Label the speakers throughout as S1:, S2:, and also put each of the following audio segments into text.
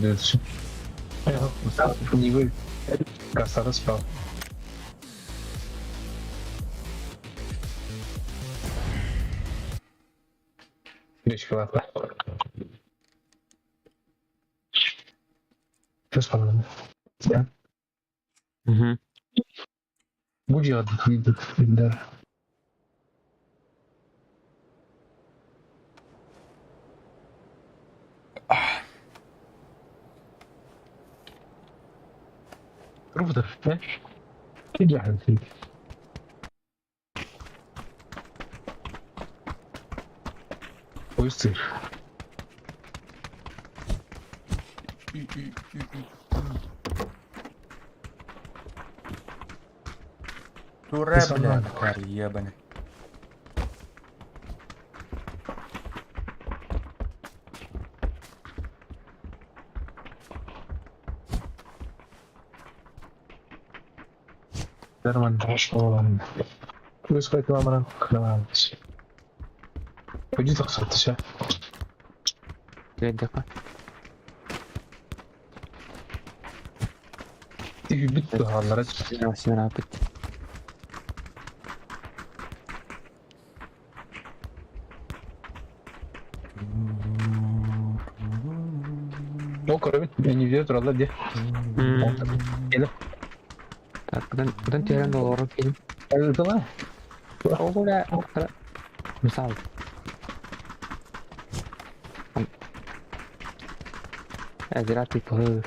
S1: Дальше. Не Красава спал. Речка Что Да.
S2: Угу.
S1: Будь да. Круто, да? Идеально. Ой,
S3: Туре, бля, тварь ебаный.
S1: Нормально, что Плюс рекламара, Пойди тахсаттыша.
S2: Киэдэхэ.
S1: Тиги бүт хааллара.
S2: Синарапыт.
S1: Ол көрөбүт, не тураллар де. Келе.
S2: Так, кудан кудан терен доллары келим.
S1: Ытыла.
S2: Оҕула Мисал. Әзірат типы.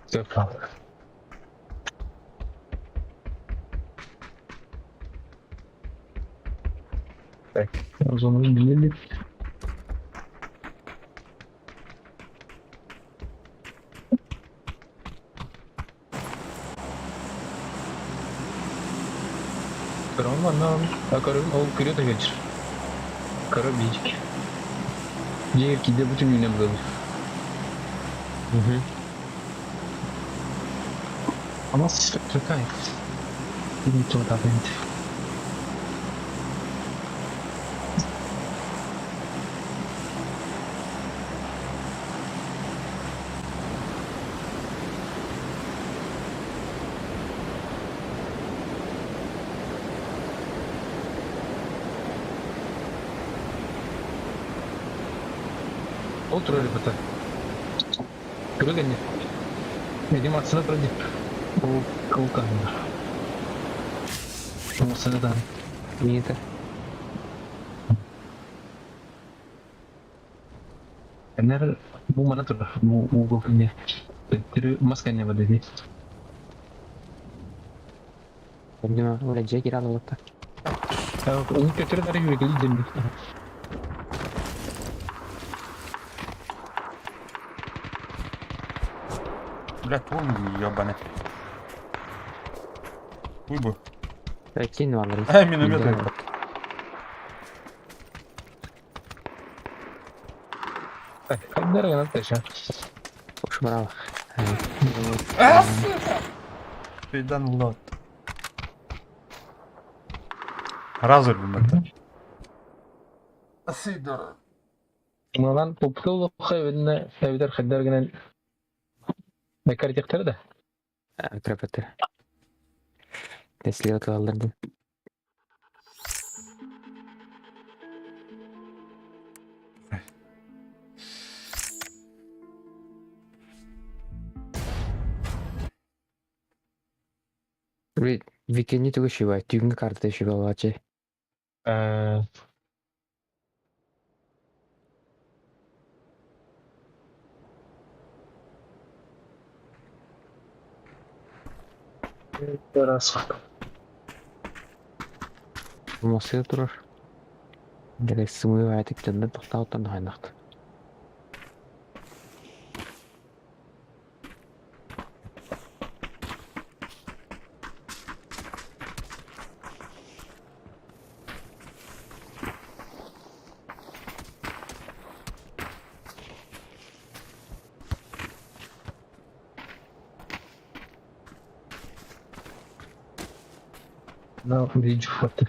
S1: Все правда. Так, зону изменили. Корон манна, а корон ол күрө вечер. Коробички. Дегер киде бүтүн үйнен был.
S2: Угу.
S1: Ama какая? Не то давайте. Ол турар бата. Көргән. Медим атсына турар. Ол кулкан. Масына
S2: Минета.
S1: Энер бу мана турар. Бу бу гокне. Тирү маскане бар деди.
S2: Помню, оля жеки рада лотта.
S1: Оны көтөрө дары юрегели демби.
S3: Бля, тур ебаный. Хуй бы.
S2: Кин валар.
S3: А, миномет.
S1: Кайдара гана таша.
S2: Ушмарал.
S3: А, сука! Пидан лот. Разор это. Сидор.
S1: Малан попкол хайвенне эвдер хаддар гана. Бекар тектер да.
S2: Крапетер. Тесле оталдырды. Викенни тугу шибай, түйгүн карта шибай алачы.
S1: Э Раз.
S2: Мосыл турар. Деле сымы айтып жанда токтоотон хайнакт.
S1: На видео фото.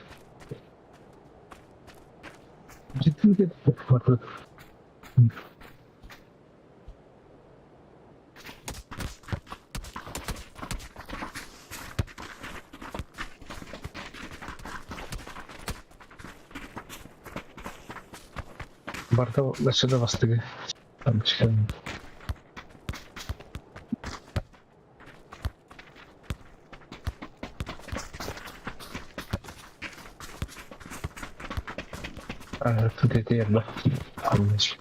S1: Фото. Барда өссө да бастыгы. Тут это ерда. Дальше.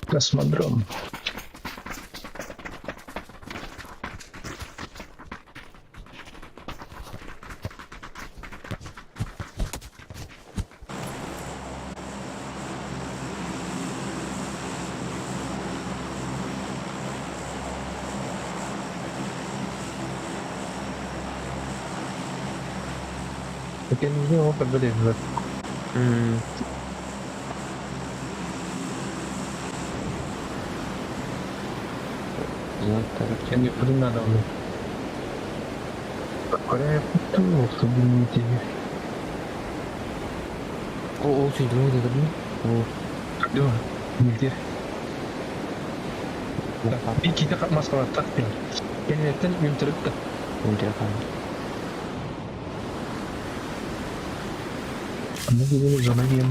S1: Космодром. Кэннигэ ол көрбөт. Кэнни кудун надо было. Корея чтобы
S2: Ол сүйдүмү дедим. Ол
S1: Көрдүм. Нигде. Bir ките маскалаттак мен. Кенеттен үмтүрүп.
S2: Өлтүрө хаалар.
S1: Аны келе жана кийин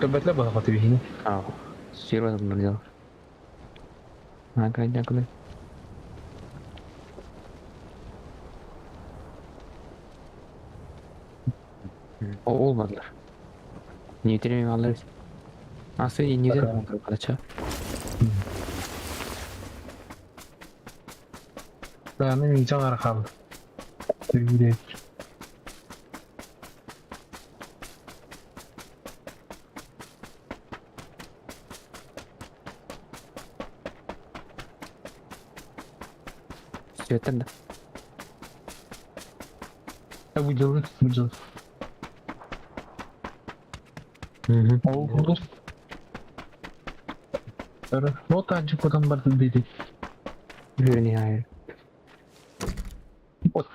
S1: Көрбөтлөр бала бихини.
S2: Аа. Сүйрө булар. Аа, кайда. О olmadılar. Niyetlerimin alırız. Aslında neden olmadı kalaça?
S1: Аны миңжан арқалы. Түргүле.
S2: Сүөттен да.
S1: Выделы, выделы. Ол булur. Вот анчы кудан барды дейди.
S2: Бүрүнө hayır.
S1: Вот.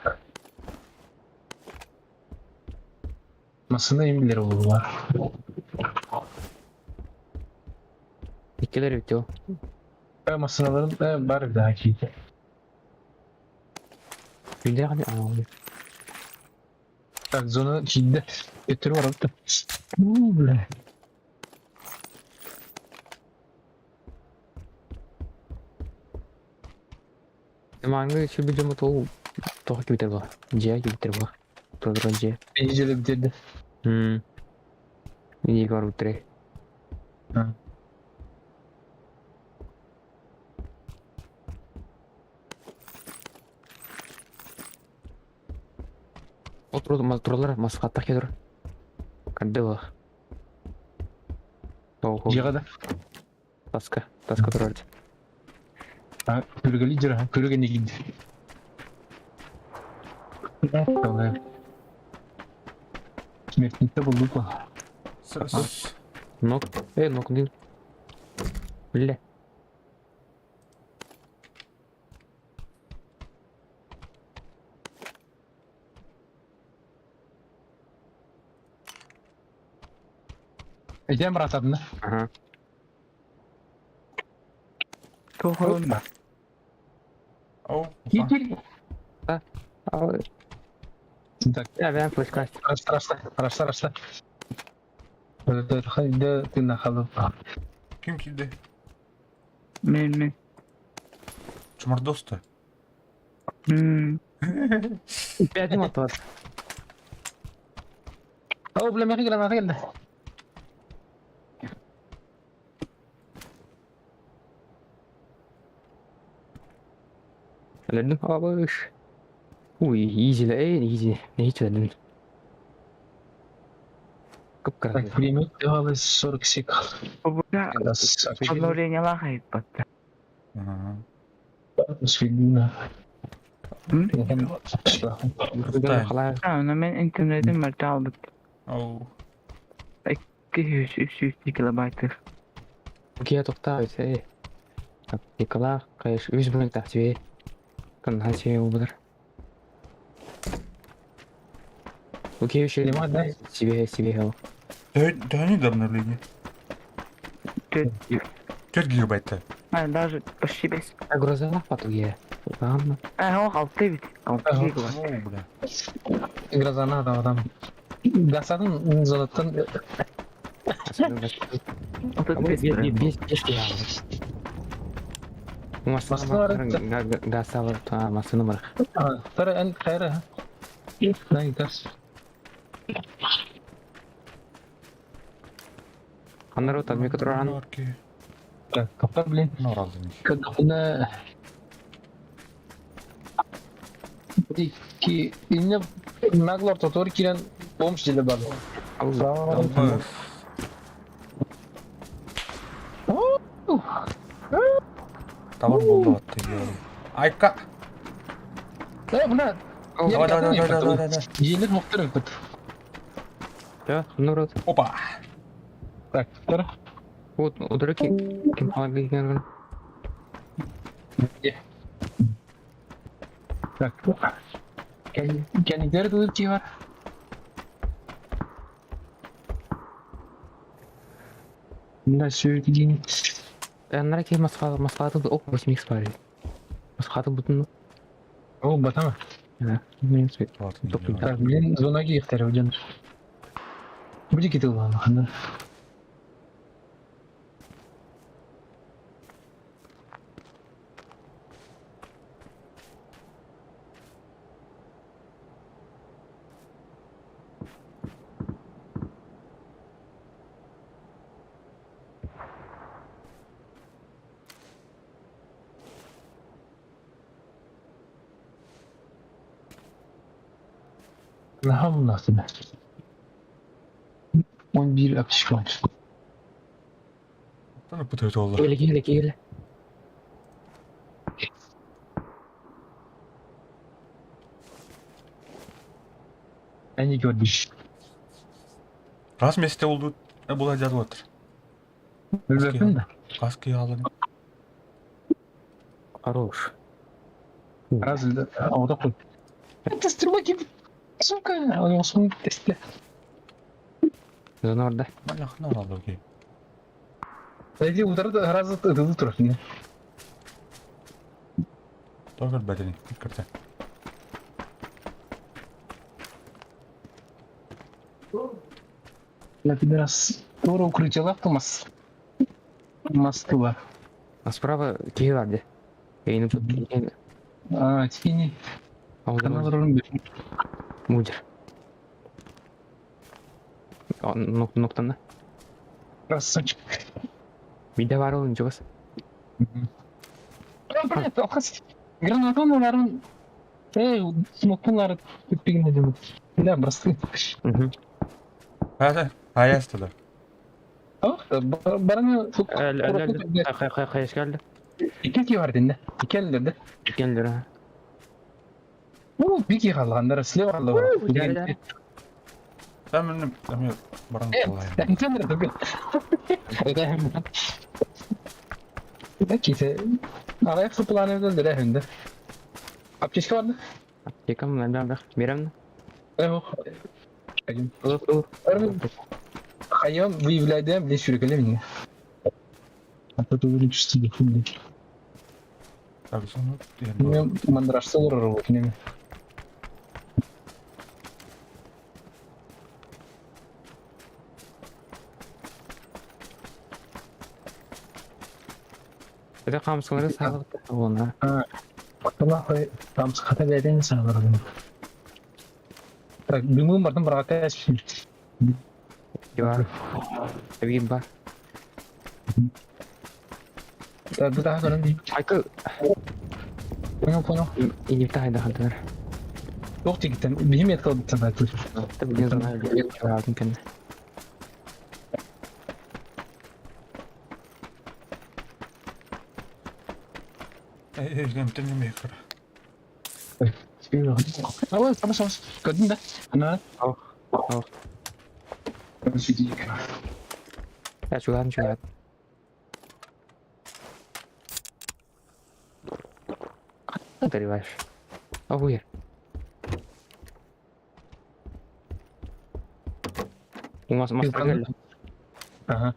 S1: Масына эмилер болулар.
S2: Иккилер бит о.
S1: Масыналарын бар bir daha ki.
S2: Gündere hadi aa.
S1: Так, зона кийди. Өтөрү барып. У, бля.
S2: Маңы сүрбү жому тол тоқ кибитер була. Же кибитер була. Турган же.
S1: Ежеле бiterdi.
S2: Мини бар утре. Отур мас туралар мас каттак кедер. Канды була. Ого.
S1: Жыгада.
S2: Таска, таска турар.
S1: А, көргө лидер, көргө не кийди. Смертникте болду го.
S2: Нок, нок не. Бля.
S1: Эдем братадны.
S2: Ага.
S4: Тохон.
S3: Оу.
S1: Китил.
S2: А,
S1: Так,
S2: я ben флешка.
S1: рашта, рашта, рашта. Хайда ты нахалып.
S3: Ким килди?
S4: Мен мен.
S3: Чумардосты.
S2: Пятым атар.
S1: О, бля, мага келди, мага келди.
S2: Өлдüm абыш. Уй, изи, изи. Не hiç öldüm. Кыпкара.
S1: Так, время давалось 40 секунд.
S4: Бу обновление лахайт батта.
S3: Ага.
S1: Свидина.
S3: Кутай.
S4: А, но мен интернетим мәртә албыт.
S3: Оу.
S4: 200 300 килобайт.
S2: Кия тоқта эй. Так, Никола, Конечно, үс броньтаах сибиэ. Канахан сибиэ буолбутар. Окей, еще
S1: Нема, да?
S2: Сибиэ, сибиэ ол.
S3: Төһөнү да обновление? 4 гигабайта.
S4: А, даже почти без.
S2: А грозалах потуге. Ладно.
S4: А, ох, алты ведь. Алты
S1: Ага.
S4: гигабайт.
S3: О, бля.
S1: Грозана да адам. Гасатын зонаттан
S4: Вот это без прям.
S2: Без без
S1: Массыына
S2: Гасава, массыына бар.
S1: Тара эн хайра. Най гас.
S2: Аннары там микротран.
S3: Норки.
S1: Так, капар блин.
S3: Норалдын.
S1: Кадна Ки инне наглор тотор кирен бомж деле бар.
S2: Алла.
S3: Табар болду атты. Айка.
S1: Э, мына.
S3: Давай, давай, давай, давай, давай.
S1: Елер мохтар бит.
S2: Да, народ.
S3: Опа.
S1: Так, тара.
S2: Вот, удаки. Ким халагы.
S1: Так. Кенигер дуу бар. Мына сүйгүн.
S2: Аннары ки Москва, Москвада оп 8 бар. Москвада бутын.
S1: О, батама.
S2: Да, мен свет.
S1: Так, мен зонаги ихтер өден. Буди кетил бана. Нахам насына. 11 apışık var.
S3: Таны пытают олду.
S2: Кел, кел, кел.
S1: Они көрдүш.
S3: Раз месте болду. Була жазып отыр.
S1: Билбеппин да.
S3: Каски алын.
S2: Хорош.
S1: Раз ода кой. Это стрела кип. Сука, он осун тесте.
S2: Зона орда.
S3: Малах норалды ки.
S1: Эди ударды раз ыдылы турат.
S3: Тогыр бәдени. Кирте.
S1: Я тебе раз тура укрытие тумас. Москва.
S2: А справа киһи бар де. Эйни тут.
S1: А, тини. Канал роль.
S2: Мудер. Ноктан.
S1: Красавчик.
S2: Биде бар ол ничего.
S1: Блядь, алхас. Гранатонларын Эй, смокунлары түппигине демек. Да, просто.
S3: Хада, хаястылар.
S1: Ох, бараны
S2: Әлі, әлі, әлі. Қай, қай, қай, келді.
S1: Ике бар динде. Икелдер де.
S2: Келдер.
S1: Бу бики калгандар, слева калды.
S3: Там мен там баран калай.
S1: Тендер түгел. Ките. Арай планы да хөнде. Аптечка бар да?
S2: Аптекам, әлі, әлі, беремін.
S1: Эх. Хайван выявляет, блин, сюркале меня. А то ты увеличишь себе хуй.
S3: Так, соны.
S1: Мен мандраж солар неме.
S2: Это қамсыңлары сағылып оны.
S1: Ала там хата бәден сағылар. Так, бүгін бардым бірақ әспін.
S2: Бар. Әбейін бар.
S1: Так, бұл тағы көрін.
S2: Айкы.
S1: Понял, понял.
S2: Инепті айда хантылар.
S1: Жоқ тегіттен, бейім еткал бітсен айтыл.
S2: Білген зона алдым кәні.
S3: Эй, эй, тен неме кыр.
S1: Ала, сама, сама. Көрдің да? Ана.
S2: Ал. Ал. Я чуган, чуган. Ты реваешь. Охуер. У нас мастер
S1: Ага.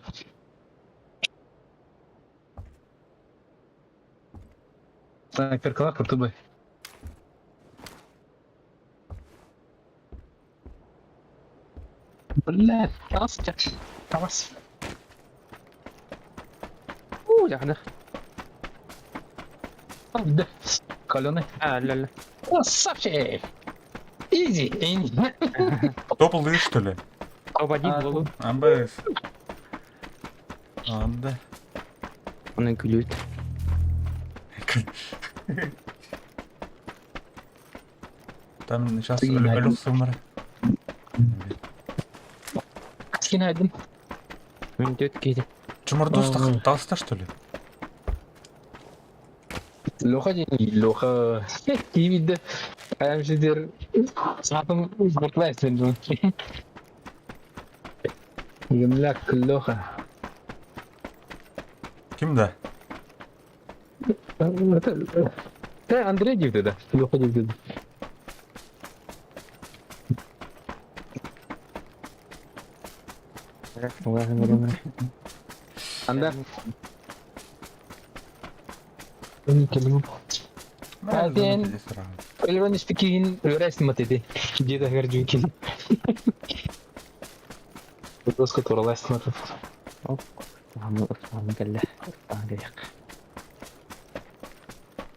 S1: Снайперкалар куртубай. Блядь, Настя. Тавас.
S2: Уу, дьаһана.
S1: Да. Каленый.
S2: А, ля-ля.
S1: Красавчик! Изи!
S3: Топ лыж, что ли?
S2: Топ-1
S1: А,
S2: болу.
S3: АБС. А, да.
S2: Оны күлүт.
S3: Там сейчас
S1: Ты найдешь.
S3: Алёс суммара.
S1: Скин один.
S2: Мен төт кейде.
S3: Чумардос
S1: А.
S3: таста, что ли?
S1: Леха день, Леха. Кивиді. Әмшідер сатым бұрлайсың. Земляк Леха.
S3: Ким да?
S1: Та Андрей дейді да. Леха дейді. Анда. Один. Өлгөн испикигин өлөрөсүн мат эти. Деда гордюкин. Доска туралайсың мат.
S2: Кэллэ.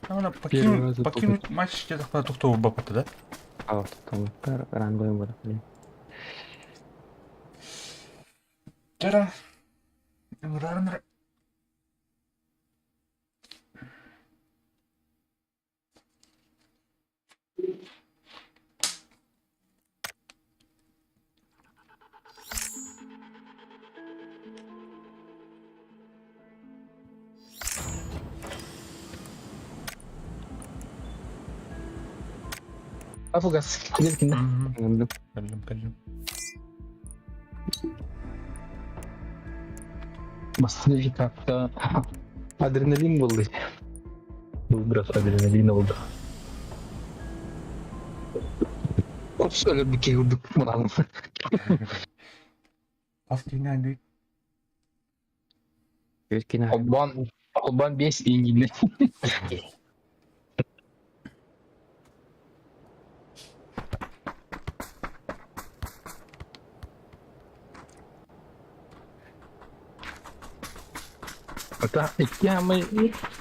S1: Первый раз
S3: Покинуть, покинуть матч где-то тухтового бапата, да?
S2: А, тут ранговый буду.
S3: Вчера. Раннер.
S1: Афугас. Келкин.
S3: Каллим, каллим.
S1: Бастыны как-то адреналин болды. Выброс адреналина болды. Осы өліп өлдік мынаның.
S3: Ас дейін
S2: Өткені
S1: Албан, Албан 5 ингиле. Ата икки хамай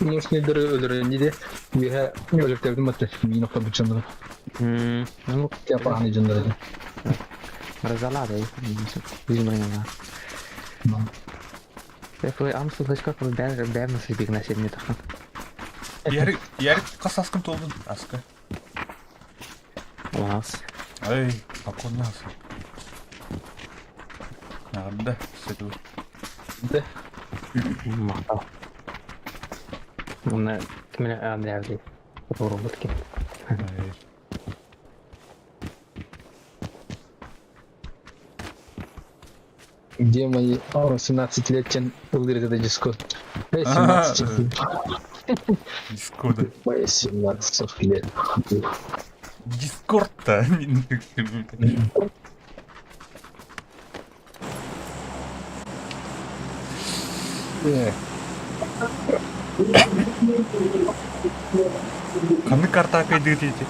S1: мощныйдары өлөрөнди де биһэ өлөктөрдүм атты мин окто бучандыры.
S2: Ну,
S1: Тяпахны жандыры.
S2: Разалады. Өзім. Амсыл бәр насый биг насер не тахан.
S3: Ярик, ярик қас аскын толдun, аска.
S2: Лас.
S3: Ай, покон асы. Нағында, сөйтіп.
S1: Да.
S2: Мақтау. Мұны кіміне Андрей робот кен.
S3: Ай.
S1: Где мои 18 лет тен ылдыр это диско. 17.
S3: Дискорда.
S1: Мои 17 лет.
S3: Дискорд-то. Қаны карта кайды дейді.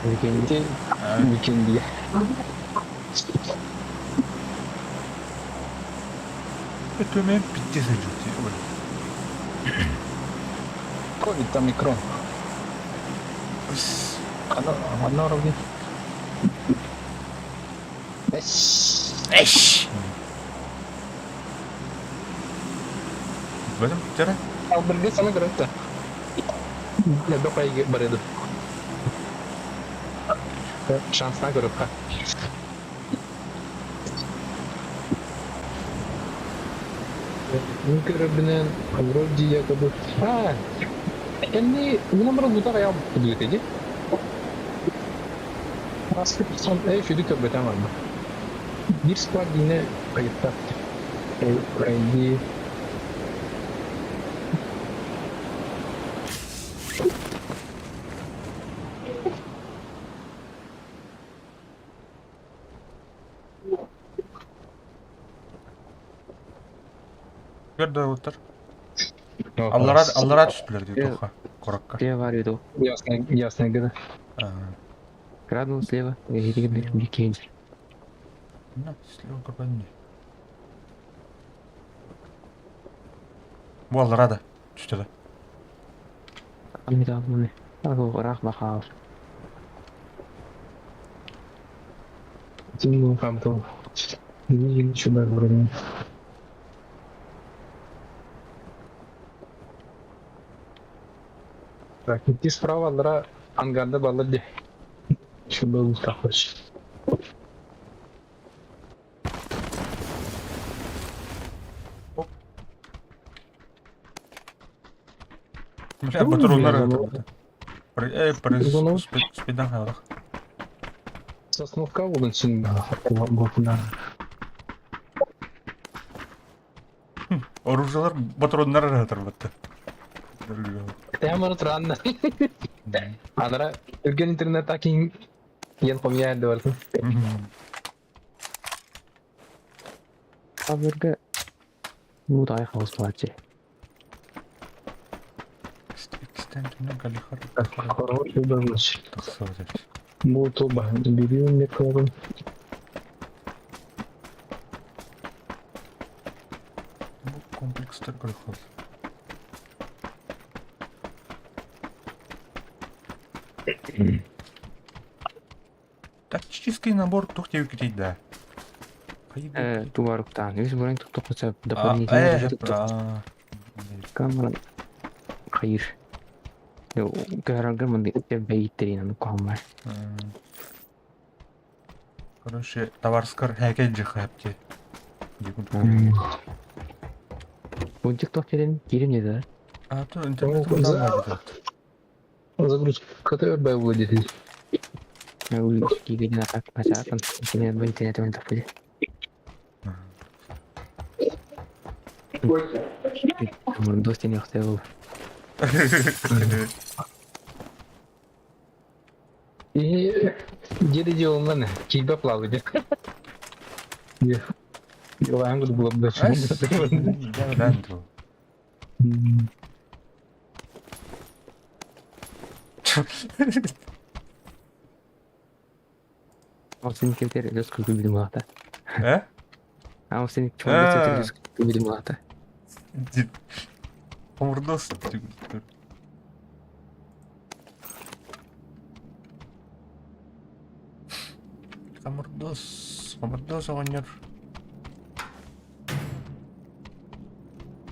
S2: Викенди.
S1: Викенди.
S3: Төмен пиздец идет.
S1: Ковид там микрон. Оно, оно ровно.
S3: Эш! В этом вчера?
S1: Алберге саны көрөттө. Я допай бареду. Шансына көрөп ха. Көрөбүнен вроде якобы. А, Кенни номер лутар я буду Аскы сон эй фиди көрбөтөм бар. Бир склад дине кайытта. Эй,
S3: Көр да уоттар. Аллараа аллараа түстүлэр дии туохха куракка.
S2: Слева иду.
S1: Ясно, ясно, где.
S2: Крадну слева. Бикинь.
S3: На, слева көрбөтүм дии. Бу аллараа да түстэ да.
S2: Ыраах бахаал.
S1: Там Ничего вроде. Так, идти справа, аллара ангарда баллар де. Şurada uzaklaşır.
S3: Бля, патроннар Спидан хаалах.
S1: Сосновка буолан син буолна.
S3: Оружиелар патроннар ыраатарбатта.
S1: Тэмэр туранна. Анара үрген интернет акин ен помияр дебартын.
S2: Абырга ну дай хаус плаче.
S3: Икстен түнен калихар.
S1: Хороший донос.
S3: Тахсыбыт.
S1: Бу туба берем мне кладу.
S3: Бу комплекстар калихар. Тактический набор тух тебе да.
S2: Туваруктан. Үс буран туктукса дополнительно. Камера. Хайыр. Көрөргө мындай бейиттерин аны куаммар.
S3: Короче, товарскар хәкәл жихапти.
S2: Бу тикток терен кирим не да?
S3: А то интернет
S1: Загрузка которая выводит.
S2: Кигин атак начаатан. Интернет бу интернет мен тапыды. Мурдос тени хтел.
S1: И где делал мен? Кигба плавает. Я буду было бы
S2: Ал сен кетер өз күлкү билим алата.
S3: Э?
S2: Ал сен чоңдо өз күлкү билим алата.
S3: Мурдос. Хамурдос, хамурдос оҕонньор.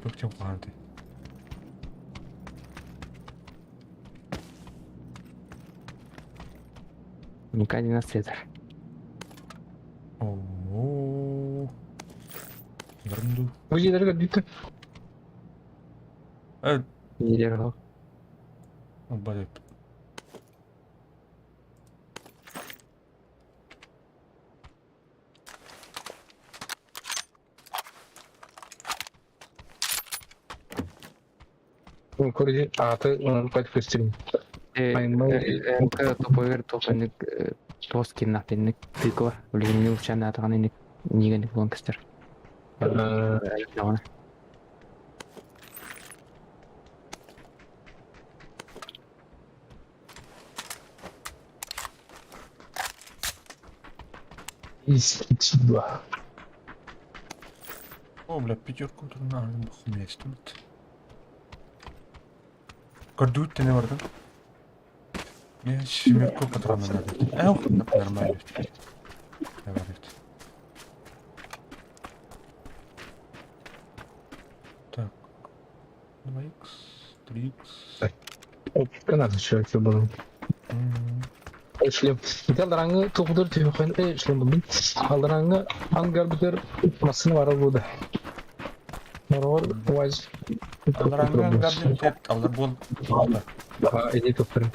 S3: Туох диэн куһаҕан
S2: Уникальный наследор.
S3: Оо. Нырынду.
S1: Бу дьиэлэргэ бүттэ.
S3: Э,
S2: Лидер
S3: бай.
S1: Көрде аты оны көстүрүм.
S2: Э, топовер тоханнык тоскин нахтенник тыква билигин учан атаган ник нигени булан кестер.
S1: Из два.
S3: О, бля, пятерку тут на бухуместимит. Көрдүүт не бардым. Я семерку патрона надо. Эх, нормально. Давай. Так. 2х, 3х.
S1: Опка надо человек было. Шлем. Алдараңы тоғдыр түйіқын, шлем бұлдым. Алдараңы ангар бүтер масыны бар болды. Морор ваз.
S3: Алдараңы ангар бүтер, алдар бол.
S1: Эди топтыр.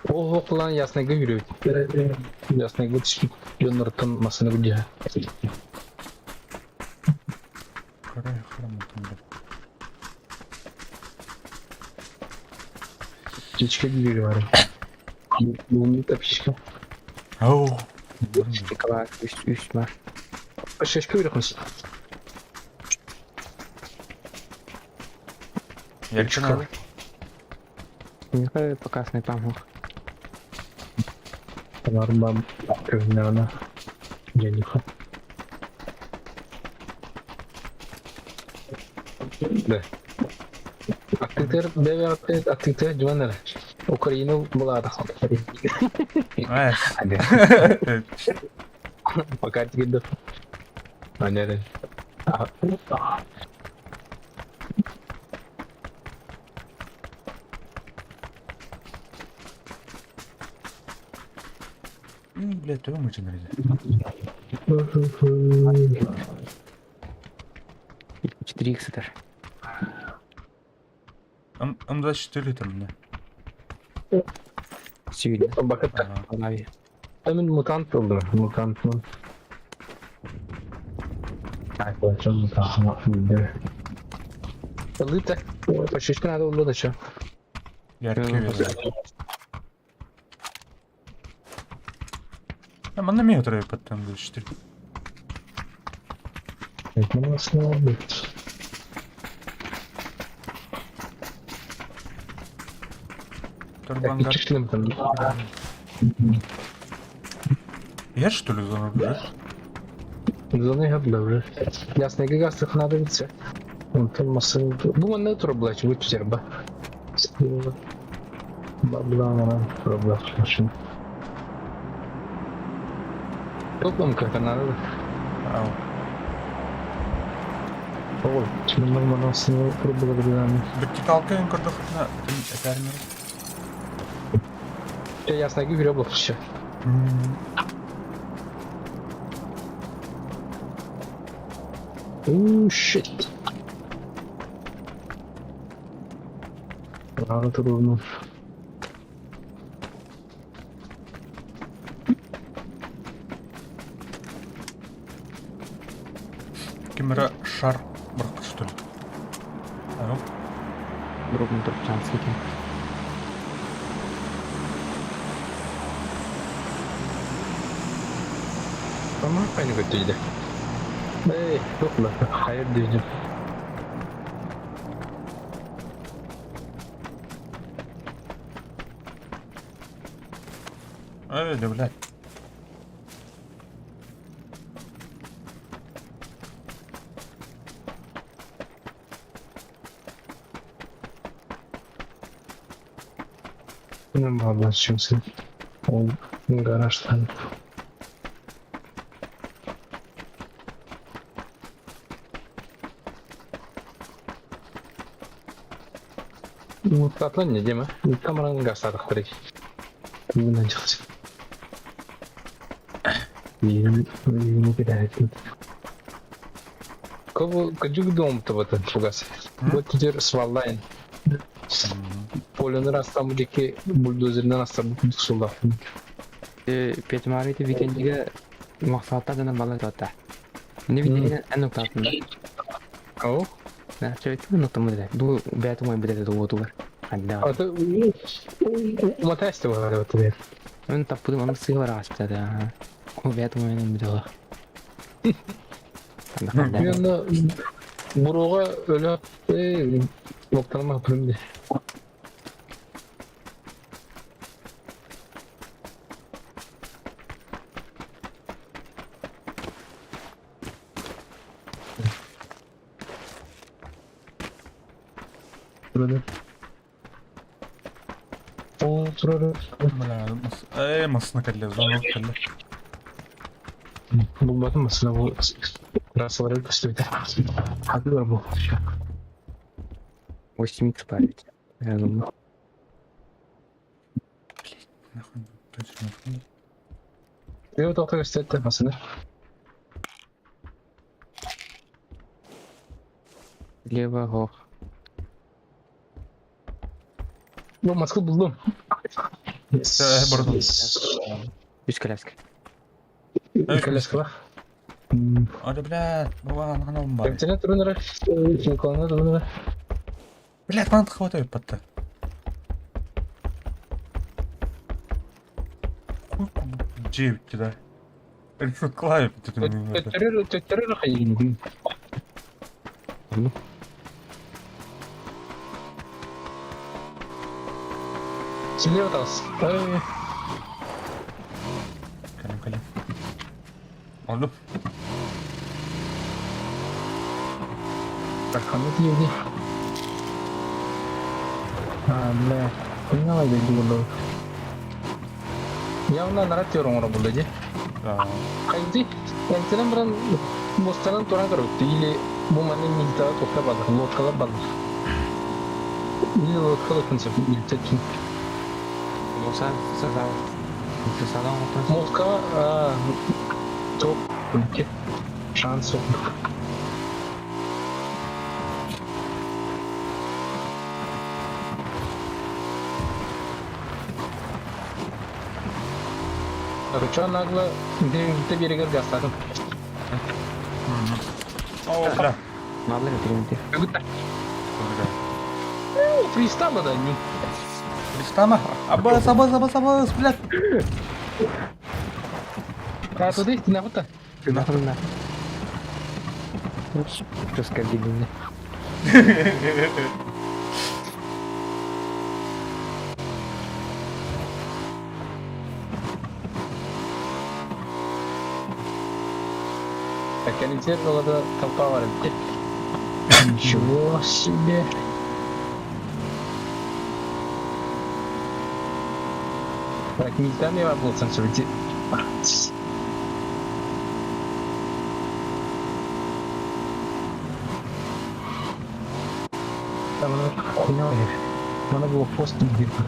S1: Ол оқылан яснайга жүрөт. Яснайга түшүп жоннортон масыны күдө.
S3: Карай храм там.
S1: Чечке жүрү бар. Буну тапшка.
S3: Ау.
S2: Үш үш бар.
S1: Шешке үйрөкмүз.
S3: Ярче надо.
S2: Миэхэ пока снайпам суох.
S1: Барбам көһүннэҕинэ дьэниха. Да. Аттыытыгар бэйэ-бэйэҕиттэн аттыытыгар дьуон эрэ. Украина былаата
S3: Эс.
S1: Пока тигирдэ. Анерен.
S3: Блядь, төбөм мычыныр иде.
S2: 4 сытар.
S3: М24 литр мне.
S2: Сүүнэ.
S1: Бакытта.
S2: Алави.
S1: Мин мутант болдум. Мутантмын. Ылыта. Почечка надо уллу да чё.
S3: Яркий вес. Манна миэ утарай под М24. Турбангар. Я что ли зону уже?
S1: Зоны гадлы Ясно, газ надо идти. Онтон масын... Бу манна турблач, бу терба. Бабла турблач машина. Топлом как надо.
S3: Ау.
S1: Ой, нормально турблак.
S3: Вертикалка ин көрдөхүнэ этэрмер.
S1: Ясно, гребл все. Ooh, shit. Рано трудно.
S3: Ким эрэ шар бырахпыт что ли? Ау.
S2: Дробный турчанский.
S1: Ama aynı kötüydü. Ey, yok lan. Hayır diyeceğim.
S3: Эй, да блядь.
S1: Ne bağlaşıyorsun? O garajdan. Mutlatlan ne değil mi? Kameranın gazladık direkt. Bundan çıkacak. Yeni bir hareket. Кого кадюк дом то вот фугас. Вот теперь сваллайн. Полюны растам дики бульдозерден астам сулда.
S2: Петмарити викендиге мақсатта жана бала жатта. Не видели эн нуктатын.
S1: О,
S2: Да, чөйтү нуктамы деди. Бу бәтү мой биледи дуотулар. Ханда.
S1: а то мотайся бар вот тебе.
S2: Мен таппыдым аны сыйлар аспта да. Бу бәтү мой биледи. Ханда.
S1: Мен буруга өлө ноктанма пүрүмдү. Burada. О, турары.
S3: Бля, эй, масына кэллэ, зона кэллэ.
S1: Булбатым масына бу трассалары көстөйт. Хаты бар бу.
S2: 8 икс бар ведь. Я думаю.
S3: Нахуй, точно.
S1: Био тоқта көстөйт масына.
S2: Лево хох.
S1: Бу маска булдум.
S3: Э, бардым.
S2: Үс коляска.
S1: Коляска бар.
S3: Ада, блядь, бу аналым бар.
S1: Интернет турунара, телефонна турунара.
S3: Блядь, манты хватает подта. Хуй девять, да. Решил клавик,
S1: Төттөрөр төттөрөр хайын.
S2: Ну.
S1: Слева тас. Эй,
S3: Кэлим, кэлим. Oldu.
S1: Так, а ну ты иди. А, бля. Поняла, я иду, Явно нарратив оҥоро дии. Хайдыы, эмтэнэн баран муостанан туран көрбүт или бу манна милтаҕа туохха бааллар, лодкалар бааллар. Или лодкалар сөп милтэтин.
S2: Муса сазал. Сазал оҥотон.
S1: Лодкаҕа топ шанс суох. Короче, нагло биэригэр биэригэр газтаатым.
S3: О, бля.
S2: Маллар өтүрүмтэ.
S1: Бүгүттэр. Фристала да не.
S3: Фристама. Абас, абас, абас, абас, блядь.
S1: А туды нахуй-то?
S2: Нахуй. Что дебильный.
S1: Так, ориентировала да толпа бар эбит. Ничего себе. Так, не там я был сам себе. Там она хуйня. Надо было пост где-то.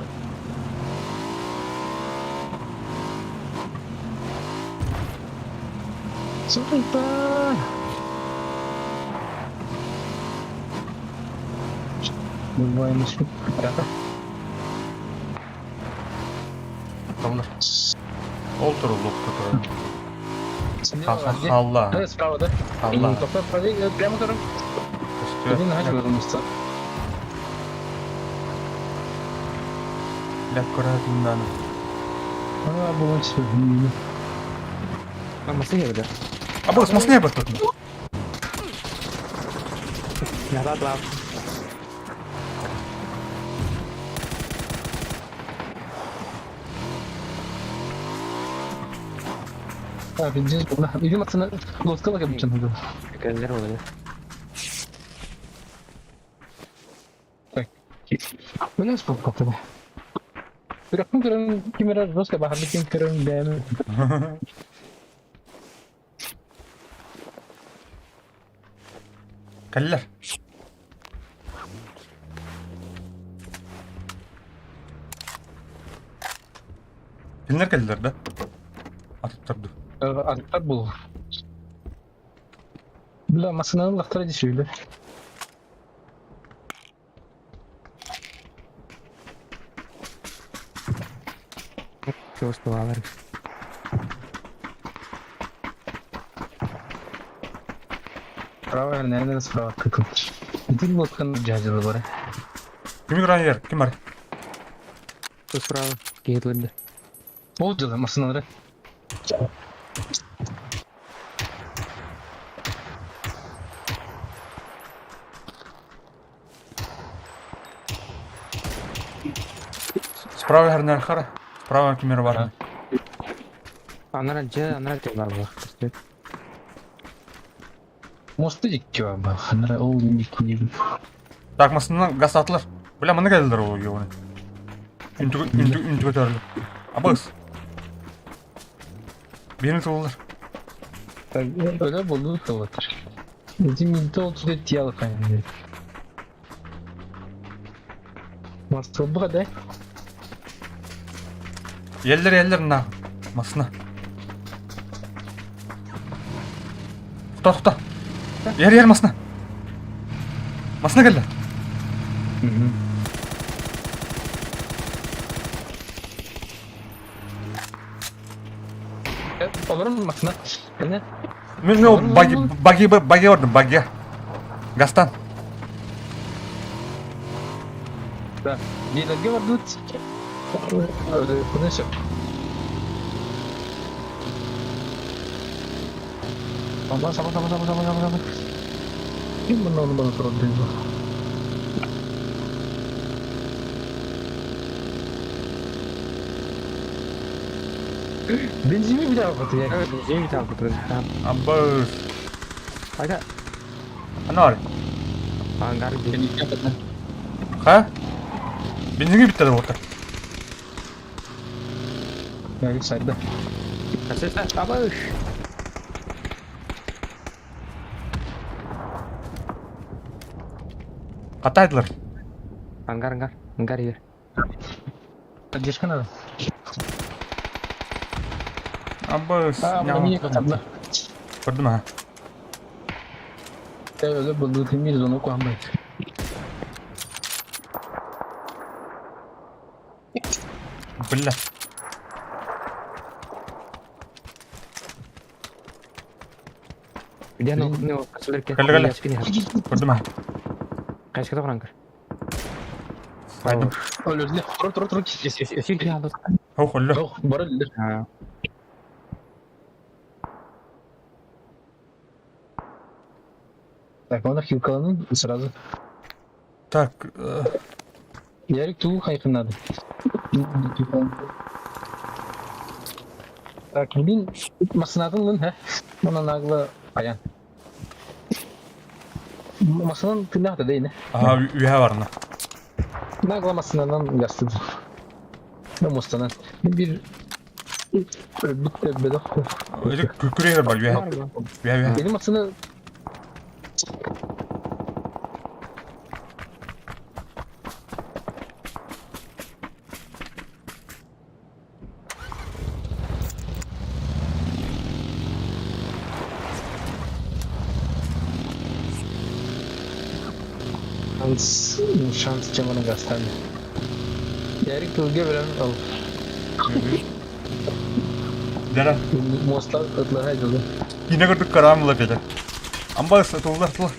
S1: Сука! Давай начнем.
S3: Tamam. Ол туру лодка турар.
S1: Слева, где?
S3: Халла.
S1: Да, справа, да?
S3: Халла.
S1: Только правее, прямо туру. Один начал вернуться.
S3: Бля, көрәтин
S1: А, было все.
S2: А масыня бля.
S3: Абас, масыня бар тут.
S2: Назад лав.
S1: Так, иди, иди, Максим, лодка лакабичен.
S2: Кэллер олы.
S1: Так. Менә спорт капты. Бирок көрөн кимера жестко бахарды ким көрөн бәм.
S3: Кэллер. Кинилер кэллилэр да? Атыттар ду.
S1: Аттар бул. Бля, машинаны лактара дешевле.
S2: Все успевалар.
S1: Право, наверное, справа тыкал. Один лодканы жажылы бар.
S3: Кими көрөн Ким бар?
S2: Кто справа? Кейтлинде.
S1: Ол жылы машиналары.
S3: Справа хернер хара. Справа кимер бар.
S2: Анара же, анара же бар бар.
S1: Мосты дикки бар. Анара ол дикки.
S3: Так, масынан газ атылар. Бля, маны кэллилер ол ебаный. Үнтү үнтү үнтү көтөрүлү. Абас. Бени тулар.
S1: Öyle buldu da Bizim milde oldu dedi diye alıp yani. Master bu kadar.
S3: Еллер еллер на. Масына. Тукта тукта. Ер ер масына. Масына кэллэ.
S1: Olur mu masına? Ne?
S3: Мен мен баги баги баги бардым баги. Гастан.
S1: Да. Diğerlerge vardı. Öyle konuşuyor. Tamam tamam tamam tamam tamam tamam tamam. Kim bunu onu bana sordu? Бензини билээххит я.
S2: Бензин билээххит.
S3: Аббас.
S2: Ага.
S3: Анар.
S2: Ангар ди.
S3: Ха? Бензини bitti de orada.
S1: Yani sayda.
S2: Абыш.
S3: Хатайдылар.
S2: Ангар, ангар. Ангар ер.
S1: Поддержка надо.
S3: Аббас.
S1: А, мне катабла.
S3: Көрдүм ha.
S1: Öyle buldu temiz onu koymayın.
S3: Бля.
S2: Где ну, ну, косолерке.
S3: Кэллэ, кэллэ. Көрдүм ha.
S2: Кайсы тоҕор ангар.
S3: Сайдым.
S1: Öyle Тур тур тур.
S2: Өсүр алды.
S3: Хох өллө.
S1: Yok, бар öyle. Так, он хилкаланын сразу.
S3: Так,
S1: Ярик туу хайкын надо. Так, блин, масынатын лын, хэ? Мына наглы аян. Масынан тынақ да дейін,
S3: Ага, үһэ барна.
S1: Наглы масынан ястыды. Мустанан. Bir бітті бедок.
S3: Эти күкүрээр бар үһэ. Үһэ үһэ.
S1: Benim aslında Şans, şans camını gösterdi. Ярик тылга белән ал.
S3: Дара.
S1: Мостлар ытлар айдылды.
S3: Кине көрдүк карамла беде. Амбас тулар тулар.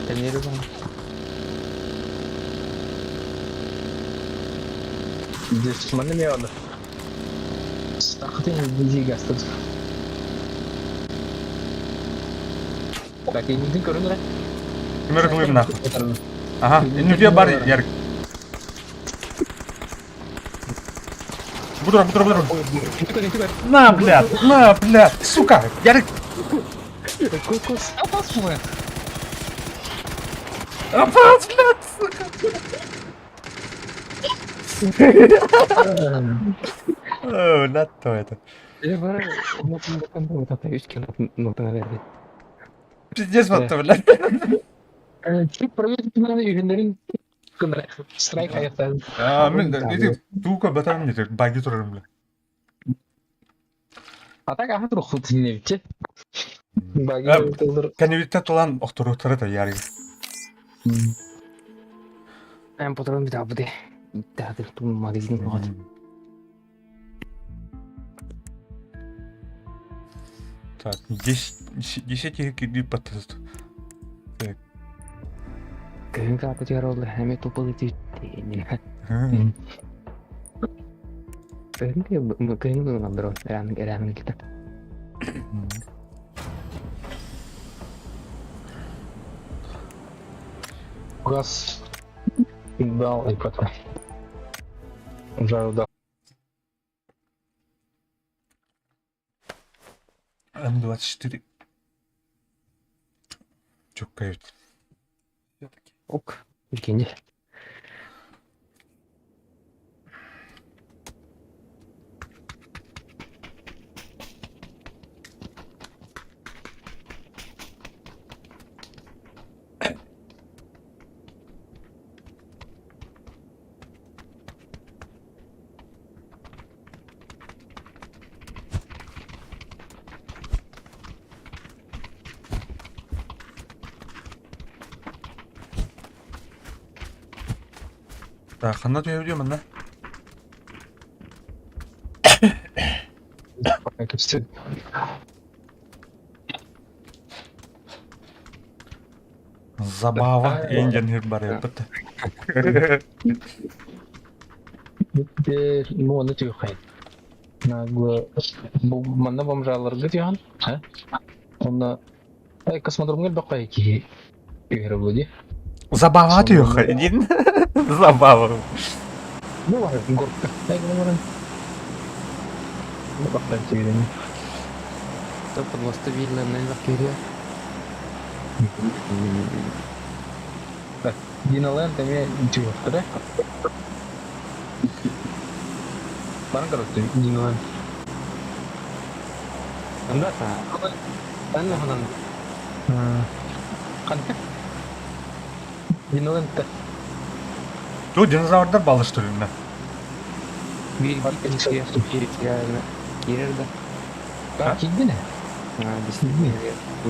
S2: Тенери бар.
S1: Дешманы не алды. Стахтын бизи гастыр. Так, инидин көрүнөр.
S3: Кимер кылыр Ага, иннүтүө бар Ярик. Будура, будура, будура. На, блядь, на, блядь, сука, Ярик.
S1: Кокос, опас
S3: Опас, блядь, сука. О, на то это.
S2: Бар,
S3: Пиздец, вот то, блядь.
S1: Чүп проверить үйүнөрүн страйк аяктадым.
S3: А, мен эти тука батарым не баги турарым, бля.
S1: А так аха тур хут не битче. Баги тылдыр.
S3: Кәнебиттә тулан охтору да Ярик.
S2: Эм патрон бит абды. Тәдер тун магазин вот.
S3: Так, 10 10 киди патаст. Так.
S2: Көн капы жаролды, эме тупыл ити. Көн көн бро, эран эран кита.
S1: Газ дал и потом. Жару дал.
S3: М24. Чукают. Все-таки.
S2: Ок, үлкенде.
S3: Так, ханна түһэ манна. Забава Индиан хир бар еппет.
S1: Ну, тюхай. Нагло. Манна бомжаларга тюхан. А? Онна Ай, космодромга бакай ки. Игра влади.
S3: Забава тюхай. Забава.
S1: Ну, ладно, горка. Ай, говорим. Бахтан киирин.
S2: То подвоста видно, кириэ.
S1: Так, Диналенд эмиэ чугастара. Баран короче, Диналенд. Анда Ан ханан. Ханка? Диналендте.
S3: Ту динозаврдар балыштырылна.
S2: Биир киһи киирэр киирэр да.
S1: А киирдин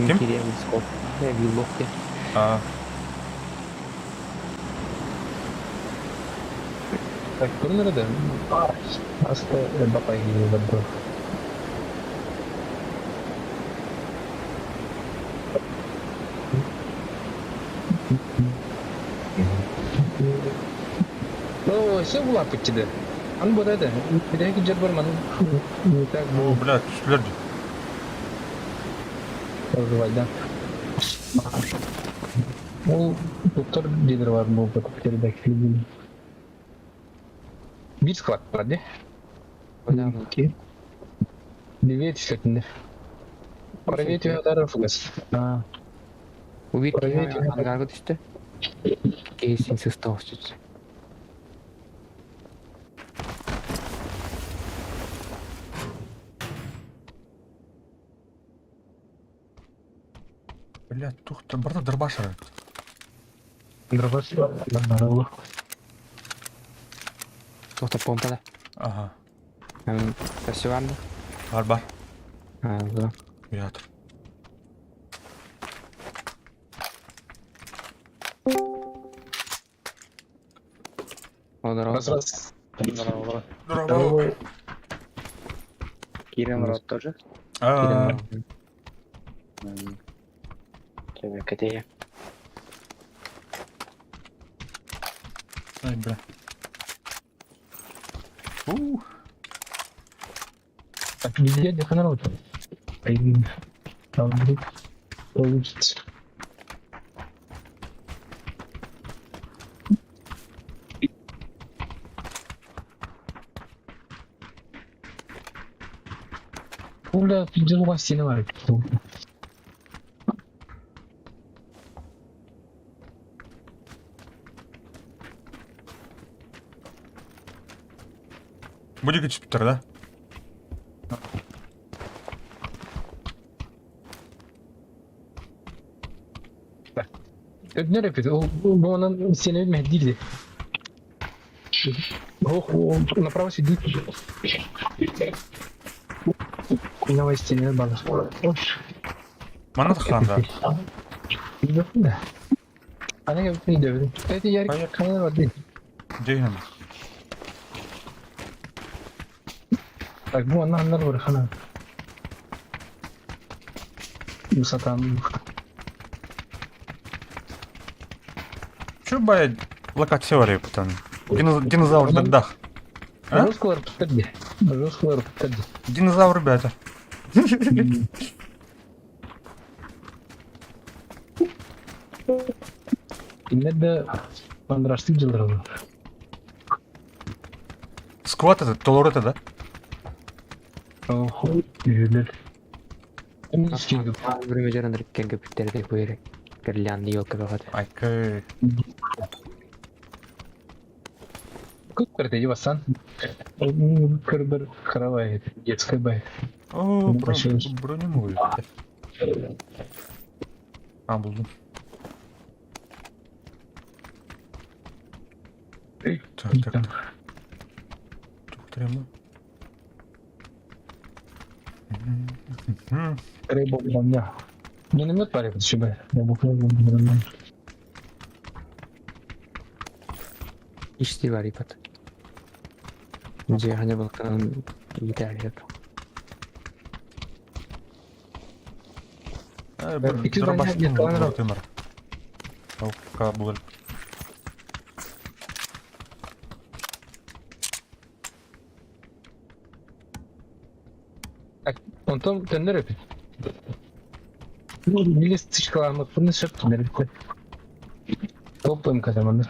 S3: Ким?
S2: Киирэр скоп. Виллок диэн.
S3: А,
S1: Так, көрүнэр да. Аста бапай киирэр Ну, все булаппыт да. Аны бу да. Бирэки жер бар маны не так
S3: о,
S1: бу
S3: бля, түстүлэр дии.
S1: разрывать, да. Ол доктор дедер бар бу передача Бир склад бар, де?
S2: Окей.
S1: Левее түшетінде. Правее удар фугас. А,
S2: Убит
S1: Проверьте.
S2: ангарга түстэ. Кейсин сыстау сүт.
S3: Бля, тух, барда дробаш арат.
S1: дробаш.
S2: Тоқта помпа да.
S3: Ага.
S2: Спасибо вам.
S3: Бар бар.
S2: Да.
S3: Ятыр.
S2: Здорово.
S1: Раз раз.
S5: Здорово.
S3: Здорово.
S5: Кирилл Рот тоже?
S3: А,
S5: Тебе где
S3: ай, бля. У,
S1: Так, везде где народ. Там вдруг получится. Бля, дела стены бар.
S3: Будет түспүттэр да?
S1: Ne repet? O, bu onun seni mehdiydi. Ох, направо сидит. Хуйнова стене бана.
S3: Манна тахтан да.
S1: Да. Ана я не дövdüm. Это ярик
S3: Hayır.
S1: kanal var değil.
S3: Дегенем.
S1: Bak bu anlar var хана. Bu satan.
S3: Чё бая локация бар епутан? Динозавр дах. А?
S1: Русского пытады. Русского пытады.
S3: Динозавр, ребята.
S1: Инне de мандрашты жылдырды.
S3: Скват этот, толор это, да?
S1: Ох, yüzler.
S2: Время жарандыр кенге бүттерде көйрек. Кирлянды елка багат.
S3: Айкы.
S1: Көп кірді басан. Кір бір каравай, детская бай.
S3: О,
S1: Ну,
S3: броню могу. А, булдум. Так, так, так. Тух,
S1: Рыба броня. Миномет парик себе. Я буквально миномет.
S2: Ишти бар ипат. Же хане балкан Италия.
S1: Iki
S3: Дробаш
S1: броня нет,
S3: темір. Ка бұл.
S1: Онтон төннөр өпүт. Милис тышкаламык буну шөп төннөр өпүт. Топ МК маны.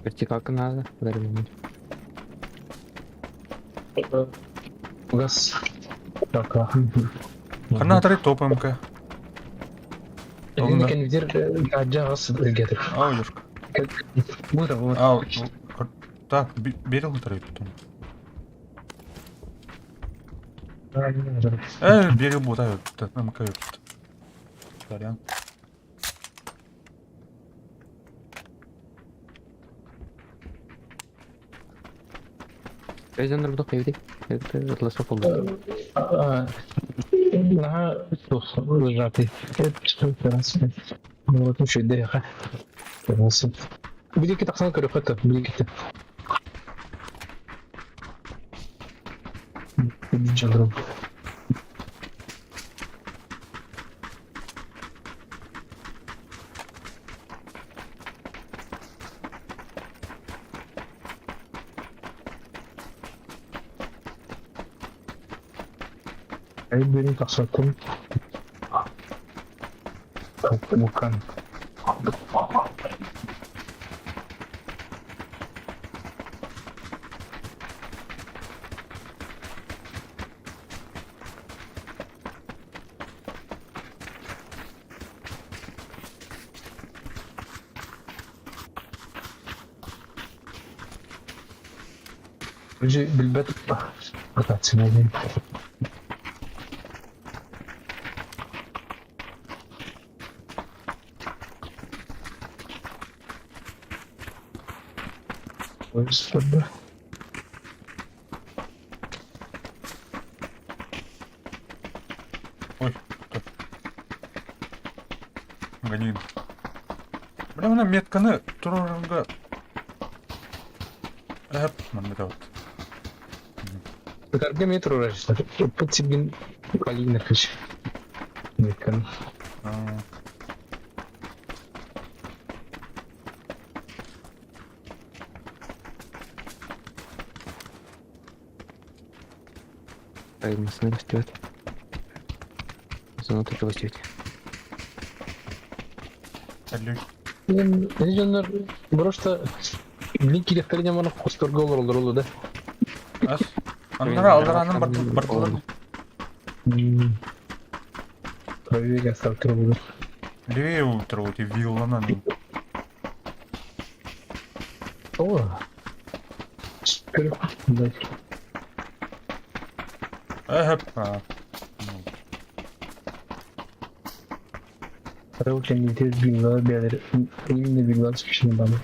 S2: Вертикалка надо, подорвем.
S1: Газ. Так.
S3: Ханна атары топ МК.
S1: Лин кэн видер аджа гас өлгетер.
S3: Ау, Лешка.
S1: Бура вот.
S3: Ау, так, берил утары потом. Берил бута, МК. Сорян.
S2: Өйдөнөр будук эбити. Ытласа болду.
S1: Наһаа туох ыраатый. Вот үчүгэй Билики тахсан көрөххө биликити. Дьонрум. Ай бери тахсатын. Bukan. Уже билбэт ротация. Господи.
S3: Ой, кто? Гони. Бля, мына метканы турарга Эп, манна вот.
S1: Көтәргә метро раньше. Пыт сибгин Калина кыш. Метканы.
S2: Массыына көстүбэт. Зона только көстүбэт.
S3: Алло.
S1: Дьоннор просто блин кирехтерине маны косторго олор олор да.
S3: Ас. Аннара алдаранын бартылар.
S1: Проверь оставь трубу.
S3: Левее утро, вот и виллана.
S1: О. Да.
S3: Эп.
S1: Короче, не те вилла бедер. Именно вилла спешно бана.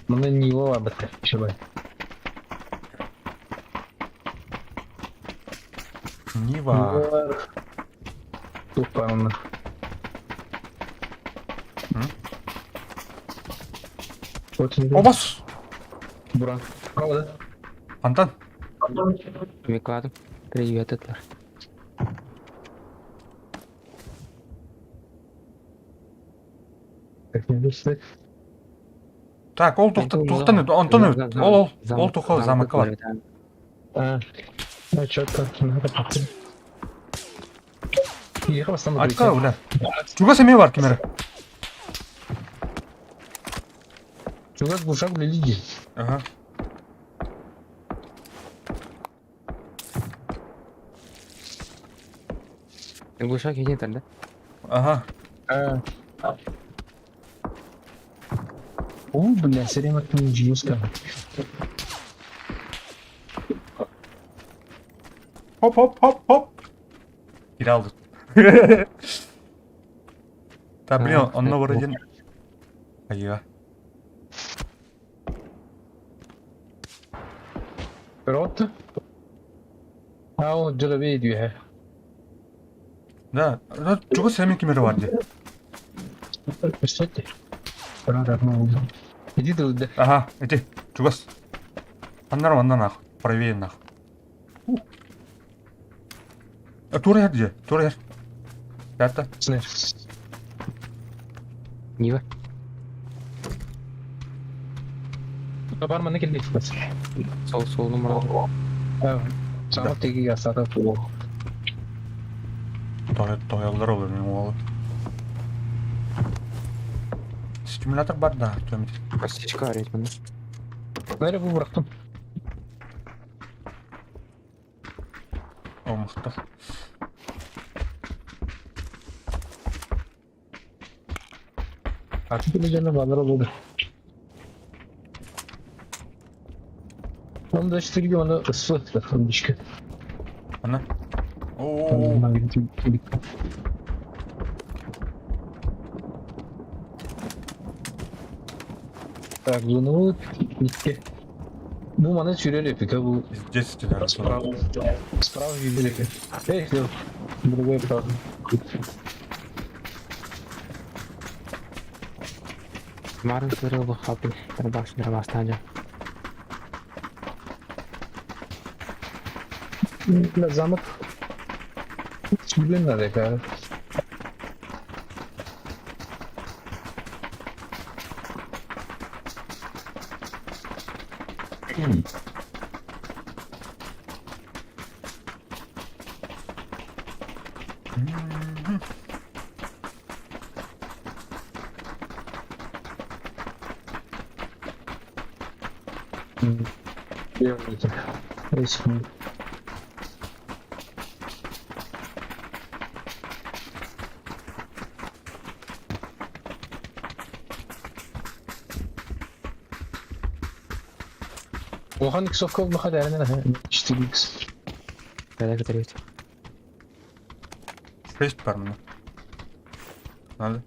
S1: Мана не его абата, чебай.
S3: Нива.
S1: Тупа
S3: Обас!
S1: Буран. Правда?
S3: Антон.
S2: Микладым. Привет, Этлер.
S1: Так, не достать.
S3: Так, ол тоқтан, Антон, ол ол ол тоқал замокка бар.
S1: А, а что-то надо потом. Ехал сам.
S3: Атка, бля. Чугас эме бар кимере.
S1: Чугас глушак для лиги.
S3: Ага.
S2: Глушак едет, да?
S3: Ага.
S1: А. О, бля, все время от жестко.
S3: Хоп хоп хоп хоп. Кире алды. Та, блин, онно бар один. Айга.
S1: Рот. А, он джиловей дүйе.
S3: Да, чугас эме кимере бар ди.
S1: Представьте. Иди туда.
S3: Ага, иди, чугас. Аннар оннан ах, правее нах. Тура яр же, тура яр. Ята.
S1: Знаешь.
S2: Нива.
S1: Бар манна кэлбит.
S2: Сол суолум мурал.
S1: Сама тиги асата туох.
S3: Тоһойлор ол мен уолу. Стимулятор бар да, төмит.
S2: Костичка арыйт маны.
S1: Бәрі бу бырахтым.
S3: О, мықты.
S1: Аты тележаны балар oldu. Onu da işte gibi onu ıslı düşkü.
S3: Ана. О,
S1: Так, bunu bitti. Bu mana süreli yapıyor bu
S3: здесь тебе.
S1: справа. Справа видели. Эй, другой правда.
S2: Марын сырыл бу хапын. Тарбаш дарбастан жа.
S1: Замок. Сүрүн надо, cara. Улахан иксовка улахан эрэнэ 4x.
S2: Бэлэ көтөрүт.
S3: 6 бар мына. Надо.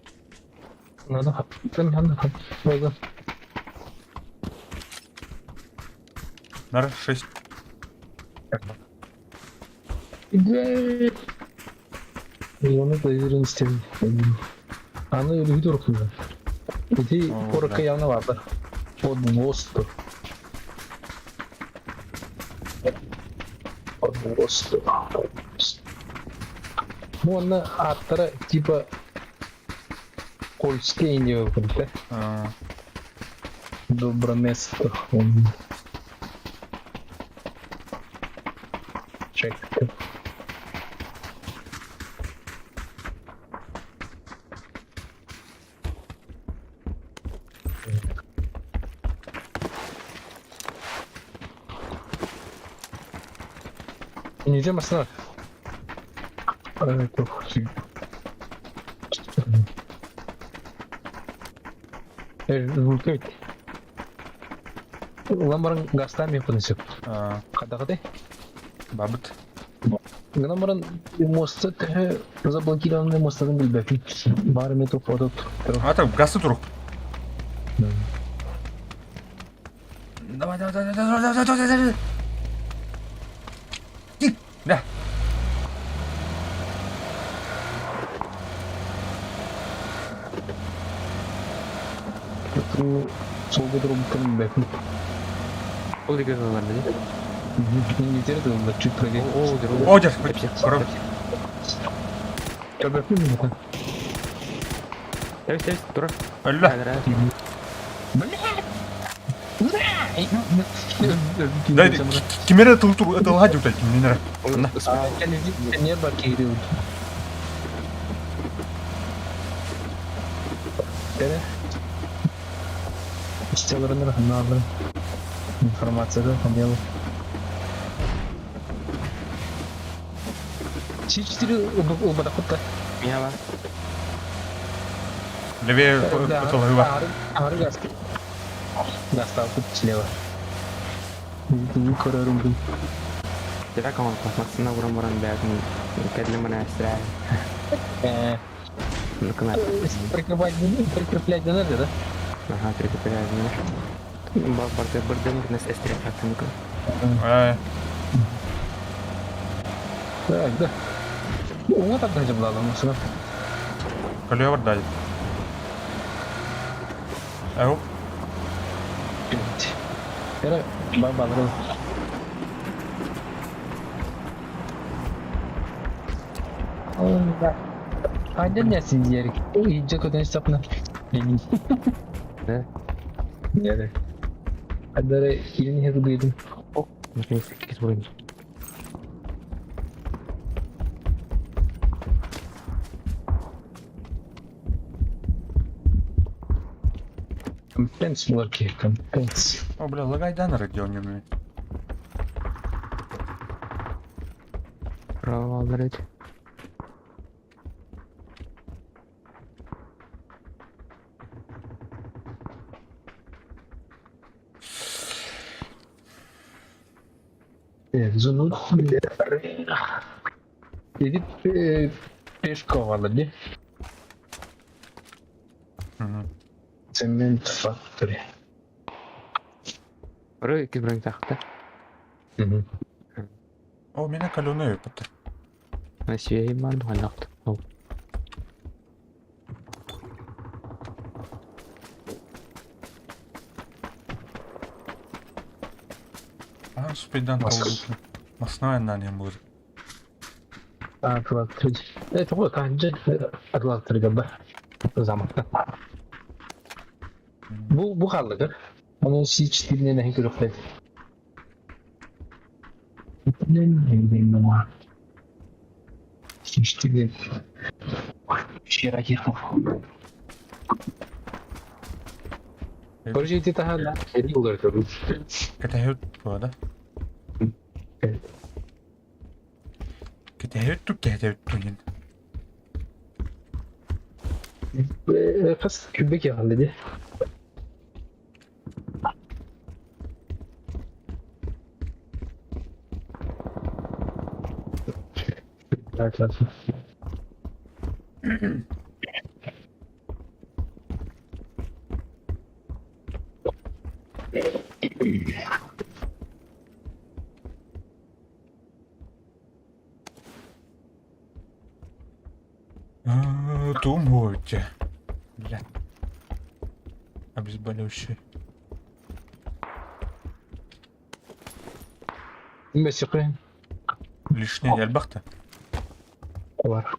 S1: Надо. Надо. Надо.
S3: Надо 6.
S1: Оны да үйреністен. Аны өлгү турукунда. Ити корокка явно бардыр. Подмосту. Подмосту. Ну, онно ааттара типа Кольские не да? Доброместо. Чек. Не идем остановить. Улам баран гастан мен сөп. Кадагыдай.
S3: Бабыт.
S1: Гынан баран мостты төһө заблокированный мосттан билбеппин. Бары метро фото.
S3: А там гасты турук. Давай, давай, давай, давай, давай, давай, давай. Да.
S1: Солго туруп билбеппин.
S2: Ол деген бар да.
S1: Ингилтере да чуть правее.
S2: О, дер.
S3: О, дер.
S1: Көрбөппүн.
S2: Тэбис, тэбис, тура.
S3: Өллө. Да, кимере тыл тур, это лади вот эти, не
S1: Не бар кирил. Истелерин надо. Информация да, по делу. С4 убадахутта.
S2: Меня бар.
S3: Левее это
S1: Ары газ. Достал тут слева. Көрөрүм.
S2: Тира камал пластмассына уран баран бәгін кәдлі мына әсірә.
S1: Прикрывать, прикреплять не надо, да?
S2: Ага, прикреплять не надо. Бар бірден бір нәрсе әсірә фактынікі.
S1: Так, да. Оңа тардан жабылады, осыны.
S3: Колева бар дай. Ау.
S1: Era бар балыр. Айдан нәсин диярик. Иджа көтөн сапна.
S2: Да.
S1: Нere? Хайдары киирэн иһэр курдук
S2: Наконец-таки вроде.
S1: Компенс булар киһи, компенс.
S3: О, бля, лагайдан родионе.
S2: Провалдырыть.
S1: Зунут Ити пешковала дии. Cement Factory.
S2: Бары икки бронь тахта.
S3: О, меня калюны өпөттөр.
S2: Россия иман хайнакт.
S3: Ахан спидан
S1: Мас.
S3: Масна нанем будет.
S1: Атлатрыч. Это вот канжы атлатрыга бар. Замокта. Бу бу халлыгыр. Оны C4-нен эһин көрөхлөй. C4 Короче, ити таһа эри улар көрү.
S3: Кэтэһит туа да? Кэтэһит тук кэтэһит тунин.
S1: Хас күбек яғалды ди.
S3: Тум буолча. Бля. Обезболивающий.
S1: Месиқи
S3: Лишний элбэхтэ.
S1: бар.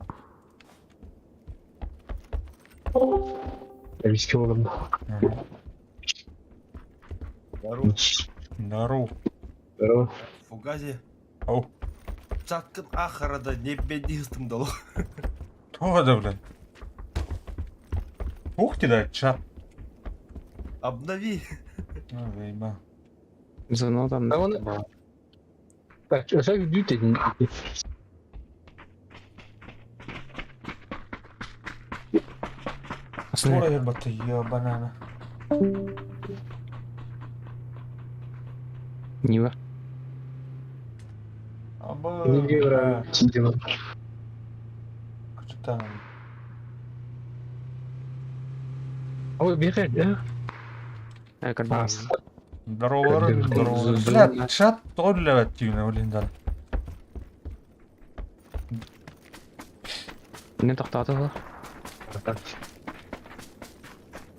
S1: Виски олым.
S6: Здорово.
S3: Здорово.
S1: Здорово.
S6: Фугази.
S3: Ау.
S6: Чаткын ахарада не бедистым дало.
S3: Туох да блин. Ух ты да, чат.
S6: Обнови.
S3: Ну, заебал.
S2: Звонок там.
S1: Да он- Так, өсө үдүү дедин.
S3: Скоро ебать, ебанана.
S2: Нива.
S3: Аба.
S1: Неге бра.
S3: Что
S1: Ой, бихер, да?
S2: Карбан.
S3: Здорово, здорово. Бля, чат тоже активно, блин, да.
S2: Не тоқтатылы.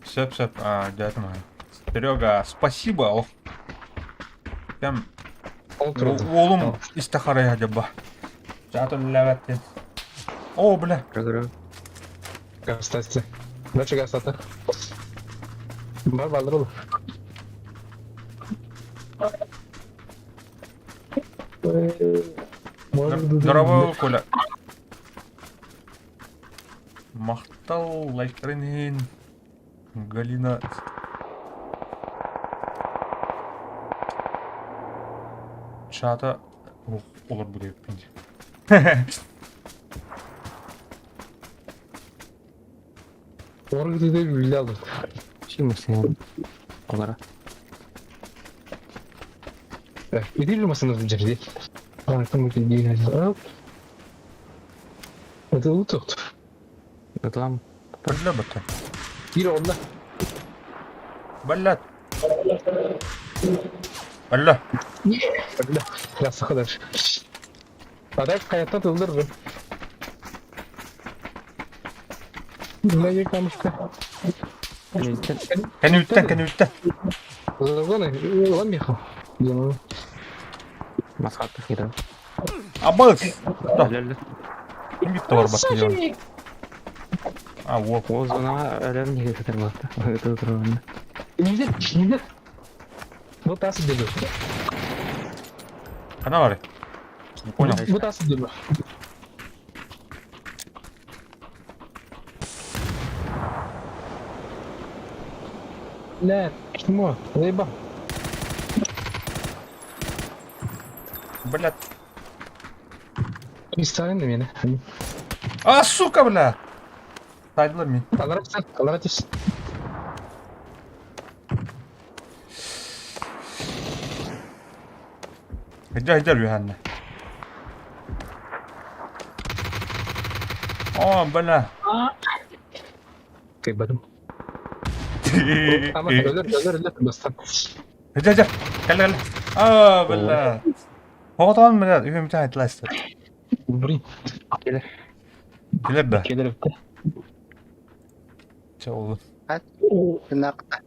S3: Сөп, сөп, а, дядя Серега, спасибо, ох. Прям уолум истахарая дяба. Чат үлләбәттен. О, бля.
S1: Кстати. Дальше гастата. Бар балдыр ол.
S3: Здорово, Коля. Махтал лайктарын Галина. Чата олар бу деп
S1: Оргыды үлді алдым.
S2: Шимасың. Олара.
S1: Иди масыныз бұл жерде. Артым өте деген. Это луток.
S2: Гатлам.
S3: Бля бата.
S1: Кир онда.
S3: Блядь. Бля.
S1: Бля. Ясы kadar. Adak hayatta tıldır. Ne yıkamıştı?
S3: Кәнүттен, кәнүттен.
S1: Загоны, улан меха.
S2: Масқаттық кері.
S3: Абыз. Да.
S2: Әлі.
S3: Ким битте бар бат дигән. А, во.
S2: Ол зона әлі неге кетер болады. Это тұрғанда.
S1: Нилер, нилер. Бу тас дебил.
S3: Хана бары? Не понял.
S1: Бу тас дебил. Бля, чмо, заебал.
S3: Блядь.
S1: Представь на меня.
S3: А, сука, бля! Тайдылар мин.
S1: Алар алар түс.
S3: Хыдьа хыдьар үһәнне. О, бля.
S1: Кайбадым. Ама өлөр, өлөр, өлөр, бастан.
S3: Хыдьа хыдьа. Кэлэ кэлэ. А, бля. Оҕотоон бля, үһүм айтылайсты.
S1: Блин.
S3: Кэлэр да.
S1: Келер бітті.
S3: Чэ, ол.
S5: Нақта.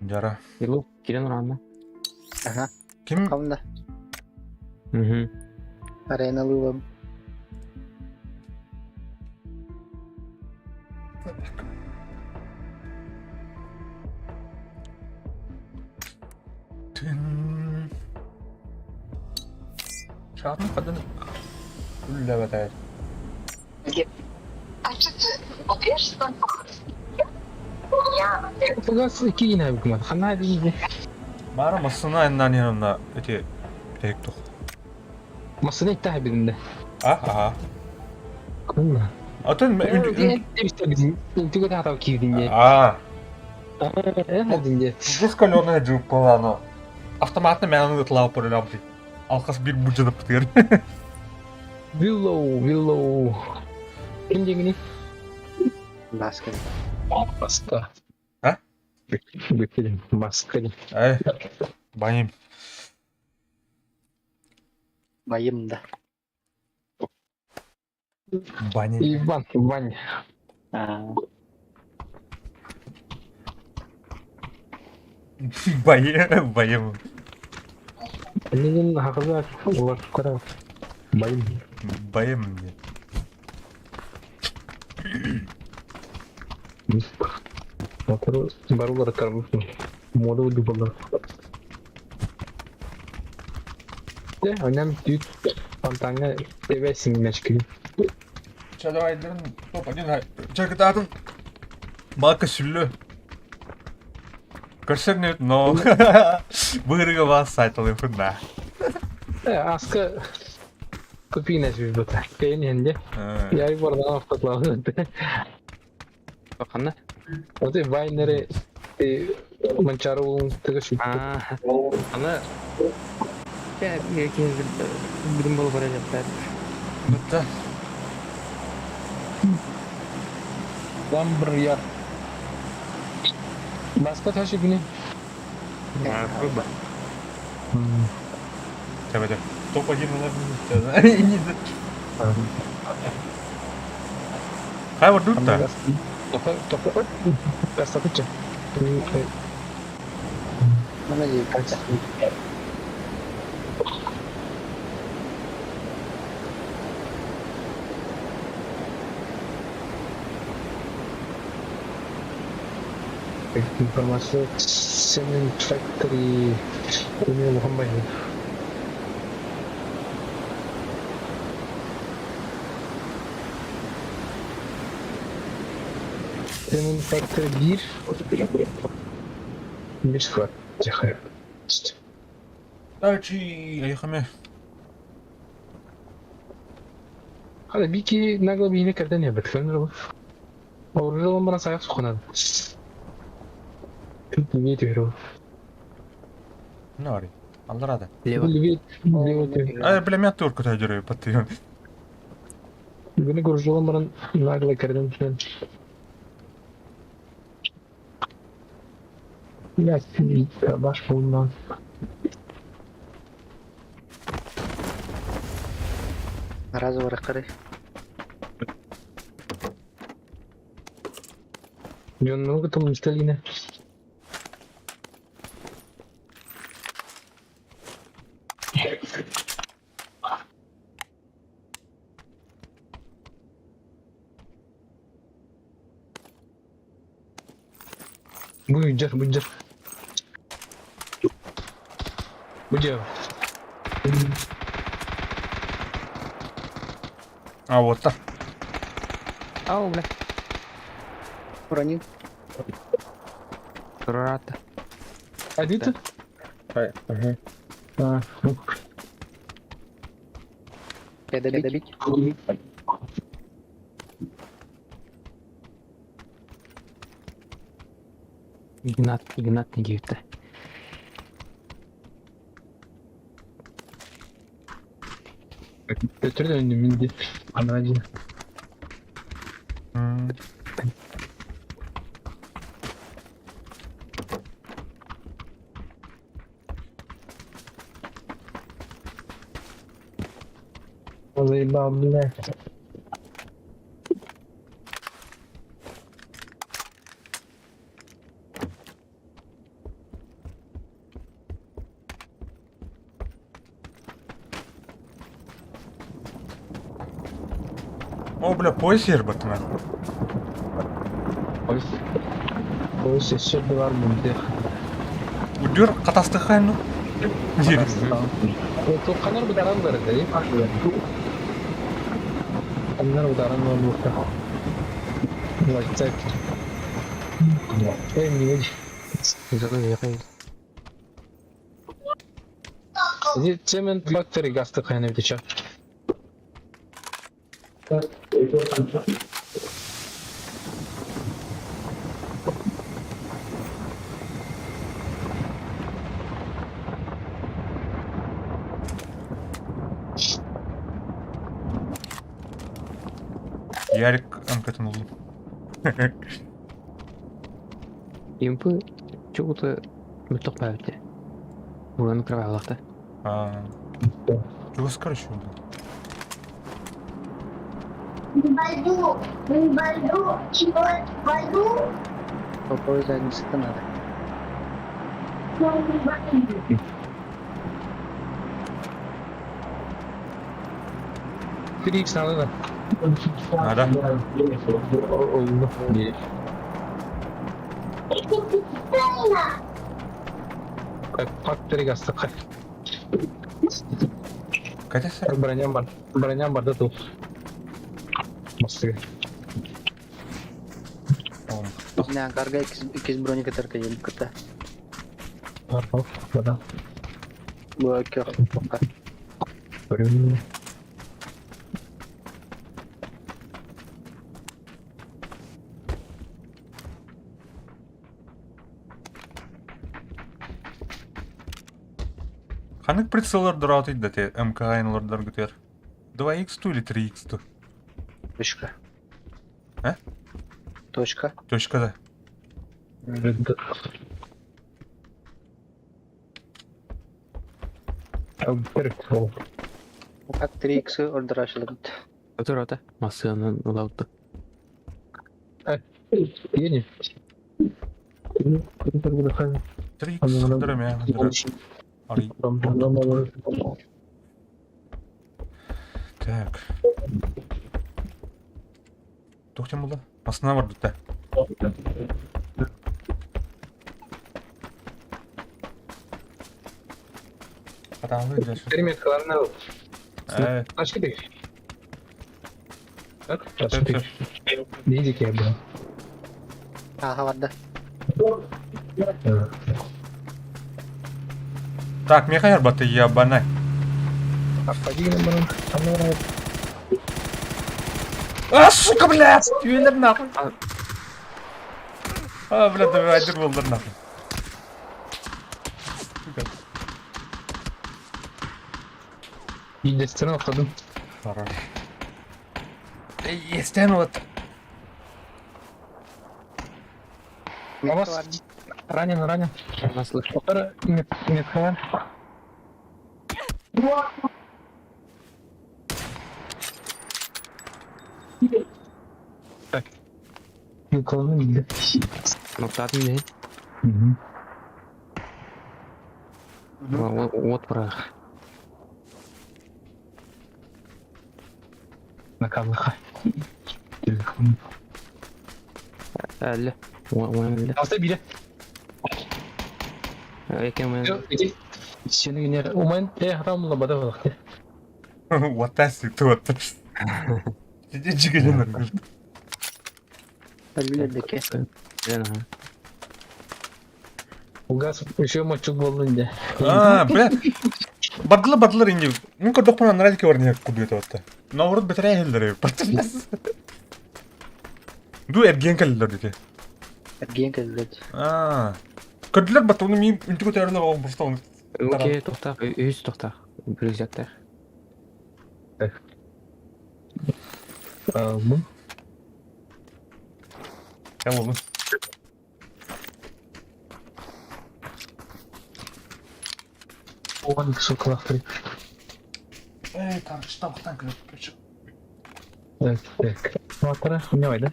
S3: Жара.
S2: Илу, кирен уранна.
S5: Ага.
S3: Ким
S5: Хамда.
S2: Угу.
S5: Арена лыла.
S3: Тын. Шатын қадын үлләбәтәр.
S1: Фугас кийин әбікмін. Хана дейді.
S3: Бары масына эннан yanımda эти tek тух.
S1: Масына иттә биринде.
S3: А, ага.
S1: Күнмә.
S3: Атын
S1: Интүгө тахтав кийдинде.
S3: А,
S1: Динде.
S3: Бескаленная джип была, но автоматно мен ытлау порылям. Алқас бир буджанып бітер.
S1: Виллоу, Виллоу. Ким дегени?
S5: Баскин.
S1: Баска.
S3: А?
S1: Бекелем, баска.
S3: Ай, байым.
S5: Байым да.
S3: Баним.
S1: Иван, Ваня.
S5: А,
S3: Байым, байым.
S1: Неден хақыза олар қара. Байым.
S3: Байым.
S1: Мотору барулар карбуф. Моду дубалар. Де, анам düt фонтанга тебесин мешкил.
S3: Ча давай дырын топ один чакытатын. Балка сүллü. Көрсөк нет, но бырыга бас сайтылы фында.
S1: Аска купина бит. Кейин хенде. Яй бардан автоклавы.
S2: Ханна?
S1: Оте вайнере манчары улун тыгы шүп.
S2: А, аны Бүгін болып бара жатты.
S3: Бітті.
S1: Ламбр яр. Баска ташы күні.
S3: Тебе топ один Хай вот тут та.
S1: Топа, топа, Гастатыча.
S5: Мына дейік.
S1: Информация Cement Factory Уме Мухаммад. Cement Factory 1 1 склад. Тихо.
S3: Дальше, айхаме.
S1: Hadi bir ki nagla bir yine kerden ya betken bu. Orada bana sayak sokunadı. Левее түһэр
S3: Не ори. Алларада.
S2: Лево.
S1: Левее, лево түһэр.
S3: Ай, бля, мен турку тайдыры паттыйын.
S1: Бүгүн көржолон баран нагло кирдим мен. Я баш булман.
S5: Разы бар қарай.
S1: Жоннугу тум истелине. Бу дьэр, бу дьэр. Бу дьэр.
S3: А, вот так.
S2: Ау, бля.
S5: Уронил.
S2: Турарата.
S1: Один?
S2: Ага.
S1: А, ну.
S5: Я добить. добить.
S2: Игнат, Игнат не диэбиттэ.
S1: Өтөр да минди. Ана один. Заебал, блядь.
S3: О, бля, пояс ербатына.
S1: Ой. Ой, все бар бунде.
S3: Удер катастыхай ну.
S1: Тоққанар бұдаран бар еді, Аннар бұдаран бар бұқта. Лайцак. Эй, не
S2: Зато
S1: Здесь цемент бактерий газ такая на.
S3: Ярик МК-тын улым.
S2: Импы чего-то мөтөк бәбитте. Бураны кровавлахта.
S3: А. Чего короче был?
S7: Пойду, пойду, чего пойду,
S5: Какой задницы-то надо?
S1: Три икс надо, да?
S3: Надо.
S1: Так, фактори газ такая.
S3: Катя сэр?
S1: Броням бар. Броням бар да тут. Мостыга.
S5: Не, карга икс броника только ем кыта.
S1: Бар, да.
S5: Бу көх.
S1: Времени.
S3: Ханык прицеллар дұрат да те МК айнлардар күтер. 2х ту или 3х ту?
S5: Точка.
S3: А?
S5: Точка.
S3: Точка да.
S5: Как 3х ордырашылыбыт.
S2: Турата. Массыанан улаутты.
S1: Едем.
S3: 3х дұрым Ай. Так. Тоқтен болды? Астына бар бітті. Атаңды жашы.
S1: Переметкаларын алып.
S3: Ә,
S1: Ашты бек. Так,
S3: сөп,
S1: ашты
S3: сөп.
S1: Видите, я был.
S5: Ага, барда.
S3: Так, меха баты ябанай.
S1: А поди на баран.
S3: А, сука, блядь! Түйелер нахуй. А, блядь, давай один болдыр нахуй. Сука.
S1: Единственное, входу.
S3: Хорош. Эй, естен вот.
S1: А вас ранен, ранен.
S2: Нас слышно.
S1: Метка. Так. Юколны видно.
S2: Ноктатын не.
S1: Угу.
S2: Вот прах.
S1: На каблах. Телефон.
S2: Әлі. Әлі.
S1: Алса бире.
S2: Эки
S1: Сені умайн те хатамла бада балакты.
S3: Уоттаас туотта. Жигелен.
S5: Өлүлэрдэке.
S1: Угас еще мочук болдун де.
S3: А, бля. Бардылар бардылар инде. Мин көрдөхпүн анараа диэки баран курдук этэ. Наоборот бэтэрээ иһэллэр. Ду эргиэн кэллилэр дите.
S5: Эргиэн кэллилэр.
S3: Аа. Көрдүлэр бат оны мин үнтүгө төрөлөр оҕом просто оны.
S2: Окей, тохтаах, үһүс тохтаах. Рюкзактаах.
S1: Бу.
S3: Я болдум.
S1: Оған сукалахтыр.
S3: Эй, короче, табақтан кіріп, короче.
S1: Так, так. Матара, не ойда.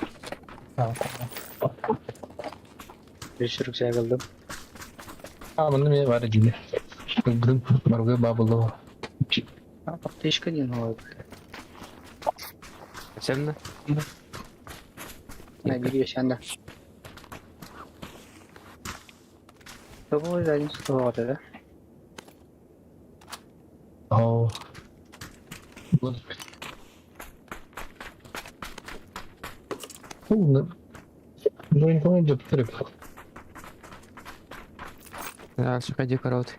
S5: Үс рюкзак ылдым.
S1: А, мында мен бар жине. Бүгін барга бабылы.
S5: Аптечка диэн ол.
S2: Сәмді?
S5: Биир санда. Тобой задницу да?
S1: О. Ну, ну, не деп
S2: Сука, корот.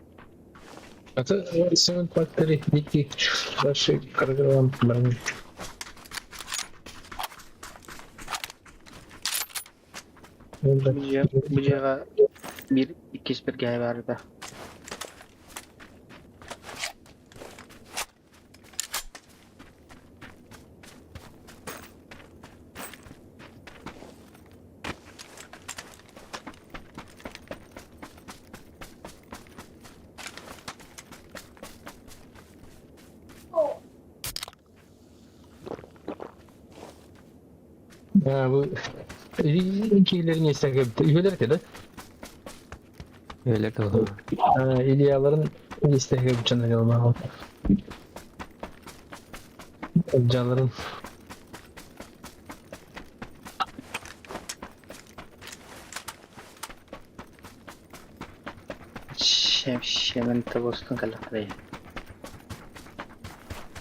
S1: Это 7 Factory Ники Наши программ
S5: Бу бир иккис бирге барда.
S1: Бу кийлерин эстен үйелер да?
S2: Öyle kaldı.
S1: Ильяларын истеге жана келмаган. Жаларын.
S5: Шем шемен тобостун каллахтарай.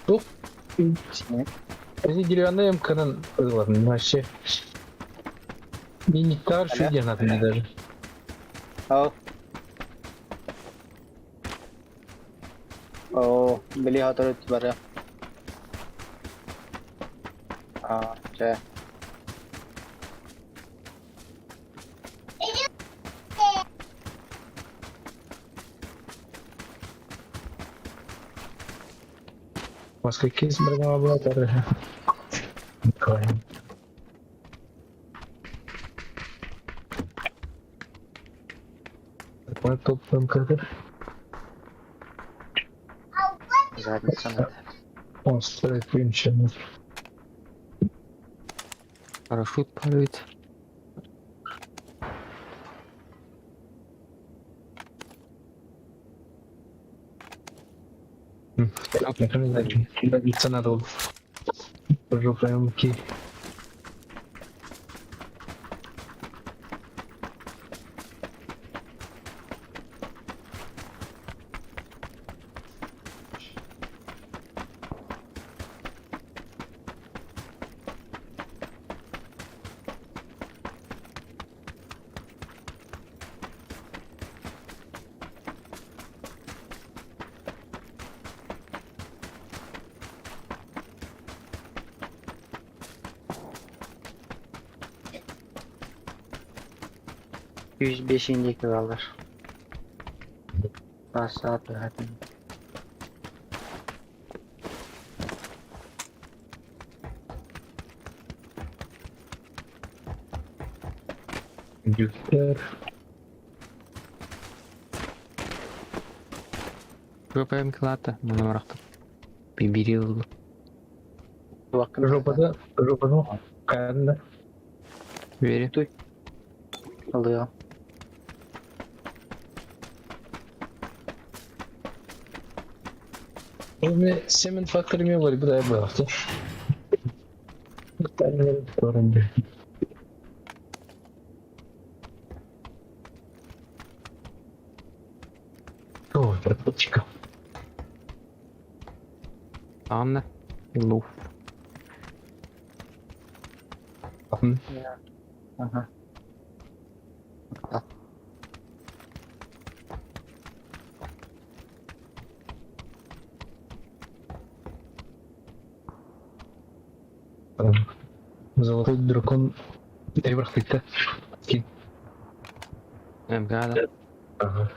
S1: Тух.
S5: Сине.
S1: Эти деревянные МКН ладно, вообще. Минитар
S5: Алло.
S1: шүден аты даже.
S5: Ау. Оо, били хаторут бара. А, чэ.
S1: Басқа кез бір болады әрі. Такой топ МК.
S5: Задница надо.
S1: Он строит вымчен.
S2: Парашют падает.
S1: Цена надо. Жопа МК.
S5: Yüz beşinci krallar. Basat zaten.
S1: Юпитер.
S2: ППМ клата, мына Бибири oldu.
S1: Жопада, жопада. Кәдімгі.
S2: Бери.
S5: Alıyor.
S1: Мен Semen Factory ме бар, бұдай байлақты. Аптечка.
S2: Анна. Луф.
S5: Ага.
S1: Золотой дракон. Эбрахтыкта.
S2: МК да.
S1: Ага.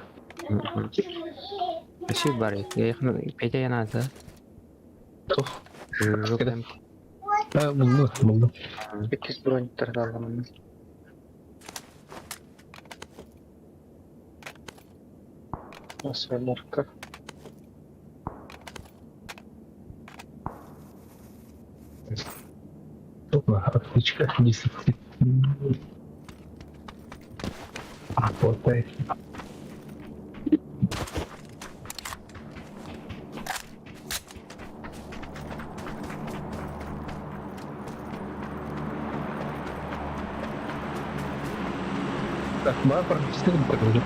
S2: Спасибо, Барри. Я их Петя я надо.
S1: Тух.
S2: Жук
S1: Кеде. Булду, булду.
S5: Иккис брониктар алламын. Марка.
S1: Опа, аптечка. 10. А, хватает. Так, бар практически покажу.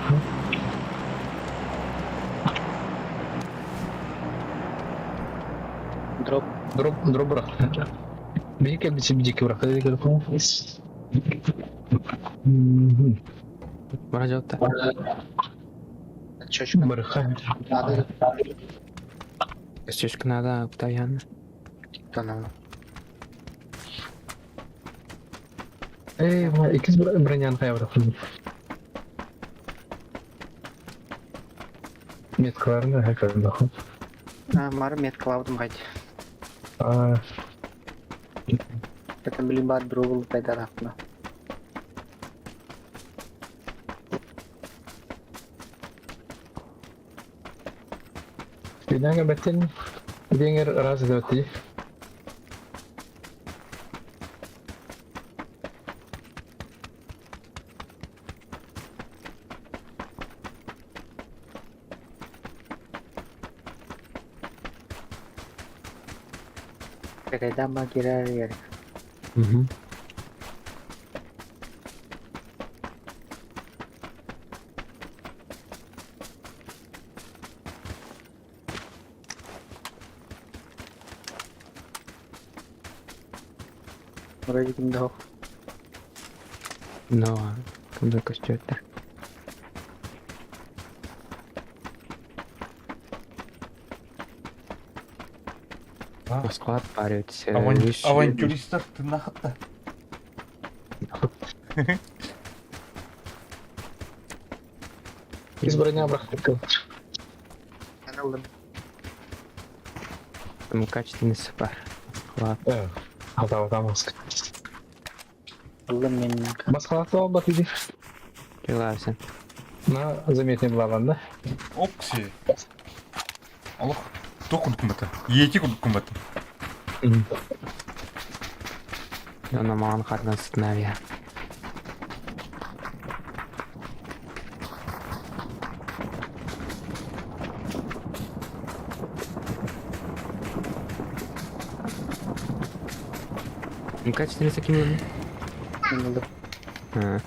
S5: Дроп.
S1: Дроп, дроп брак. Биһиги кэлбит биһиги брак.
S2: Бара жауапта.
S5: Чочка.
S1: Барыха.
S5: Надо.
S2: Чешка надо, Октавиан.
S5: Канал.
S1: Эй, иккис бронян хайа брак. Меткаларны хайкарда.
S5: А, мар меткалаудым гайд.
S1: А,
S5: Это блин бар бровыл пайдарафна.
S1: Видanga беттен Венгер раз два три.
S5: Когда магирар.
S2: Угу.
S5: Вроде ким
S2: Но, кымда көстөттөр. Москва парит.
S3: Авантюристов ты нахатта.
S1: Из броня брак.
S5: Каналым.
S2: Там качественный сапар. Москва.
S1: Ата ата маск.
S5: Аллым мен.
S1: Маскалаты албат иди.
S2: Келавсен.
S1: На заметный была да?
S3: Окси. Аллах. Тоқ курдук бата. Ети курдук бата.
S2: Ана маған қардан сытнавия. Качественный таким
S5: Каналым.
S2: А.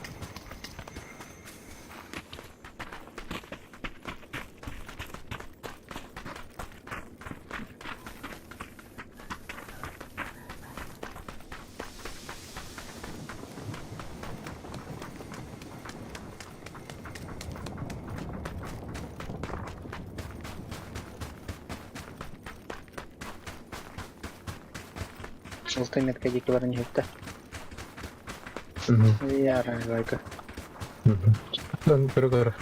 S5: Желтый метка дики бар не жетті. Яра, гайка.
S1: Көрө көрө.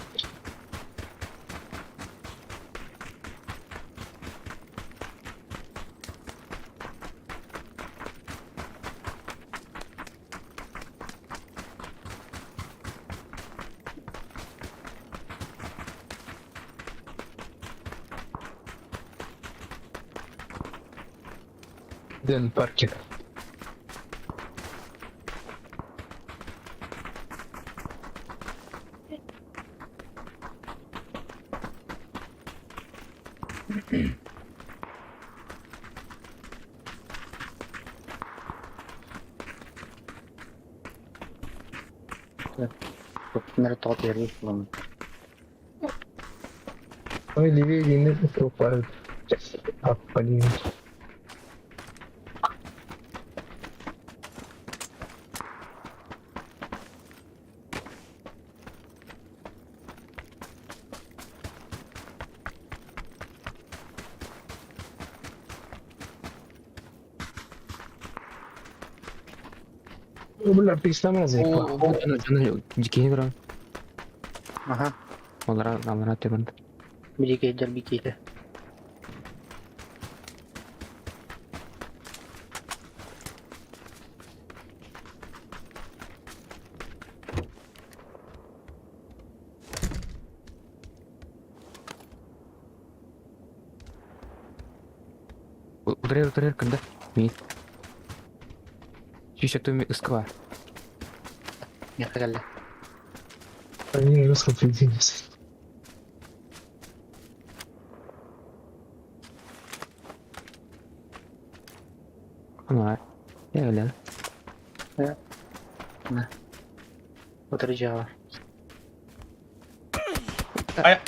S1: Дэн Паркер.
S5: Мэр тот ярый.
S1: Ой, левее не уступают. А, блин. Бля, пистолет зекла.
S2: Дикини көрөн.
S5: Ага.
S2: Олара алара төбөн.
S5: Бириге дәрбикейді.
S2: Утырыр утырыр күндә. Мин. Шишә төме ыскы бар.
S5: Меха кэллэ.
S1: Они русском пиздец.
S2: Ана. Я беләм.
S5: Утыры жаба.
S3: Ай.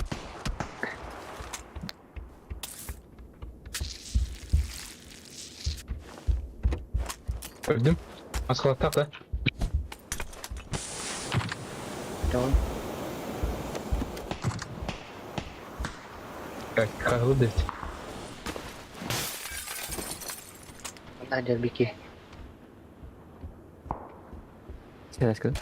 S1: Öldüm. Az kaldı da.
S5: Tamam.
S1: Как дать?
S5: Манна дәрбике.
S2: Сәләскә.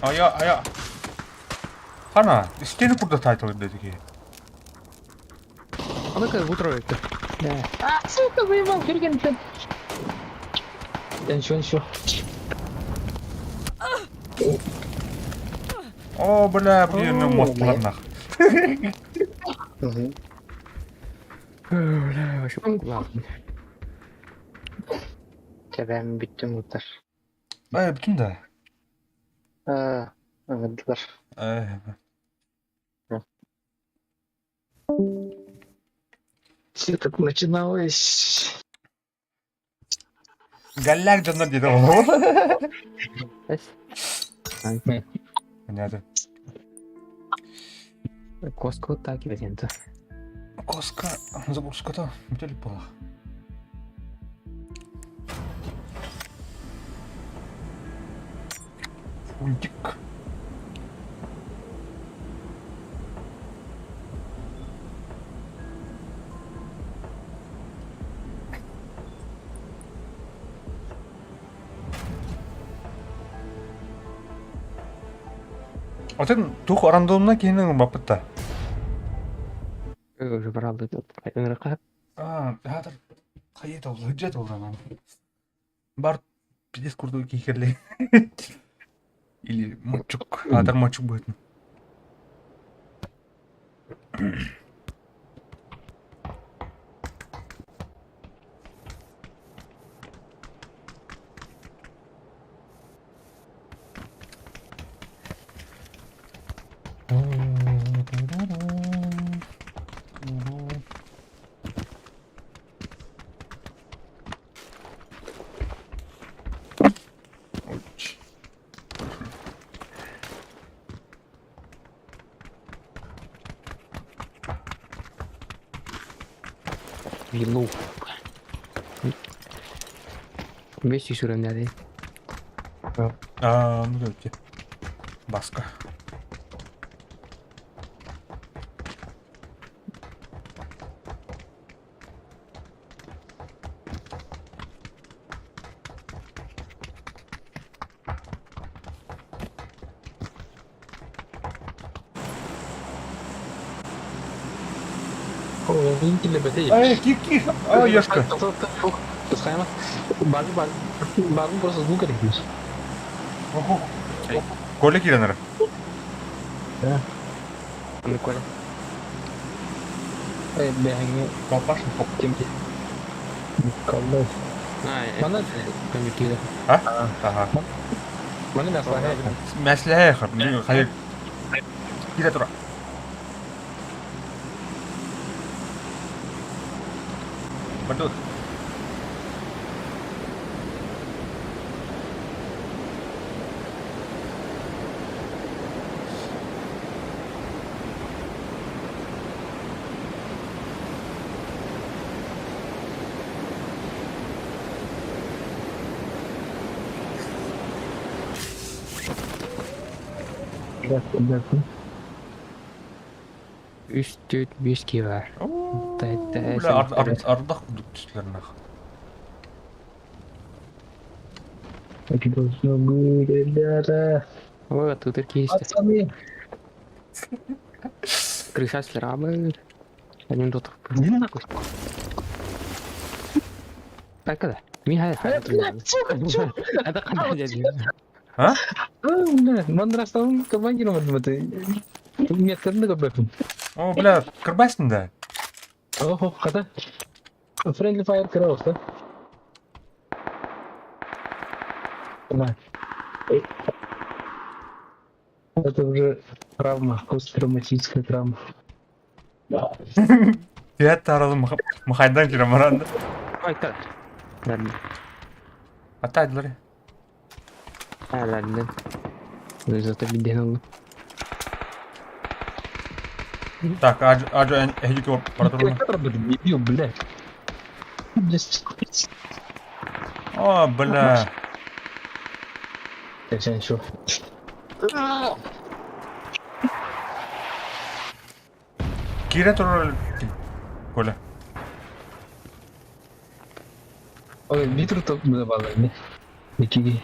S3: Ая, ая. Хана, стены курда тайтыл деди.
S2: Аны кыз утырыр итте. Да.
S1: А, сука, заебал, Хюрген, ты. Я ничего, ничего.
S3: О, бля, блин, ну мостлар нах.
S2: Бля, вообще ладно.
S5: Тэбэм бүттүм утар.
S3: Э, бүтүн да.
S5: Аа, ыңырдылар.
S3: Э,
S1: Все так начиналось.
S3: Галляк жаннар деди ол.
S2: Эс.
S3: Понятно.
S2: Коско так и бетенте.
S3: Коска, забурската, бүтелик була. Фунтик. Отын тух рандомна кейинен бапытта.
S2: Уже баралды. Ыңырка.
S3: А, хатыр хайет oldu, hüccet oldu ama. Бар пиздец курду кихерли. Или мочук. Хатыр мочук будет. Оч.
S2: Вилу. Бес сүрәмнәде.
S3: А, ну давайте. Баска.
S1: О, видите ли, бэтей.
S3: Ай, кик, кик. А, ешка.
S1: Пускай Баг, баг. Багу просто звук рехнешь.
S3: Коля киренер.
S2: Аны коля.
S1: Бэһэҥҥэ
S3: Колпашный хоп.
S1: ким Николай. Мана
S2: Көмүкире.
S3: А? Ага.
S1: Маны мяслаһа.
S3: Мәсләһә хар. Хайыр. Кирә тура. Бардут.
S2: Үс, түөрт, биэс киһи баар.
S3: Бля, ардах курдук түстүлэр нах.
S1: Это должно быть, ребята.
S2: Ой, тутыр киһи
S1: Пацаны.
S2: Крыша слабый. Один тут.
S1: Иди нахуй.
S2: Так когда? Михаил.
S1: Блядь, сука, чё?
S2: Это когда дядя?
S3: А?
S1: Бля, мандрастан командиром это. Метрны көбөпүн.
S3: О, бля, кырбайсың да.
S1: Охо, хата. Friendly fire кыра да? Да. Это уже травма, посттравматическая травма.
S3: Түһэт таралым махайдан кире маранды.
S2: Ой, так. Ладно.
S3: Атайдылар.
S2: А, ладно. Зато беден
S3: Так, ажо эһиги бара
S1: Который дебил, блядь. Блядь.
S3: О, бля.
S1: Я сейчас еще.
S3: Кире турар Коля.
S1: Ой, битру топ баланы. Икиги.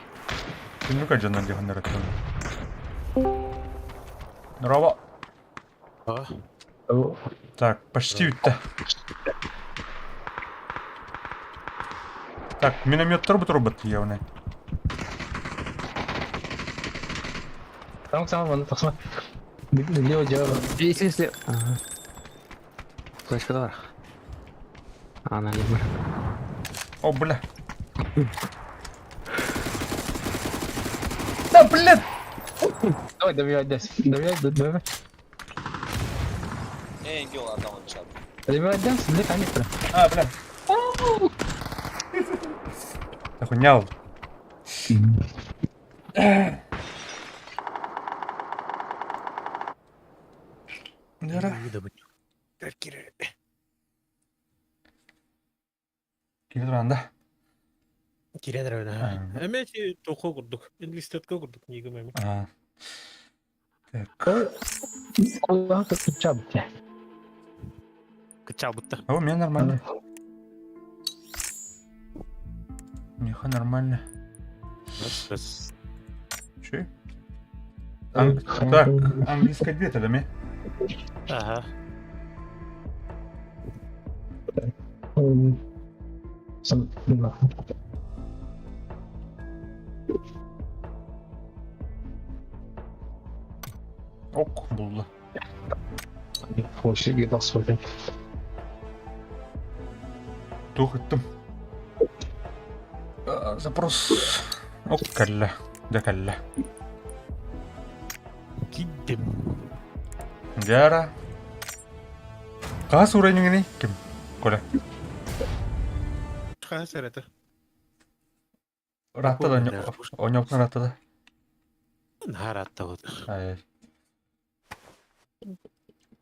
S3: Түннүк жаннан диханнар өттөн. Раба. Так, почти үтті. Так, минометтер бут робот явно.
S1: Там сам вон тахма. Лево дело.
S2: Если если. Ага. Флешка бар. Ана не бар.
S3: О, бля. Да, блядь!
S1: Давай, добивай, десь. Добивай, добивай. Добивай, десь, блядь, канистра.
S3: А, бля. Охунял. Нера. Кире туранда.
S8: Кирен Эме тоқо курдук. Инвеститка курдук ниге мен.
S3: А. Так.
S1: Куда ты чабте?
S8: Кычабытта.
S3: О, у меня нормально. Меха нормально. Че? Так, английская две тогда, ме?
S8: Ага.
S1: Сам,
S3: Ок, булды.
S1: Фошиги досуги.
S3: Тух иттим. Запрос. Ок, кэллэ. Дьэ кэллэ.
S8: Киддим.
S3: Дьара. Хас уровень Ким? Коля.
S8: Хас это.
S3: Ратта да, оньоптун ратта да.
S8: Наратта вот.
S3: Ай.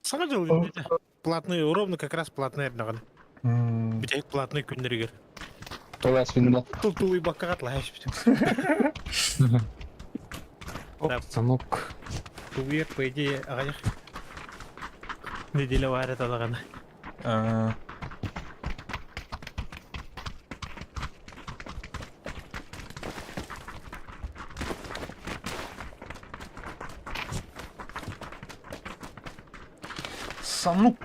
S8: Саҥа дьыл платный, ровно как раз платный эрнаган. Бүтәйик платный күннэригэр.
S1: Тола свинла.
S8: Тул тулуй баккагат лаһаш бүтүн.
S2: Станок.
S8: Тулуйер, по идее, аҕыйах неделя баар этэ даҕаны.
S3: Санук.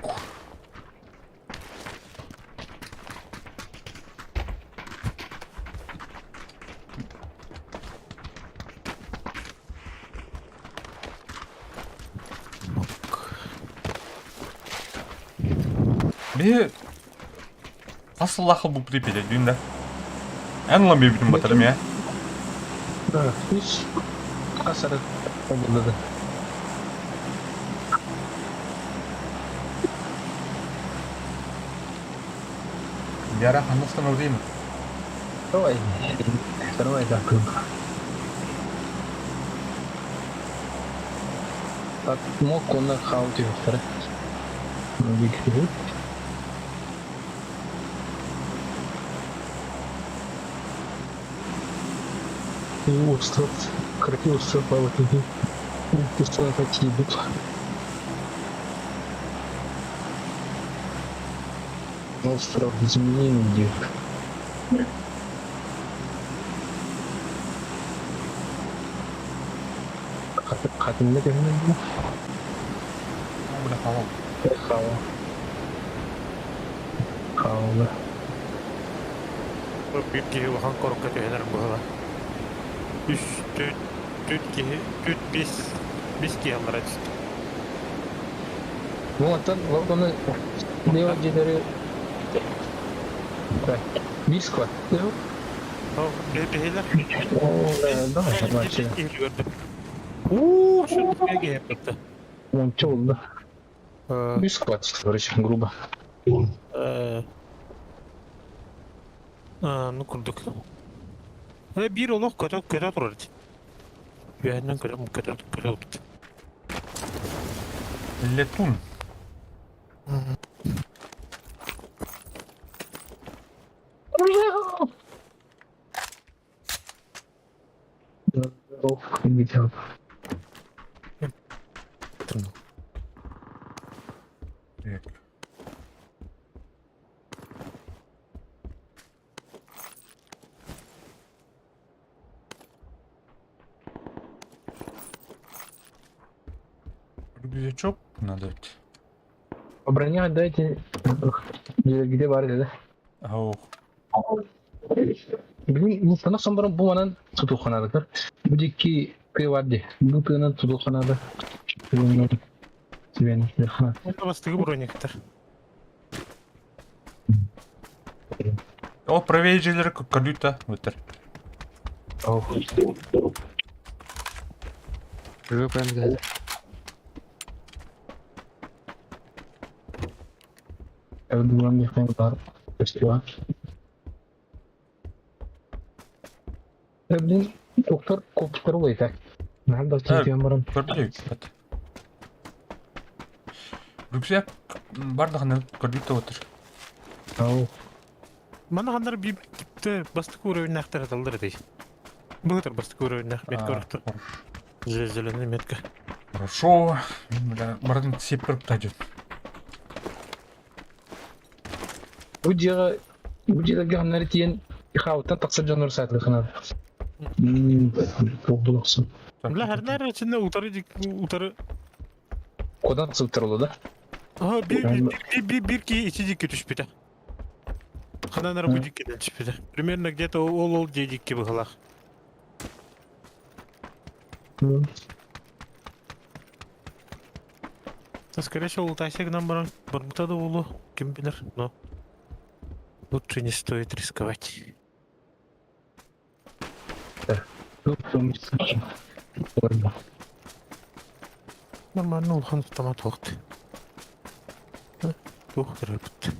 S3: Биһи хас сыллаах булбут Петя да? Эн улам биэрбитин батарым я.
S1: Үс хас арыт обуллады.
S3: Яра ханна остановил?
S1: Давай. Давай так. Мог он хаут юхтары. Устат, крутился по вот Остров Змеиный. Хатынна көһүнэн
S3: Бля, хавал.
S1: Хава. Хава.
S8: Биир киһи улахан корукка түһэнэр быһыла. Үс, төрт, төрт киһи, төрт, бес, бес киһи аллара түстэ.
S1: Ну, оттон вот он Лео дьиэлэри биир склад.
S8: Бэһилэр.
S1: Давай, давай,
S8: Уу, шүрдүгэ
S1: Уонча буолла. Үс склад, короче, грубо.
S8: Ну курдук. Биир олох көтө көтө турар. Үөһэннэн көтө көтө көтө.
S3: Летун. Так. Рюкзачок надо ведь.
S1: По броне отдайте. Где, где бар dedi.
S3: Ау.
S1: Блин, мустана самбарам бу манан тутуханадыгар. Бу дикки кыйварди. Бу тыынан тутуханады.
S8: Бастыгы брониктар.
S3: О, правее жилер калюта. Өтер.
S2: Живой прям газет.
S1: Блин, доктор коптер улайта. Надо барам.
S3: Көрдүк. Рюкзак бардахына калюта отыр.
S1: Ау.
S8: Мана хандар би типте бастык уровень аталдар дей. Былтыр бастык уровень метка орохтор. Зеленый метка.
S3: Хорошо. Бля, бардын сеппер тажы.
S1: Бу дьиэҕэ бу дьиэлэргэ ханна эрэ тиийэн хаабыттан тахсар дьоннору саатылыххына туох булахсын.
S8: Бля, хернер içinde утары утары.
S1: Кудан тахсыбыттар оло да?
S8: Ага, bir bir bir bir bir ki içi dikki түспүтэ. Ханан бу дикки түспүтэ. Примерно где-то ол ол дии дикки быһылах. Скорее всего, ултайся к нам баран. Барбута да улу, ким билер, но лучше не стоит рисковать. Нормально, улахан автомат уақыт. Туох көрөбүт.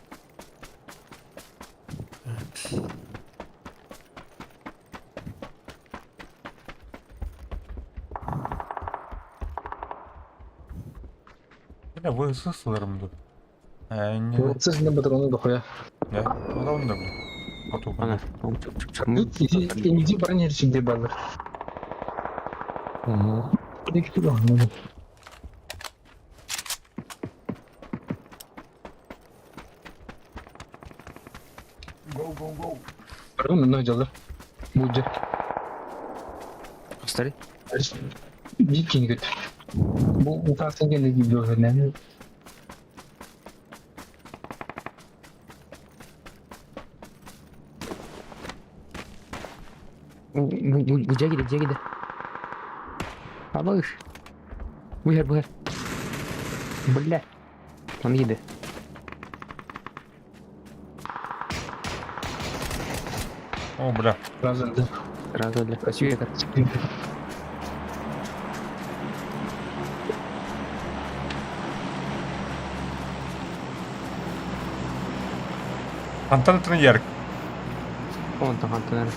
S3: Бля, вы сысыларым ду. Не.
S1: Сыз не патроны дохуя.
S3: Да, одан да, бля. Хоту.
S2: Ана, он чук-чук-чук.
S1: Иди броня всегда базар.
S3: Go, go, go.
S1: Пардон, но дела. Будет.
S2: Постари.
S1: Дикий говорит. Бу утасын гене гибдө.
S2: Бу жагиде, жагиде. Абыш. Буяр, буяр. Бля. Он еды.
S3: О, бля.
S1: Сразу да.
S2: Сразу для Спасибо.
S3: Антон Треньерк.
S2: Онтон хантан эрэ.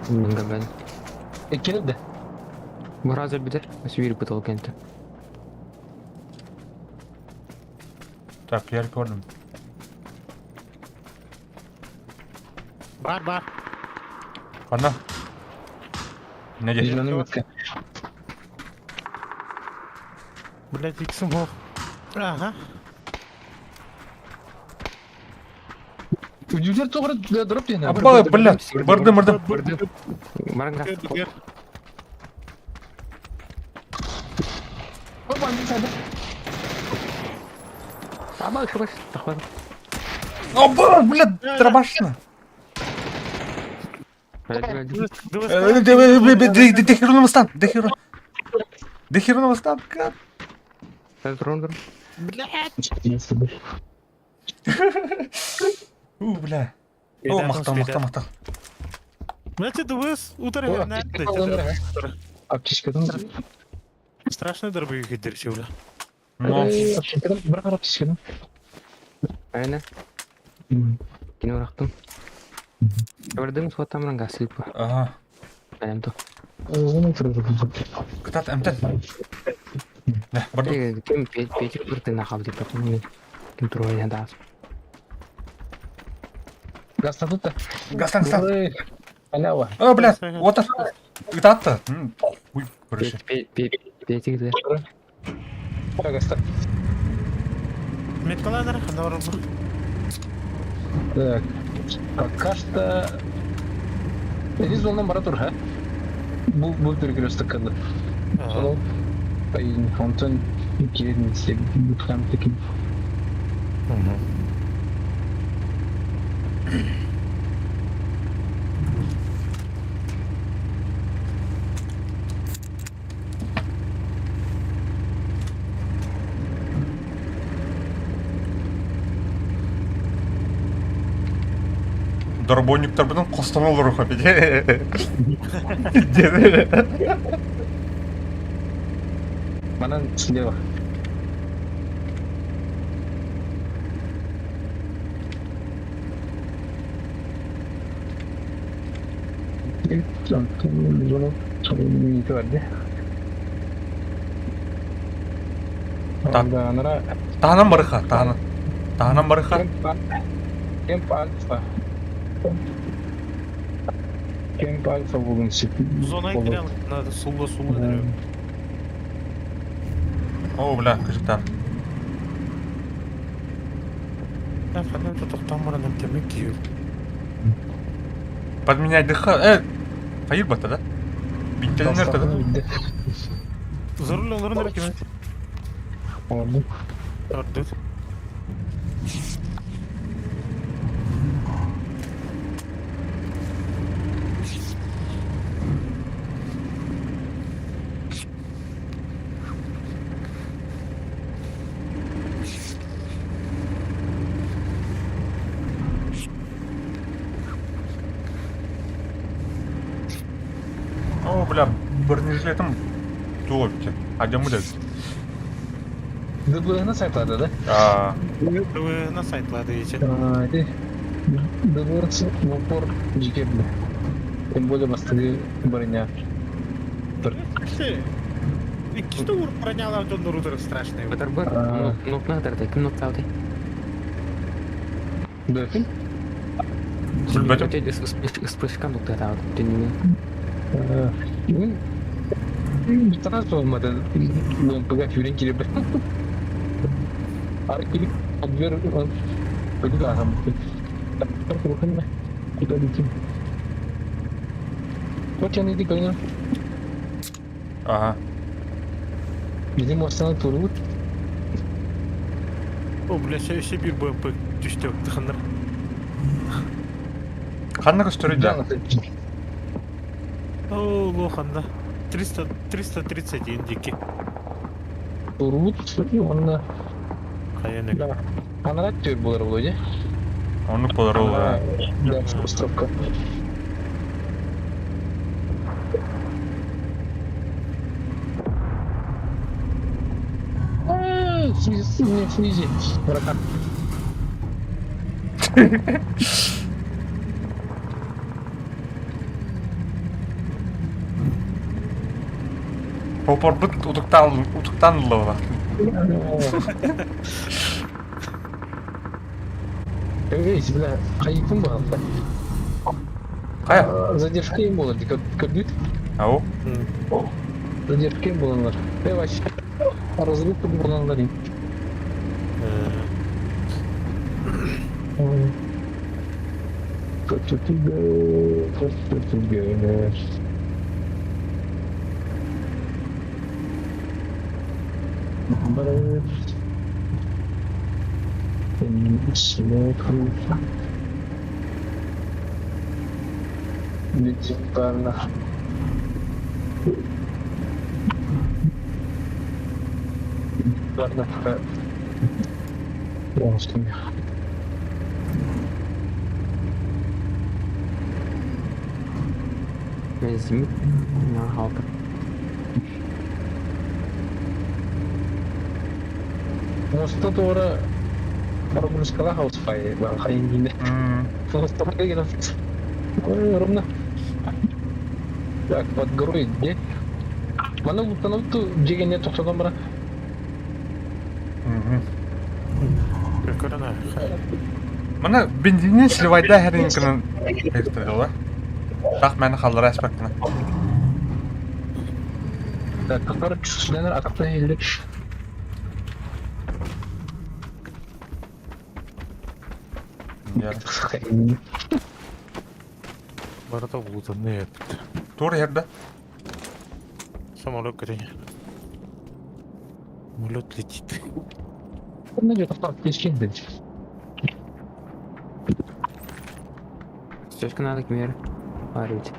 S2: Мин бен.
S1: Эккелеп да.
S2: Бу разы бүтэр. Сүүр бытыл кенте.
S3: Так, я көрдüm.
S8: Бар, бар.
S3: Ана. Не дей?
S1: Зеленый метка.
S8: Блядь, иксим хох. Ага.
S1: Үдүлер тоғыры дроп дені.
S3: Апа, бля, бардым, бардым.
S2: Баранга.
S8: Бер,
S1: Опа, andi сады.
S2: Аба, шыбаш. Тахвар.
S3: Опа, бля, дробашно. Дехерунова стан, дехерун. Дехерунова стан, как?
S2: Дрон, дрон.
S8: Блядь.
S3: У, бля. О, мақтал, мақтал, мақтал.
S8: Блядь, ДВС утар
S1: О, аптечкадан.
S8: Страшный дробовик дерси, бля.
S3: Но.
S1: Аптечкадан, бір қара аптечкадан.
S2: Айна. Кино рахтым. Бардым суаттамран гасыпа.
S3: Ага.
S2: Бәлем то.
S1: Оны тұрды.
S3: Кытат, әмтән. Не, бардым.
S2: Ким петик бирти нахал дип потом. Ким турбай да.
S1: Газ та.
S3: Гастан, гастан.
S1: Халява.
S3: О, бля, вот это. Кытатты. Ой, короче.
S2: Петик да.
S1: Гаста.
S8: Меткаланар, хана бар.
S1: Так. Пока что... Эдиз ондан бара тур, ха? Бу бу перекресток кылды. Сол. Онтон кирен буткам таким.
S3: Дорбонниктар бұдан қостанал руха бит.
S1: Манан слева.
S3: Таанан барыха, таанан. Таанан барыха.
S1: Кемп Альфа. Кемп Альфа бүгін
S8: Зона кирел, надо сулла сулла.
S3: О, бля, кыжыктар.
S8: Да, хана тоқтам баран темек кию.
S3: Подменять дыха. Хайыр бата, да? Бинтелен да?
S8: За рулем рулем кем?
S1: Орду.
S8: Орду.
S3: О, бля, бронежилетом туопте. А где мы
S1: ДБ сайтлады, да?
S3: А,
S8: Вы на сайт ладаете.
S1: ДБ в упор жекерді. Тем более бастығы броня.
S8: Что ур броняла Джон Рудер страшный.
S2: Батар бар. Нокна тарта. Ким ноктауды?
S1: Да, ким?
S3: Билбетим.
S2: Спышка ноктауды. Төнүгө.
S1: Сразу olmadı. БМП-га фюрен келіп. Ары келіп, обвер, Куда там? Куда летим? Вот я найди коня.
S3: Ага.
S1: Видимо, останут турут.
S8: О, бля, ще бир БМП түштө тыхандар.
S3: Ханна көстөрүй да?
S8: О, лоханда. 300, 331 дики.
S1: Турут, и он на...
S8: Каяны.
S1: Да. Анарат төр болар вроде.
S3: Оннук буолар ол.
S1: Дальше островка. Не снизить, братан.
S3: Опорбут утуктаан утуктаан ылла
S1: Эй, бля, хайыппын баҕалта.
S3: Хайа?
S1: Задержка им было, көрдүт?
S3: Ау.
S1: Задержка им буланнар. Э, вообще, разрыв буланнар. Көтүтүгө,
S2: Бензин хаалбыт.
S1: Муоста туора прогрузкалаах ауспай хайын Ровно. Так, под горой где? Мана установку дьиэгэнэ тохтотон баран.
S8: Көрөн
S3: Мана бензинин сливайда хәрин кынан электрола. Так мени халлара аспектына.
S1: Так, который чувствленер атакта или
S8: Барыта улутанны эппит.
S3: Тур ерде.
S8: Самолет көтөн. Самолет летит.
S2: Стежка надо к мере. Парить.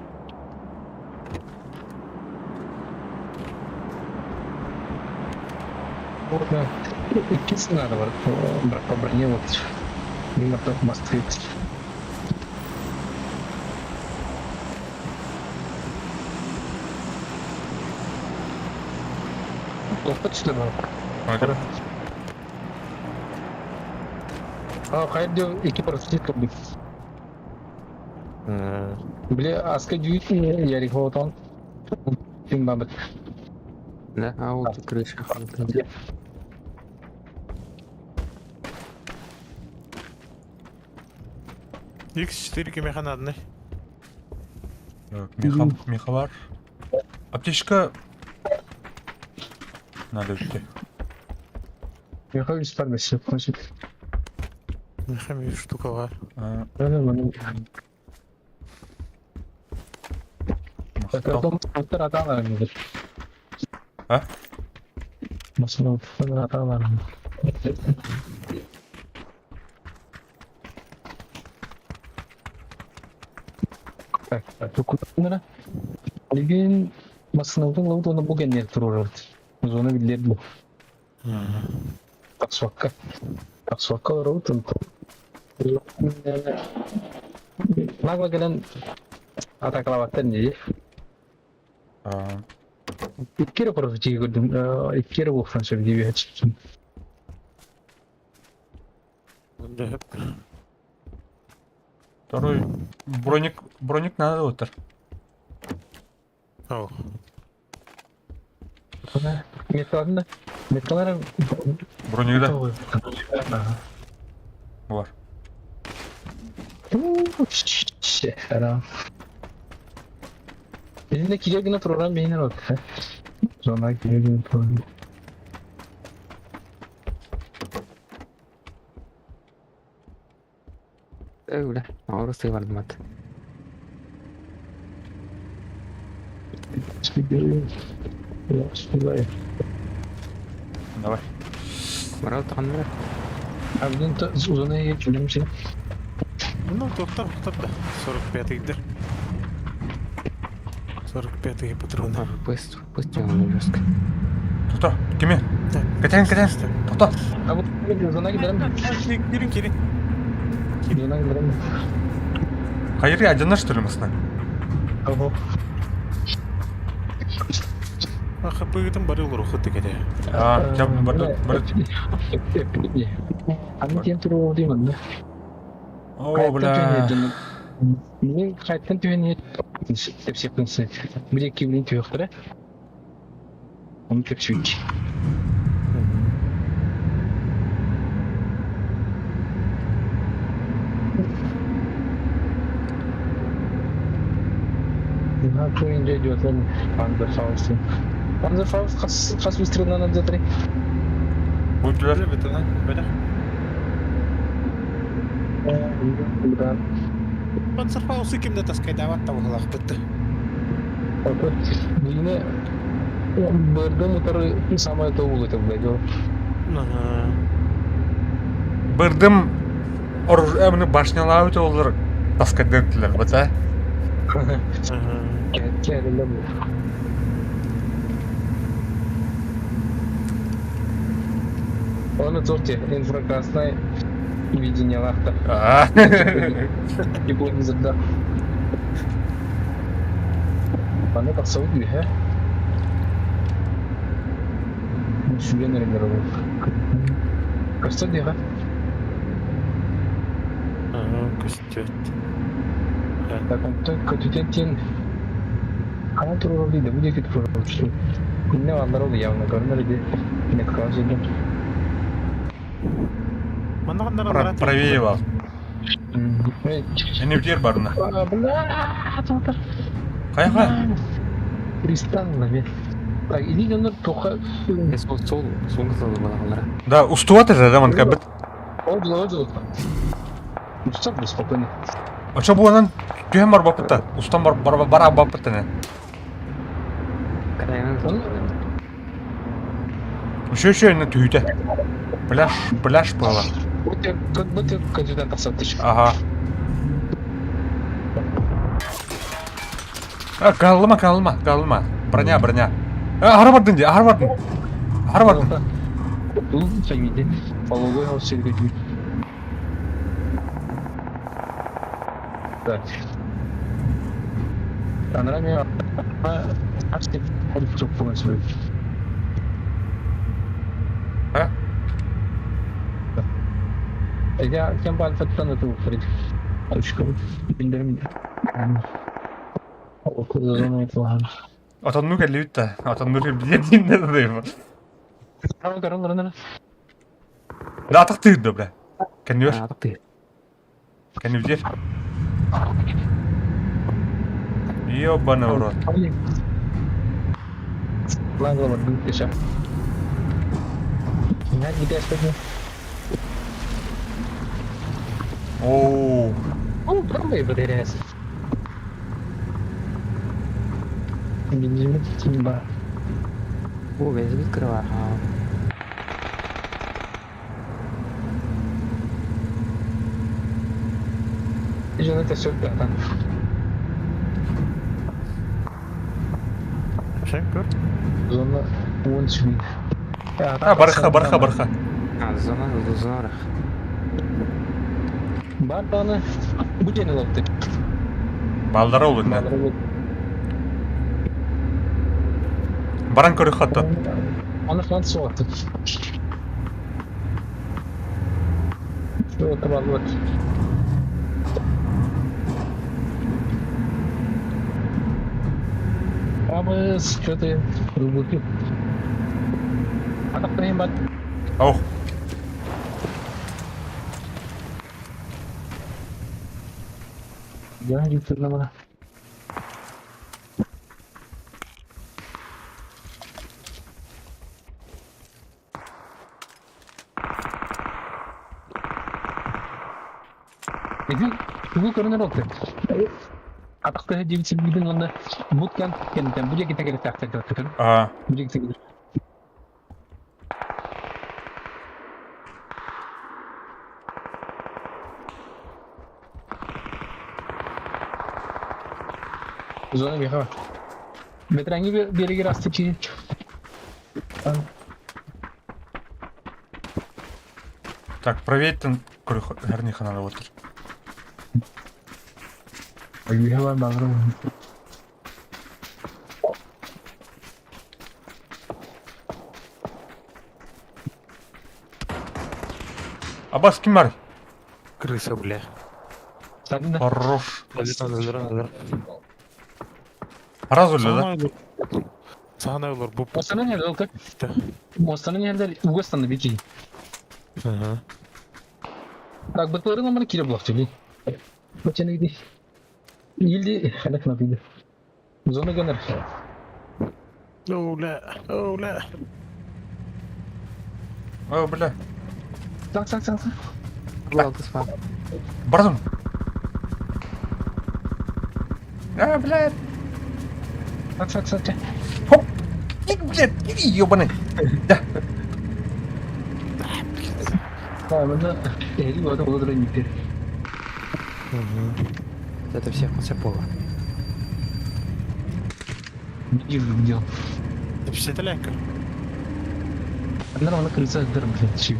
S1: Иккис надо бар по броне вот. Мимо мосты. Плохо түстү бар. А, хайдё ики парасит кабы. Бля, аска дүйт ярик отон. Ким бабыт.
S2: Да, а вот и крыша.
S8: X4 кимиэхэ нааданы?
S3: Миха, миха бар. Аптечка надо өтте.
S1: Миха үс бар бәсе.
S8: Миэхэ биир штука баар.
S3: А?
S1: Билигин массыынабытын ылабыт уонна бу кэнниэр туруорабыт. Зона биллэр бу. Тахсыбакка. Тахсыбакка олоробут онтон. Нагло кэлэн атакалаабаттар дии. Икки эрэ короту көрдүм. Икки эрэ буолсан сөп дии биһэччим.
S3: Второй броник, броник надо отыр.
S8: О.
S1: Металларына металлар
S3: Броник да? Бар.
S1: Elinde кире гына тураран бейнер от. Зона кире гына тураран.
S2: Бля, орус бардымат.
S3: Давай.
S2: Барал тағаннара.
S1: Абдын узуна егер
S8: Ну, тоқтар, тоқтар да. 45-й 45-й патроны.
S2: Пусть, пусть он жестко.
S3: Тоқта, кеме. Кәтен, кәтен. Тоқта.
S1: А вот зона кидерем.
S8: Кирин, кирин.
S3: Хайыры адьанар что ли масна?
S8: ХП-гытын бары олорохут текете.
S3: А, я бары бары.
S1: Аны тиэн туруо дии манна.
S3: О, бля.
S1: Мин хайтан түһэн тепсиэхпин сөп. Били кимнин түһүөхтэрэ. Ону тепсүүч. Нахуй идет он Панзерфауст. Панзерфауст хас хас выстрелынан алдьатарый?
S3: Будьлар.
S8: Бетена, бетена.
S1: Да.
S8: Панцерфаусы ким да таскайдаабат табыһылаахпыт.
S1: Билине бырдым утары самое то улытыл, блядь.
S3: Бырдым оружие башнялаабыт олар таскайдырдылар бата.
S1: Кэллэ бу. Оны туох инфракрасное видениелаахта. Тепловизорда. Аны тахсабыт үһэ. Сүгэн эрэллэр ол. Көстөр диэхэ.
S8: Көстүөт.
S1: Так, онтон көтүтэн тиэн ханан туруорар дии да бу диэки туруорар Инне бааллар ол явно көрүнэр иди. Метка сылдьан.
S8: Манна ханнар
S3: Правее бал. Эневдер барына.
S1: Бля, тоқтар.
S3: Хайа хайа.
S1: Кристалл мен. Так, иди дьоннор тоха.
S2: Сол сол сол сол балалара.
S3: Да, устуат это да, манка бит.
S1: Ол ол ол. Устат бы спокойно.
S3: Очо буонан түһэн бар баппыта. Устан бар бар бар баппыта не. Үшө үшө энэ түһүтэ. Пляж, пляж была.
S1: Бу көтүтэн тахсат тиш.
S3: Ага. А, калма, калма, калма. Броня, броня. А, ахара бардын ди, ахара бардын. Ахара бардын.
S1: Бұл фамилия. Половой хаус сергей. Так. Анра мен
S3: А?
S1: Я кем бальфаттан это уфрит. Очко. Билдерим. Окузunu falan.
S3: Отонну кэллибит да. Отонну кэлбит да. Да атах тыыр да бля. Кэннибер.
S2: Атах тыыр.
S3: Кэннибдер. Ёбаный в рот.
S1: Лаглова дыша.
S3: Оу.
S1: О, правда, БДРС. Бензин тимба.
S2: О, бензин открыла.
S1: Жена это все да. Зона он сүн.
S3: А, барха, барха, барха.
S2: А, зона, зона.
S1: Бар бу дени лопты.
S3: Балдара ол инне. Баран көрү хатта.
S1: Аны флан соқты. Что это вот. Абыз, что ты? Глубокий. Атақ бат.
S3: Ох.
S1: Я не Иди, тугу көрүнөр олты. Атақта дивитсин бидин онда буткан кентен бу жеки тегер тактар көтөр.
S3: А.
S1: Бу жеки тегер. Зона беха. Бетранги береги расты чи.
S3: Так, проверь там көрү харни ханалы отыр.
S1: Үөһэ бар баҕарым.
S3: Абас ким бар?
S8: Крыса, бля.
S1: Сарында.
S3: Хорош.
S8: Өлөр, өлөр.
S3: Раз өлдө да?
S8: Саһана олор бу.
S1: Мостанın nerede Olka? Мостанın yerler Ugostan'da bir ki.
S8: Ага.
S1: Так, бытларын аманы кире булак түли. Бачаны гиди. Илди ханак напиди. Зона гонор.
S8: О, бля. О, бля.
S3: О, бля.
S1: Так, так, так.
S2: Алты спа.
S3: Бардым. А, бля.
S1: Так, так, так.
S3: Хоп. Иди, блядь, иди, ёбаный. Да.
S1: Да, мында эри бады болдыр никте.
S2: Это всех пола.
S1: Не вижу где он.
S8: Псителяка.
S1: Нормально крыса дыр, блядь, чего.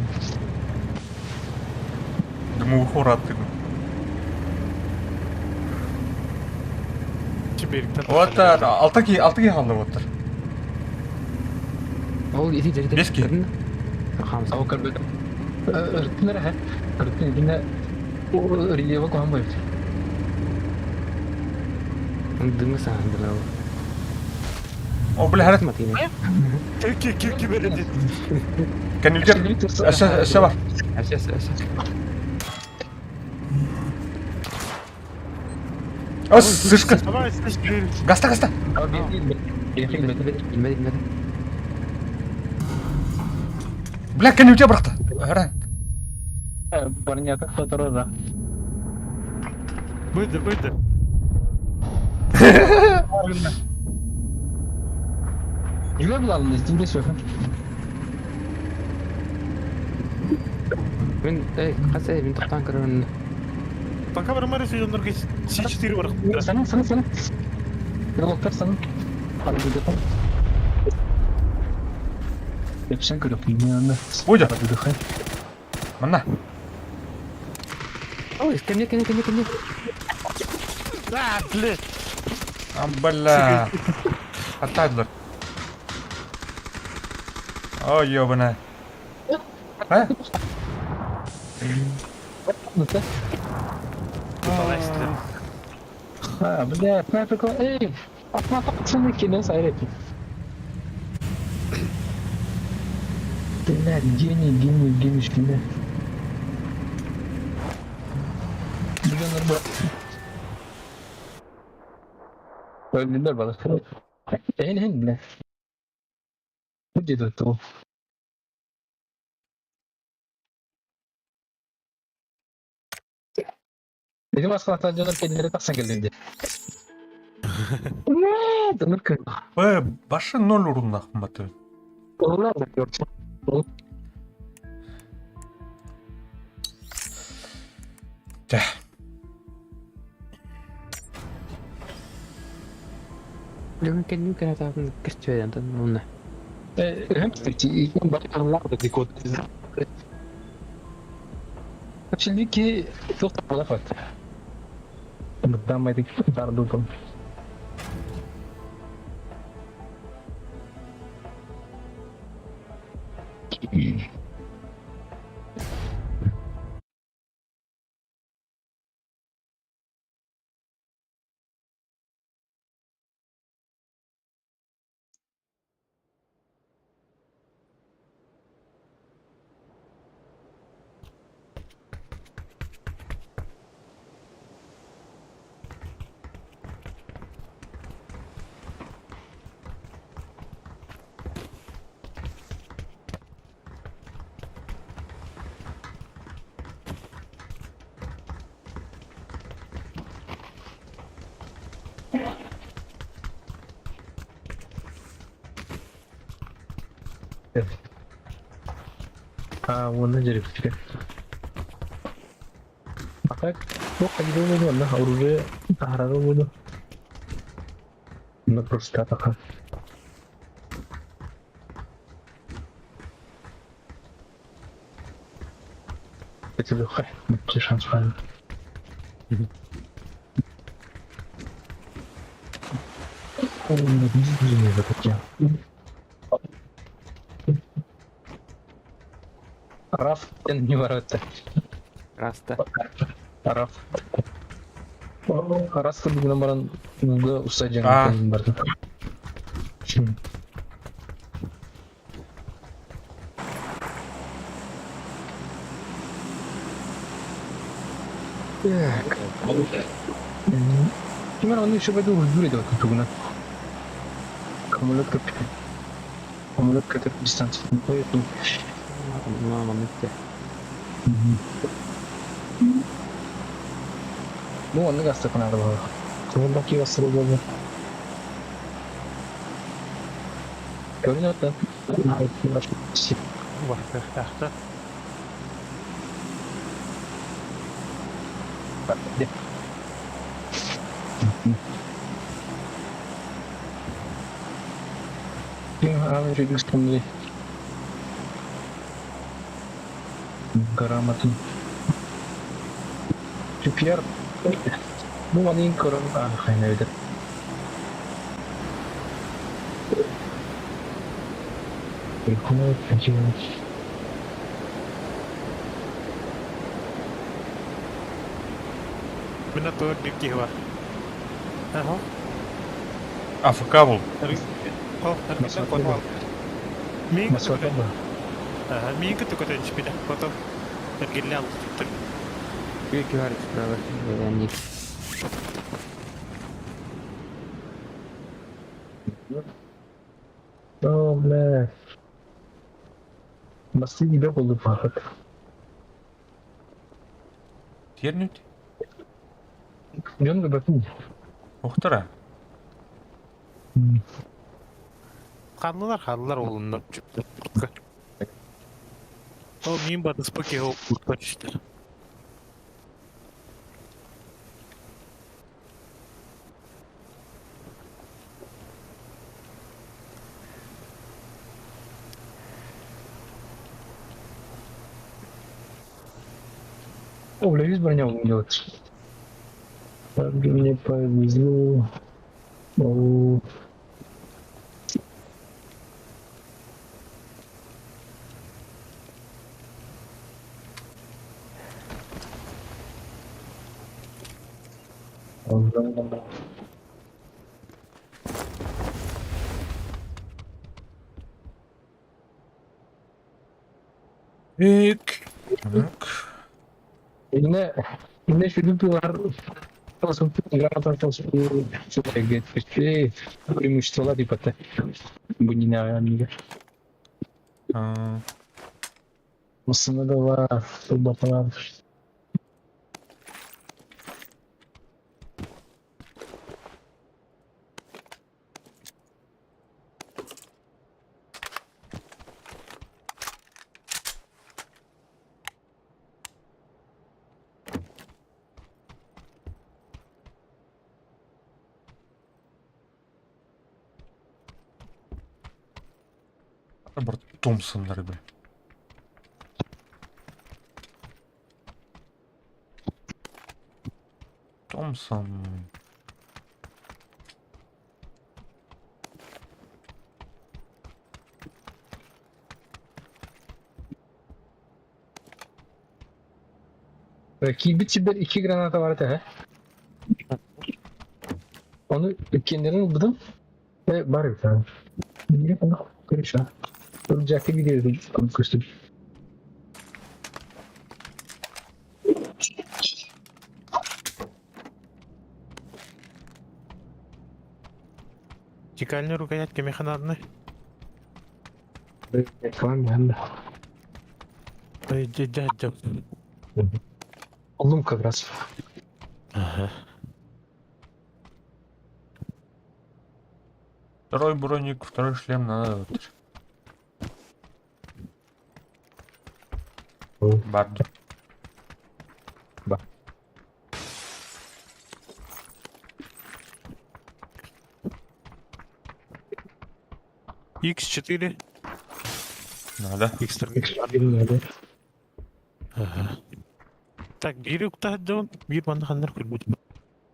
S3: Думаю, хора ты.
S8: Теперь.
S3: Вот, алты ки қалды оттыр.
S2: Ол иди деді.
S3: Беске.
S2: Хамса.
S1: Ау көрбөтүм. Ыртын эрэ, ыртын итинне рельефа куһан бойбут.
S2: Дымы саһандылар.
S3: О, бля, харат.
S2: Матина.
S8: Ки ки ки береди.
S3: Кәнілгер. Әші, әші бар.
S2: Әсә, әсә.
S3: О, сышка.
S8: Давай, слышь,
S3: Гаста, гаста.
S2: Билмәде, билмәде.
S3: Бля, кәнілге бырақты. Хара.
S1: Барнята фотороза.
S8: Быды, быды.
S1: Жүгө булалым истинде сөйхөн.
S2: Мен, эй, қасы, мен тоқтан көрін.
S8: Пока бір мәрі сөйдендерге С4 бар.
S1: Сана, сана, сана. Пилоттар сана. Арбыдыхан. Епсен көрөк анда.
S3: Ойда.
S1: Арбыдыхан.
S3: Мына.
S2: Ой, ко мне, ко мне, ко мне, ко мне.
S8: А, блядь.
S3: А, бля. Аттадылар. О, ёбаная. А?
S1: А, бля, снайпер, эй, пацаны, кино сайреки. Бля, гений, гений, гений, бля. Бля, нормально. Öldüler bana. En en bile. Bu dedi o. Dedim aslan canım kendileri taksan geldi. Ne? Dönür kır.
S3: Б, башы ноль урунна қымбаты.
S1: Onlar da yok.
S3: Тә.
S2: Мен кәнім кәне табын кіртпеден, оны.
S1: Hem bak Şimdiki çok da laf attı. Mıtlanmaydık, dardıldım. А, вон на дереве. А так, ну, ходил буду, на оружие, аграру буду. На просто така. Это легко, шанс правильно. Раф не ворота.
S2: Раста.
S1: Раф. Раз курдугунан баран ууга уста
S3: Аа.
S1: дьаҥын бардым. Так. Кимэр онно еще пойду уйдур это вот тугунан. Самолет капитан. Самолет который дистанция. Поэтому.
S2: Мама, те.
S1: Ну, оннук астыкынары бар. Кымылдак кире болду. Көрүнөт да.
S8: Бахтахта.
S1: Грамотно. Пьер, ну, они корон, а, хайна видит. Прикольно, красиво.
S8: Мин аттыгар биир киһи бар. Аха.
S3: АФК был.
S8: О,
S1: Масвата
S8: эргитэн Миин
S1: Масвата ба.
S8: Аха, миин кытта көтөн түспүтэ. Потом эргиллэ алыстыктыр.
S2: Екі бар справа. Ник.
S1: О, бля. Басты тебе болду пахат.
S3: Тернют?
S1: Жон батын.
S3: Ухтара.
S8: Ханлылар, ханлылар олунна. О, миин батыспы киһи ол түстэр.
S1: О, бля, весь броня делать. Как же мне повезло. О.
S3: Ик. Так.
S1: Инне, инне шүлүп бар. Преимущество типа Бу не на
S3: А,
S1: Масына бар, бар.
S3: Бар Томпсоннар, бля. Томпсон.
S1: Кийбит сибер iki граната бар этэ. Оны кендерин ылбытым. Э, бар эбит. Эмиэ онно көрүшэ. Жакты видео көстүм.
S8: Чекальный рукоятка механадны.
S1: Реклама.
S8: Ой, дядя.
S1: Олум как раз.
S8: Ага.
S3: Второй броник, второй шлем надо. Барду.
S1: Ба.
S8: X4.
S3: Надо.
S8: X3.
S1: Надо.
S8: Ага. Так, биир уктаһдон, биир манна ханнар көрбүт.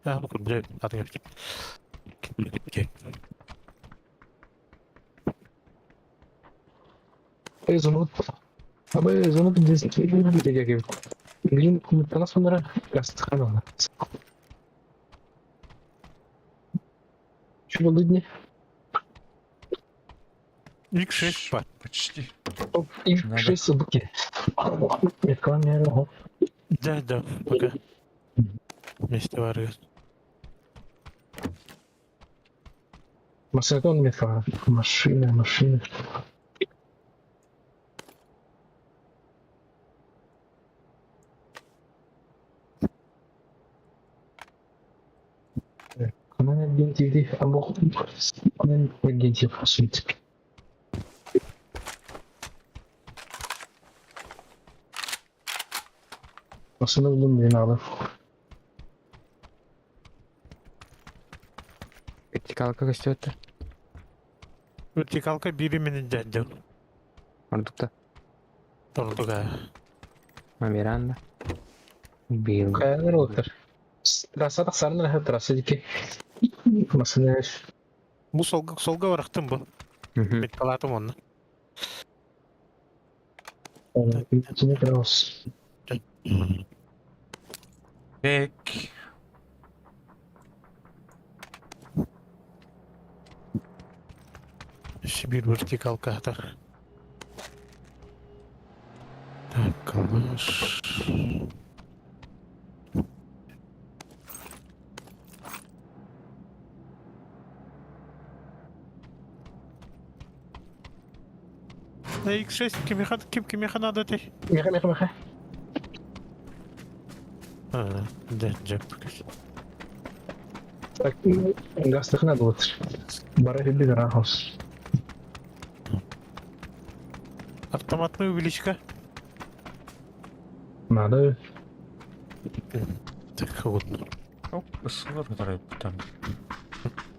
S8: Аа, бу көрбүт. Атын кеп.
S1: Изумруд. Абы изумруд здесь Блин, кумыттана сонора. Что было дни?
S8: X6 па.
S3: Почти.
S1: И
S3: Надо.
S1: 6 сундуки. Реклама.
S8: Да, да, пока. Вместе варгас.
S1: Машина он метка. Машина, машина. Она агентив, а мог она агентив, по сути. Машина в не надо.
S2: Вертикалка көстүөттэ.
S8: Вертикалка бири мени дядя.
S2: Ордукта.
S8: Тордуга.
S2: Мамиранда. Бил.
S1: Хайалар олар. Трасса тахсарын рахат трасса дики. Машина
S8: Бу солга солга барахтым бу. Меткалатым онна.
S1: Кини кросс.
S3: Так.
S8: Сибирь вертикалка атар. Так, калаш. На X6 кимиха ким кимиха надо ты?
S1: Меха, меха, меха.
S8: А, да, джек.
S1: Так, гастых надо вот. Бара хибби рахос.
S8: Автоматная увеличка.
S1: Надо.
S8: Так, вот.
S3: Оп, ссылка, которая там.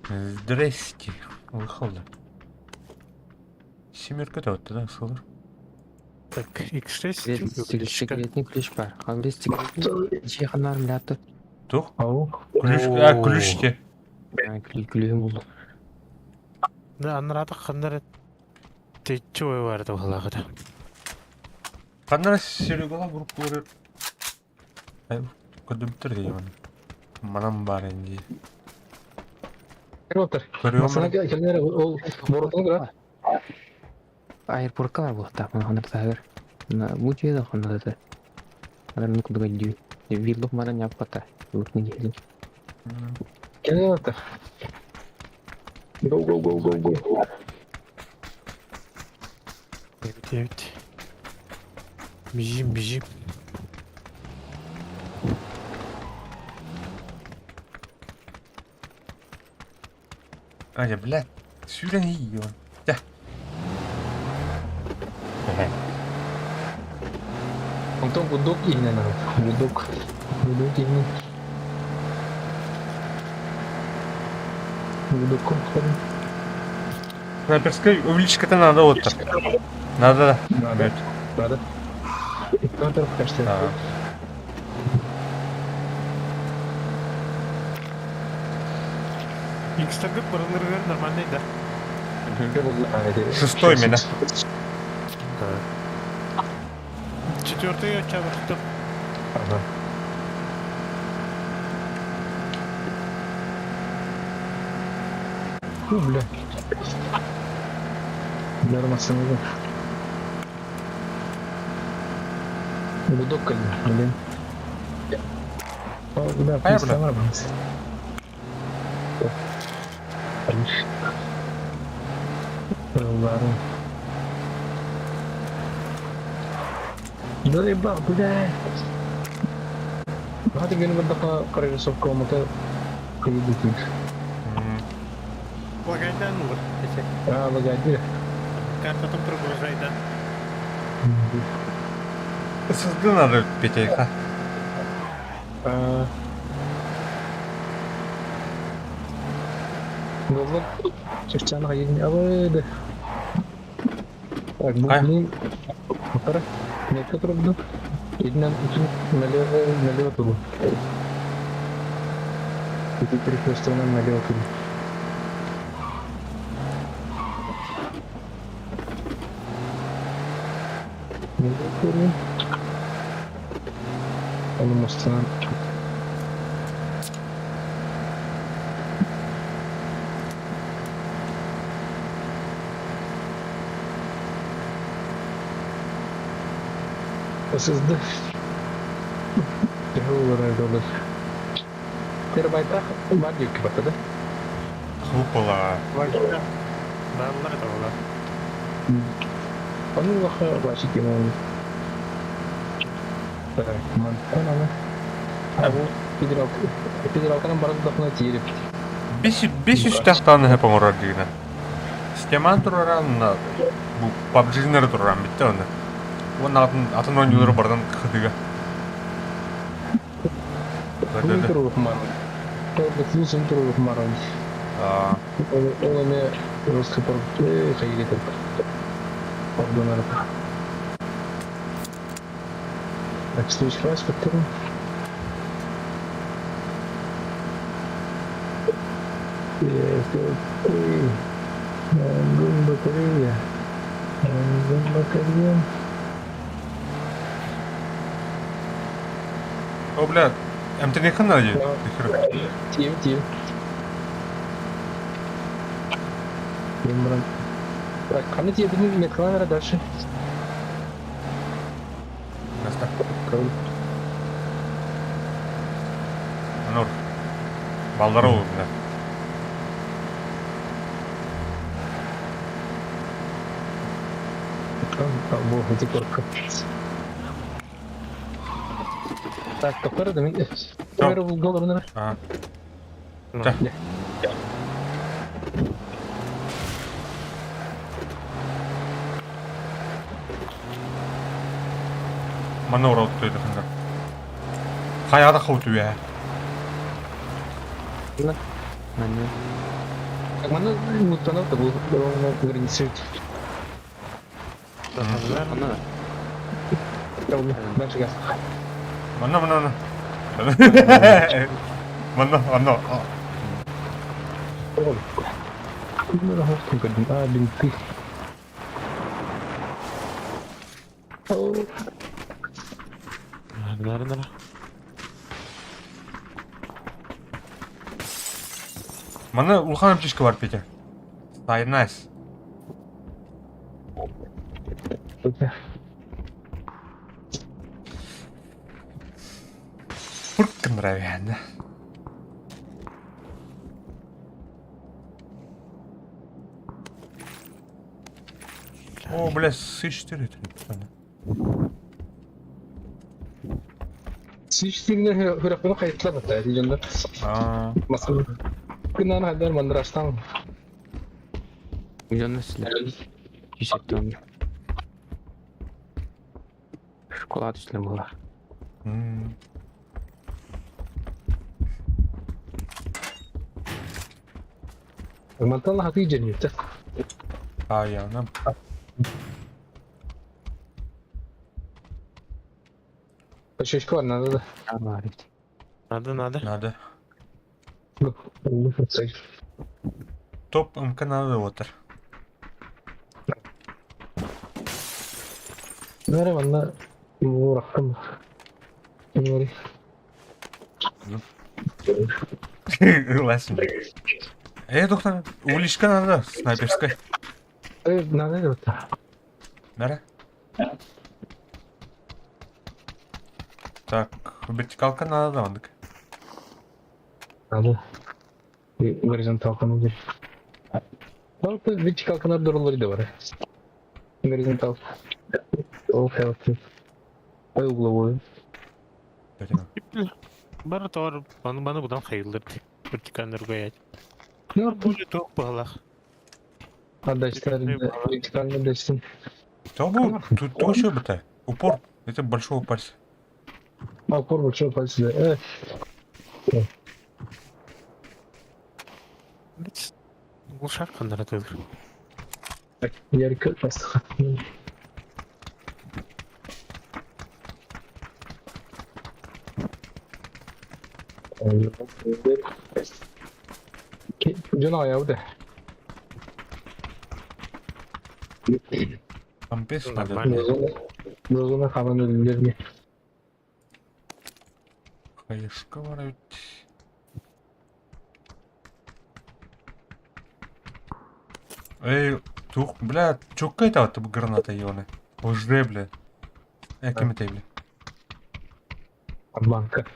S3: Здрасте. Выхода. Семерка то вот тогда ссылка.
S8: Так, X6 увеличка.
S2: Секретный ключ бар. Хабрис секретный. Чеханар млятты.
S3: Тух?
S1: Ау.
S3: Ключ, а, ключ те.
S2: Күлүм булду.
S8: Да, анрата хандар течче ой барды балагыда.
S3: Каннара Серегола группалары. Ай, көдөмтөр деймін. Манам бар инди.
S1: Отыр.
S3: Көрüyorum.
S1: Машина келгенлер ол боротун гра.
S2: Аэропортка бар булта. Мына хандар тагыр. Мына бу жүйе хандар да. Алар мына кудуга дүй. Виллук мана няппата. Лук не келин.
S1: Келген отыр. Go go go go go.
S8: Evet evet. Бежим, бежим.
S3: Аня, блядь, сюда ее. Да.
S1: Онтон гудок иһинэн ар. Гудок. Гудок иһинэн. Гудок ходим.
S3: Снайперская увеличка-то надо вот так. Надо.
S1: Надо. Надо. Контр кажется.
S3: Да.
S8: X тагып барылыр нормальный да.
S3: Шестой меня.
S8: Четвертый чабыртып.
S1: Ага. Фу, бля. Бля, машина. Гудок, блин. О, бля,
S3: А я, бля.
S1: бля. Ладно. Заебал, блядь. Hadi benim daha kararı olmadı. Kıyı
S8: Лагайдан olur.
S1: А, лагайды.
S8: Карта там прогружайдан.
S3: Сызгы надо Петя.
S1: А. Голлар Чевчанаға еліне алайды. Так,
S3: Қай?
S1: бұл Қара, метка тұрды. Едінен үтін налево, налево тұрды. Эти перекрестовынан налево тұрды. Уровень. Оны мустанан. ССД. Төһө олорор доллар? Терабайтах бар диэки бата да?
S3: Хлупала.
S8: Бааллар это буолар.
S1: Ону улаха ваши кино. Так, мантан аны. А бу федералка федералканан баран тахына тиэрip.
S3: Бес бес үстәхтан хеп оңорор дигенә. Системан тураран бу PUBG-нер тураран битте оны. Уонна атын атын оонньуулары бардан кыдыга.
S1: Күн турурух маран. Күн турурух маран. Ол эме русский хайыр Ордонар. Так, следующий раз повторим. Ангун батарея. Ангун батарея.
S3: О, бля, МТН хана дии.
S1: Тием, тием. Так, ханы тиебин меткалан дальше.
S3: Наста. Нур. Балдары ол, бля.
S1: Бу эти корка. Так, тохтор да мин. Камера долларына.
S3: Ага. Манна урал тойды хандар. Хайада хауту я.
S2: Манна.
S1: Так, манна мутанат бу границы.
S2: Ана.
S1: Дальше газ.
S3: Манна манна. Манна манна.
S1: А, бинты.
S8: Надо, надо.
S3: Манна улахан аптечка бар, Петя. Сайнас. Пурк нравится. О, бля, С4 это.
S1: Сичтигне хүрәкне кайтлар бата, дигәндә.
S3: А,
S1: Масыл. Күннән хәлләр мандраштан.
S2: Миллион силер. Десять Шоколад үстүлөр була.
S1: Мантан хаты җәннәттә.
S3: А, я, нам.
S1: Шешка бар, надо да.
S2: Бар бит.
S8: Надо, надо.
S3: Надо. Топ МК надо отыр.
S1: Нәре манна ураккым. Нәре.
S3: Лесен. Э, доктор, уличка надо, снайперская.
S1: Э, надо это.
S3: Нара? Так, вертикалка надо, да, ондык.
S1: Надо. Горизонталка надо. Балкы вертикалка надо дурулар да бар. Горизонтал. О, хелти. Ой, угловой.
S8: Бар товар баны баны будан хайылдыр. Вертикальный ругаять.
S1: Ну,
S8: Будет тоқ бағалақ.
S1: Отдачтар вертикально дачтын.
S3: То бу, тут то еще быта. Упор, это большого пальца.
S1: Упор большого пальца, да.
S8: Бұл шақ қандар атылыр.
S1: Так, ярко просто. Дьон аҕайабыт
S3: Там без надо.
S8: Нормально.
S1: Зона хаман өлүллэр
S3: Хаешка бар эбит. Эй, тух, бля, чукка это вот граната ёны. Уже, бля. Ким этэй, бля.
S1: Обманка.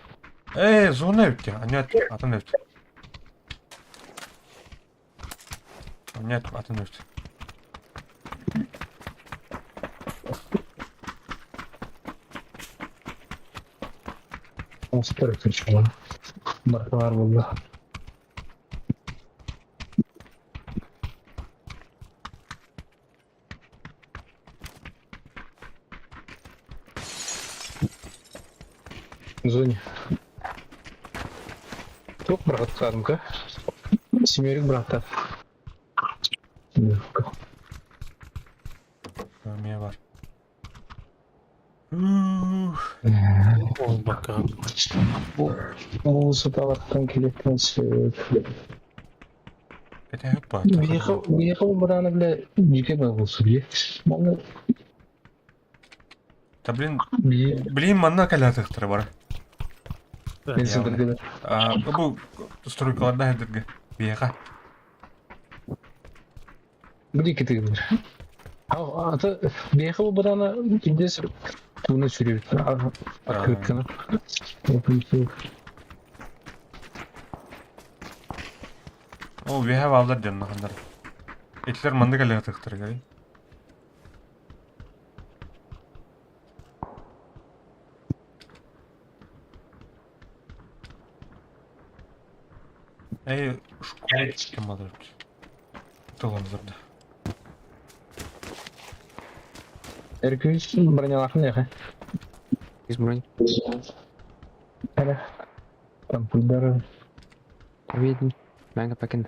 S3: Эй, зона эбит, анят, атын эбит. Анят, атын эбит.
S1: Оңсуктар өтүнчү Баркалар болду. Зоне. Туох бырахаттаатымка? Семерик бырахтар.
S3: Эмиэ бар. Ух.
S8: Ол бакка.
S1: Бу сыталаттан килеттен сөп.
S3: Кэтэһик баар.
S1: Миэхэ миэхэ бу быраана бile дьике болсу бие. Манна
S3: Та блин,
S1: бие
S3: блин манна кэлээтыхтара бара.
S1: мен сылдыргыда.
S3: А, бу стройкаларда хәдерге. Биэха.
S1: Бу дике тыгыныр. Ата биэхэ бу быраана киндес туна сүрүбүт. Аркыткана.
S3: О, биэхэ баалар дьон хандар. Итилер манна кэлээтыхтара кэлин. Эй, школа ким алыр? Тылымзырды.
S1: Эркүс бронялахын яхы.
S2: Из бронь.
S1: Әле. Там пульдары.
S2: Видно. Мэнга пакин.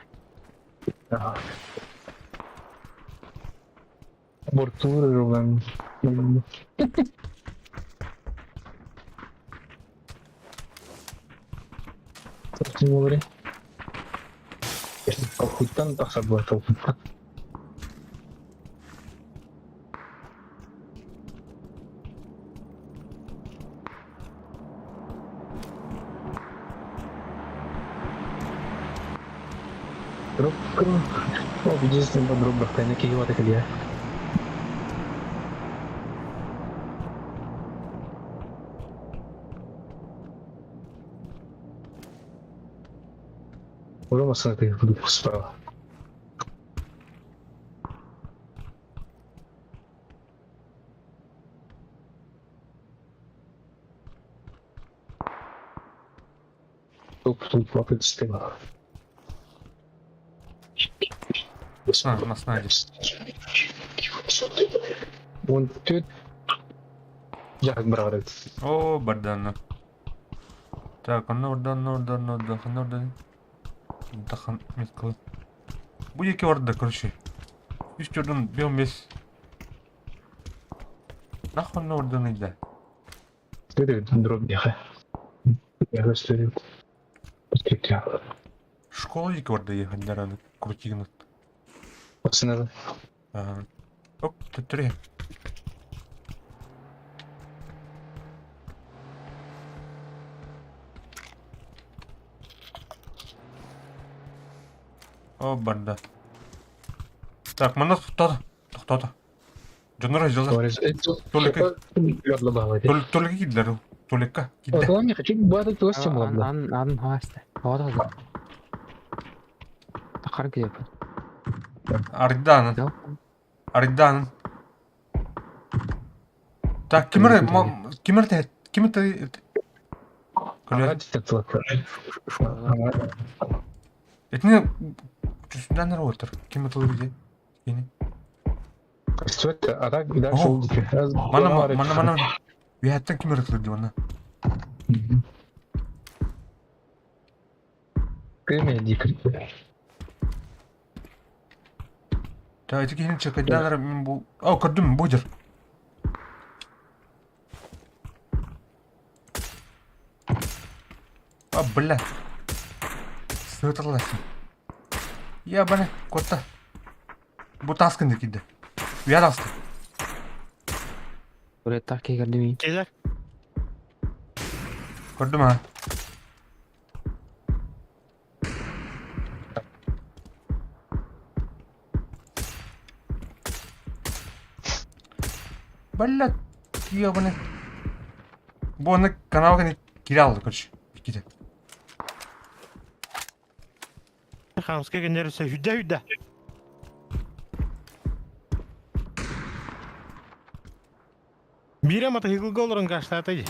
S1: Бортур рулан. Тимури. Толкуттан тахсар буолар толкуттан. Дроп О, единственный подруг тайна киевата килья. Уже машина ты справа. Тут тут лапает стена.
S3: На, на снаде.
S1: Вон тут Jack brother.
S3: О, бардана. Так, онно ордан, ордан, ордан, ордан. Тахан меткалы. Бу екі орда, короче. Үш ордан 5. Нахуй онно ордан иде.
S1: Следует дроп яха. Я следует.
S3: Школа екі орда ехандараны крутигнут.
S1: Пацаны.
S3: Ага. Оп, тут три. О, барда. Так, манна тоқтады. Тоқтады. Дьоннор дьалар. Толика. Толика кидлер. Толика кидде.
S1: Отлам не хочу бата туас чем ладно.
S2: Ан ан хааста. Ода. Тахар киеп.
S3: Арданын. Арданын. Так, кимер кимер те кимер те Этне жүзүнөн отыр. Ким отыр где? Кини.
S1: Что А так дальше удики.
S3: Мана мана мана. Вияттан ким отыр ди мана.
S1: Кеме дикри.
S3: Так, эти кини чекайданар мен бу. Ау, көрдүм, бу жер. А, бля. Сытырласың. Я бана, котта. Бу таскын кидде. Уя асты.
S2: Туалеттаах киһи көрдүм.
S8: Келер.
S3: Көрдүм ha. Блядь, ебаный. Бу аны каналга кире алды, короче. Икките.
S8: Хамска генерсе хүдэ хүдэ. Биирэ матаһыгылга олорон гаштаата дии.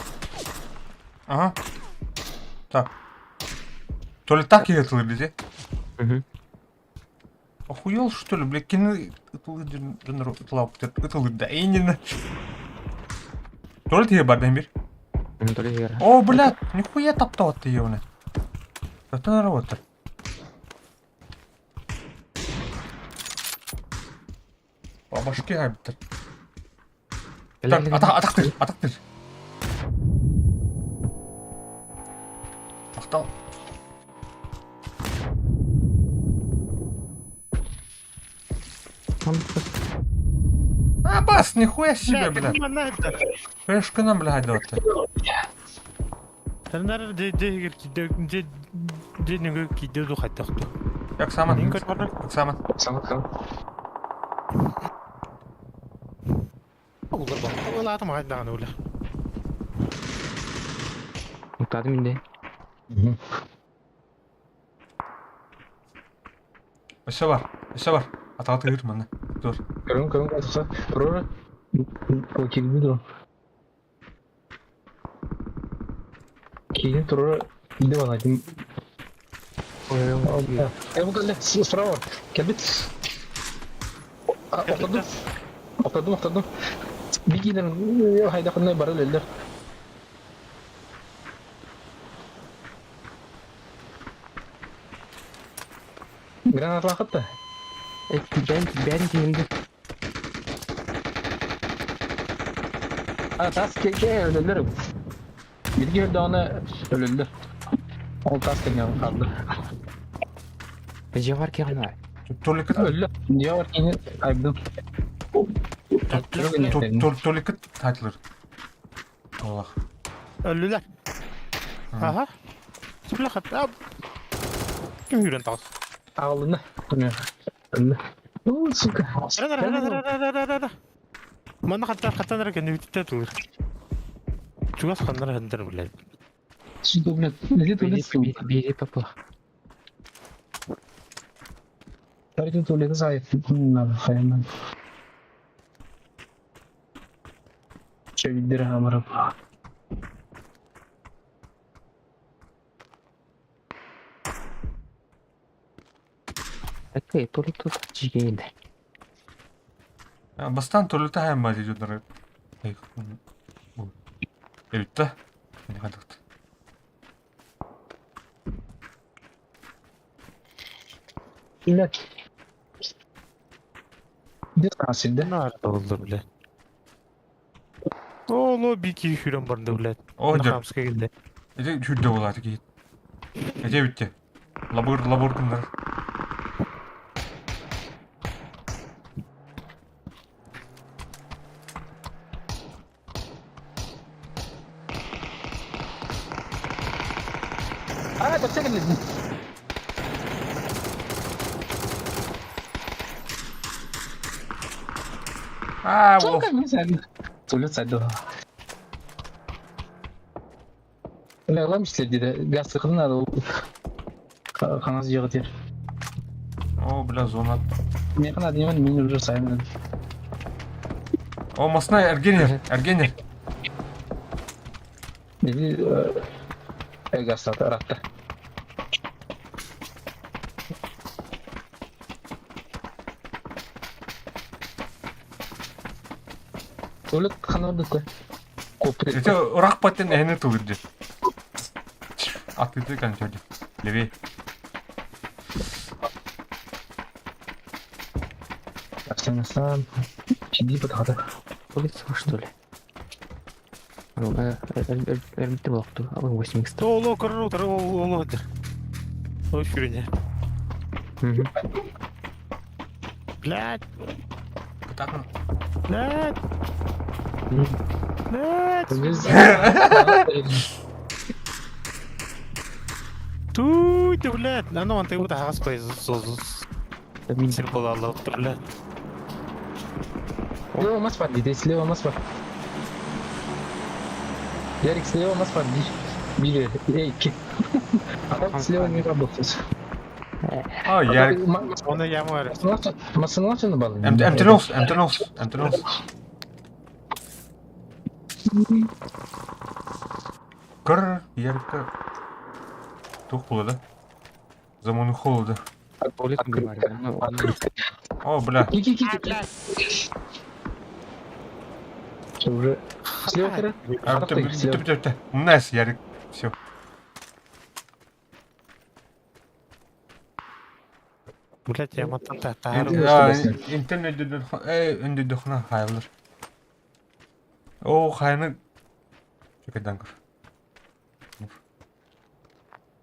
S3: Ага. Так. То ли так я это выглядит?
S2: Мгм.
S3: Охуел, что ли, блядь, кини да именно. То ли ты барден бир?
S2: Туалет игра.
S3: О, блядь, нихуя таптал ты ебаный. Это на работа. По башке хайбыттар. Так, атак, атактыр, атактыр. Мактал. А, бас, нихуя себе, блядь. Пешканам, блядь, вот.
S8: Тэннэр дьэ дьэ кидэ дьэ дьэ нүгө кидэ ду хаттахту.
S3: Як саман,
S8: Мин көрбөрө.
S3: як саман.
S1: Сам сам.
S8: Улар ба. Улаатым хайдаан ула.
S2: Утадым инде.
S3: Өссө бар, өссө бар. Атаға тыгыр манна. Тур.
S1: Көрүн көрүн кайсы. Турur. Килби тур. Кийин турur. Иди бана ким. Э бу кэллэ справа. Кэлбит. Охтордум. Охтордум, охтордум. Бигинен хайдахынна бары өлөллөр. Граната лахатта.
S2: Бән бән киңде.
S1: А тас ке өлөллөр. Билги өлдө аны өлөллөр. Ол тас кене калды.
S2: Же бар кигана.
S3: Толик
S1: Өллө. Не бар кене айбдым.
S3: Толик татлыр. Аллах.
S8: Өллүлэр. Аха. Сүплэ хатта. Ким хүрэн таас.
S1: Ağlını. Өллө. О, сука.
S8: Ра-ра-ра-ра-ра-ра-ра. Манна хаттар хаттан эрэ кэннибититтэ тылыр. Чугас ханнар хандар блядь.
S1: Сука, блядь. Иди туалет.
S2: Бири папа.
S1: Давайте туалет сайт. Надо, хайна. Че видер хамара.
S2: Такой туалет тут жигенде.
S3: Бастан туалетте хайм ба дейді. Эбитте. Не хадыкты.
S1: Блядь. Где сидде?
S8: Нар болду блядь. Оло бики хүрэн барды блядь.
S3: О, дер.
S8: Хамска келди.
S3: Эти хүдде болады кейт. Эте битте. Лабыр, лабыр кындар.
S1: А, это все блядь.
S3: А, ол.
S1: Сука, не знаю. Туалет сайды. Бля, лам dedi. Газ сыкын надо. Каназ жыгы тер.
S3: О, бля, зона.
S1: Мен кана деймін, мен уже сайын.
S3: О, масна эргенер, эргенер.
S1: Dedi, газ саты, аратты. Туалет канады кой. Коп.
S3: Эти урак паттен эне тулырды. Атыты кончоди. Левей.
S1: Афганистан. Чиди подхода.
S2: Туалет что ли? Эрмитте болокту. Ал 8 икс.
S8: Оло көрөр утары оло дер. Ой хүрүнэ. Блядь,
S3: Кытатын.
S8: блядь. Блядь! Туй ты, блядь! А ну, он ты вот ага, стой, сир буолалла, блядь.
S1: Слева мас бар дейді, слева мас бар. Ярик, слева мас бар, бери. Эй, ки. А слева не работает.
S3: А, Ярик.
S8: Оны яму эрэ.
S1: Масыналашыны балы.
S3: М13, М13, М13. Кыр, Ярикка. Тух было, да? Замону холода. О, бля.
S1: Ки, ки, ки, ки. Все, уже. Слева кыры.
S3: Нас, Ярик. Все.
S8: Блядь, я мотан татар.
S3: Интернет өндүдөхна хайлар. О, хайны. Чекайдан көр.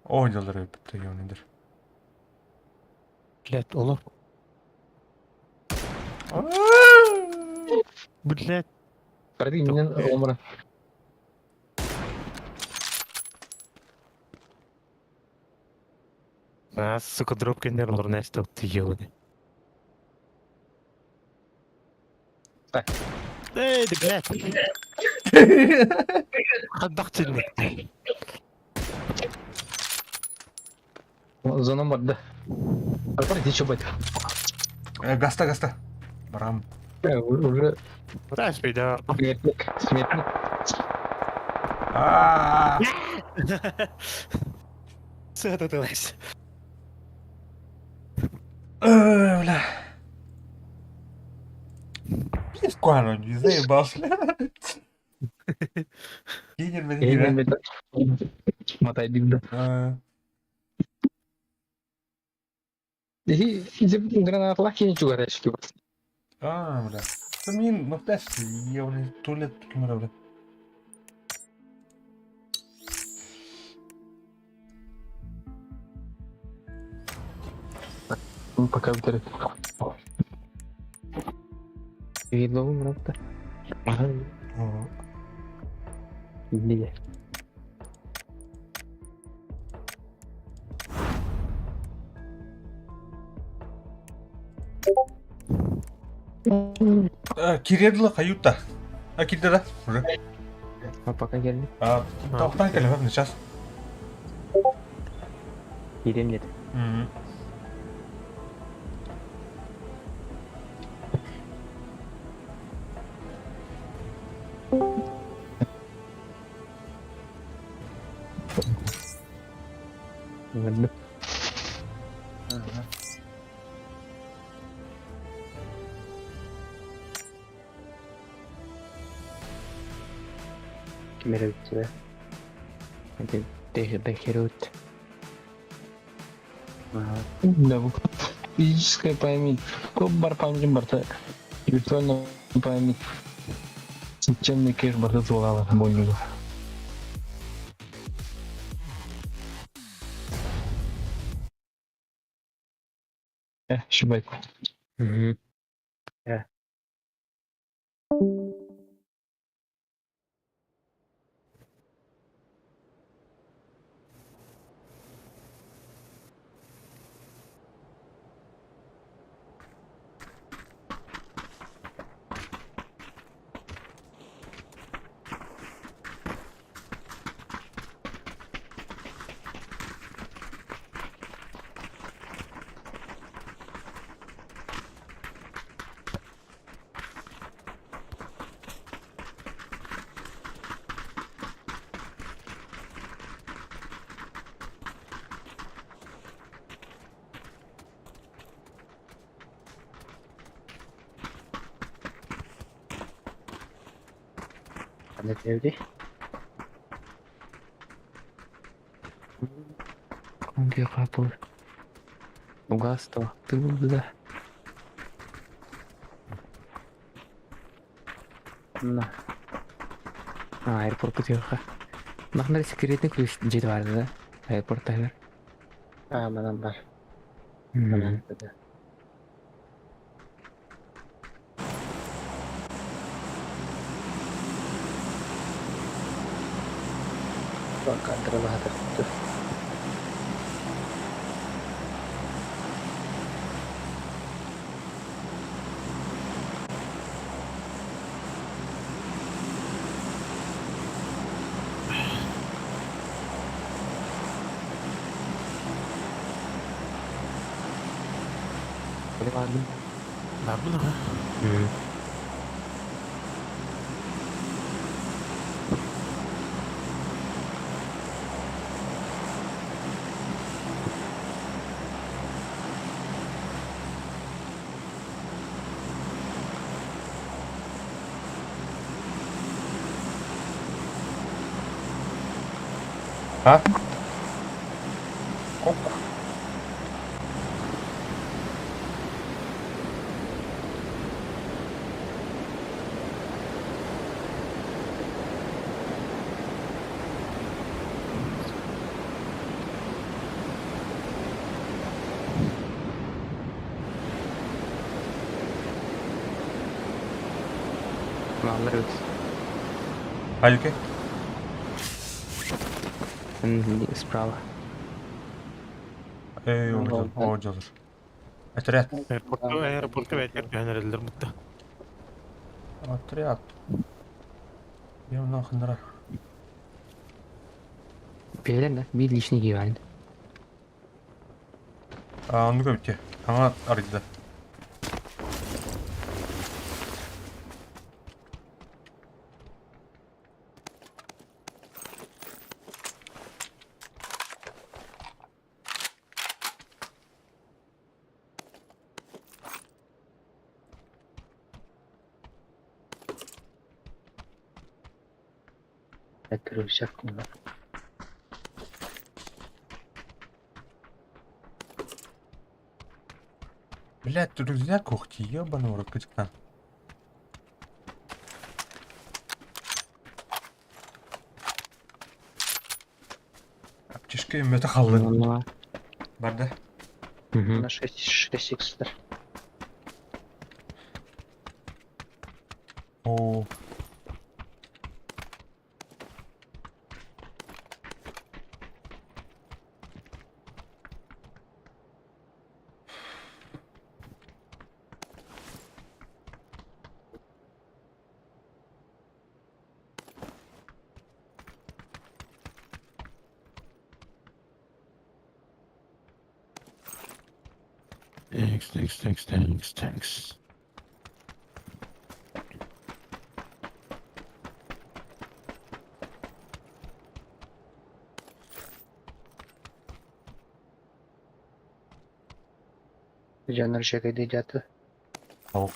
S3: О, жалар өпүттө ёнидер.
S8: Блядь, олор. Блядь.
S1: Пройди, меня омра.
S8: А, сука, дропки не олор нэстэ ты ёбаный.
S1: Так.
S8: Эй, да блядь. Хаддахтын.
S1: Зона бар, да. Пройди, что бать.
S3: Гаста, гаста. Барам.
S1: Уже
S8: Да, спида.
S1: смертник, смертник.
S3: А.
S8: Сэтэтэлэс.
S3: Бля. Пиздец, куано, не заебался. Кинер мен
S1: Матай бигді. Гранатлах кини чугарашки.
S3: А, бля. Мин макташ, я уже туалет тут бля.
S1: Ну, пока вытирай.
S2: Видно, правда? Иди.
S3: Киредла каюта. А кирде да? Уже.
S2: А пока келди.
S3: А, тоқтан келе, сейчас.
S2: Кирем деді.
S1: Ладно.
S5: Кимere bitti
S2: Это Дехерут.
S1: Да, физическая память. Көп бар памятім бар та. Виртуальная память. Системный кэш бар та больного. Шибайт.
S2: Угу.
S5: Ne evde?
S2: Где капыл? Угасто. Ты да.
S5: На.
S2: А, аэропорт тихо. Нахнар секретный ключ жети бар да? Аэропорт тайлар.
S5: А, манан бар.
S2: Мм.
S5: Кадралаһатар.
S2: Бардым.
S8: Бардын аха.
S3: А? Ок.
S2: Бааллар эбит.
S3: Айуке.
S2: Справа.
S3: Эй, о, дьолор. Отряд.
S8: Аэропортка бәйтер түһэн эрэллэр бутта.
S3: Отряд. Я нахуй.
S2: Бээлер да, биир лишний киевалин.
S3: А, ну көбүтте. Аңа арыйда.
S5: Рюкзак.
S3: Блядь, рюкзак ухти, ебаный в рот, качка. Аптечка мета халлы. Барда.
S5: На 6 6 икс.
S3: О.
S8: Thanks, thanks, thanks, thanks, thanks.
S5: Жанр шагайды жаты.
S3: Ал.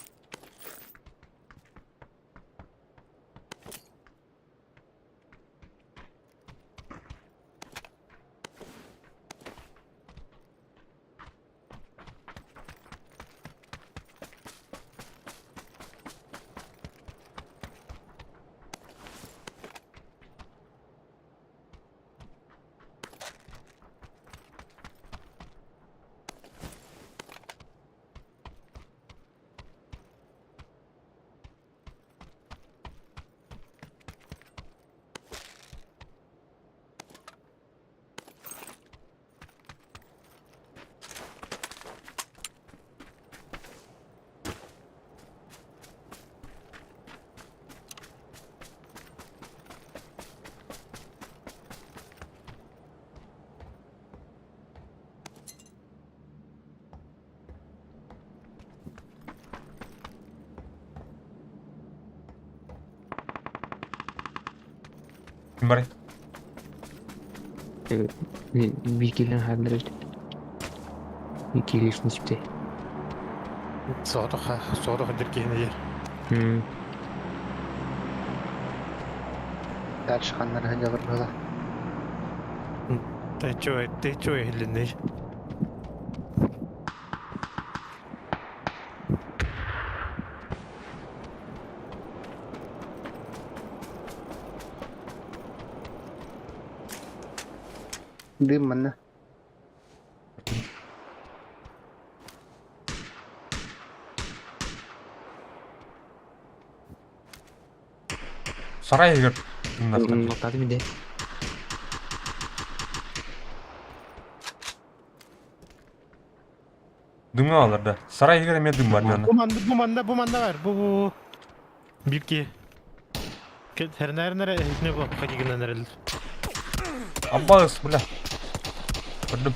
S3: Ким бар?
S2: Биир киһи хааллар эбит. Икки лишний сипте.
S8: Соҕотох соҕотох диркиһин ер.
S5: Дальше ханнар хадьалар была.
S8: Тэчөө тэчөө иһиллиннэй.
S5: Дым манна.
S3: Сарай егер.
S2: Нотады минде.
S3: Дымҥа алар да. Сарай иһигэр эмиэ дым бар дьоно.
S8: Бу манна, бу манна, бу манна бар. Бу бу. Бир ки. Хернәрнәре не бу хагигинен эрел.
S3: Аббас, бля. Көрдүм.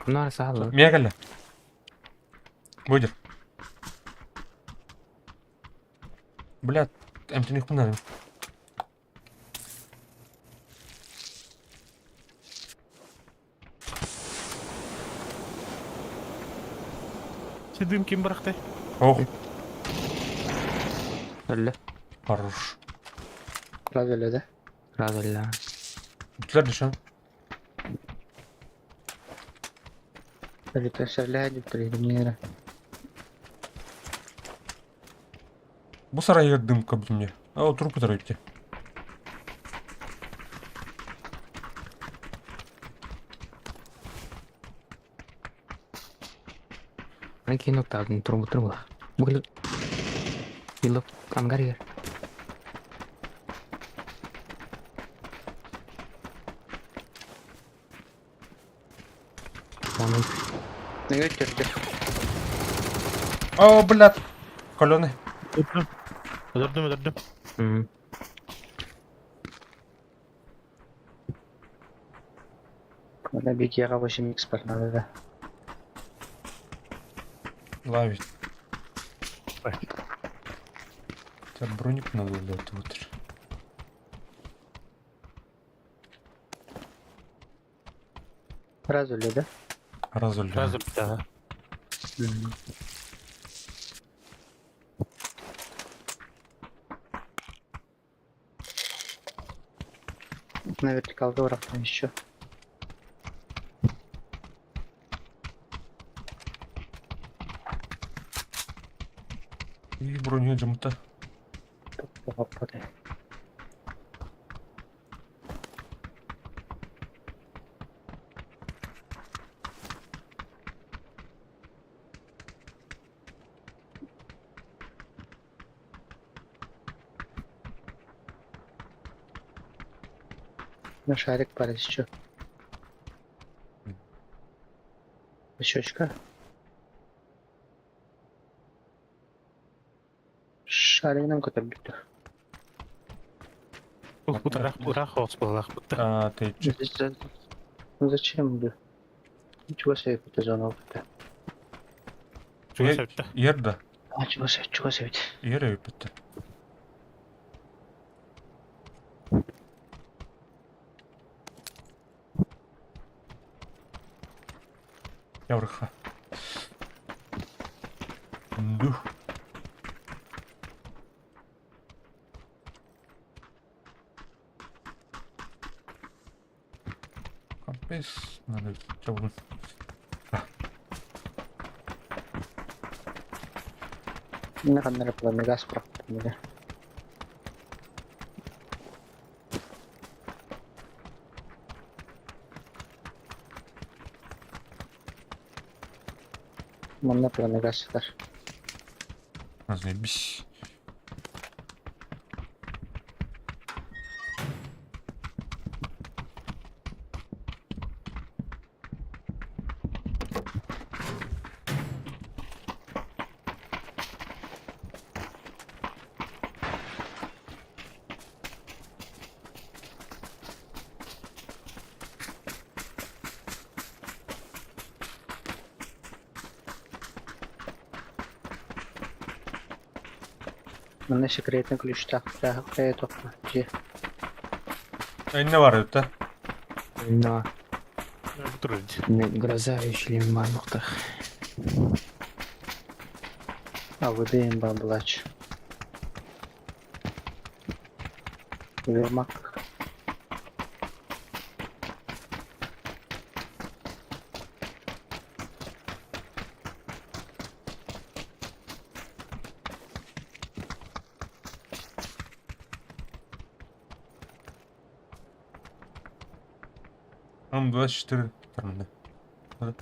S2: Bunlar sağlı.
S3: Мия кэллэ. Выйдер. Бля, эмтиних надо.
S8: Дым ким бырахты?
S3: Ох,
S2: Öyle.
S3: хорош.
S5: Раз öyle de.
S2: Раз öyle.
S3: Бүтүлэр дышан.
S5: Öyle taşlarla hadi
S3: Бу сарайыгар дым көбүтүм дии. О, труп утары итти.
S2: Ben keyin nokta turbu turbu. Bugün yıllık angar yer. Onun
S5: Ne götürdü?
S3: О, блядь. Колены.
S8: Öldürdüm. Öldürdüm öldürdüm.
S2: Hı.
S5: Bana bir iki başım X var da.
S3: Лавит.
S8: Ой.
S3: Тебя броник надо для этого.
S5: Раз öyle de.
S3: Раз öyle.
S8: Раз öldü.
S5: На вертикалда bıraktım еще.
S3: И броню жамта.
S5: Hoppa. На шарик пара еще. Щечка. Шаригынан көтөр бүттү.
S8: Бу тарах бурах ос булах бутта.
S3: А, ты че?
S5: Ну зачем бу? Ничего себе это зона опыта.
S8: Чуга сәптә.
S3: Ер да.
S5: А чего себе, чего себе.
S3: Ер өйпетті. Яврыха. Дух. Капец, надо чабун.
S5: Ne kadar yapılan gaz bıraktım bile. Manna planı gazlar.
S3: Заебись.
S5: Manna секретный ключ так, так, так,
S3: Ne var öte?
S2: Na
S8: Тур.
S2: ne гроза işlemi var nokta.
S5: АВД баблач. Вермак.
S3: Там 24 термина. Да.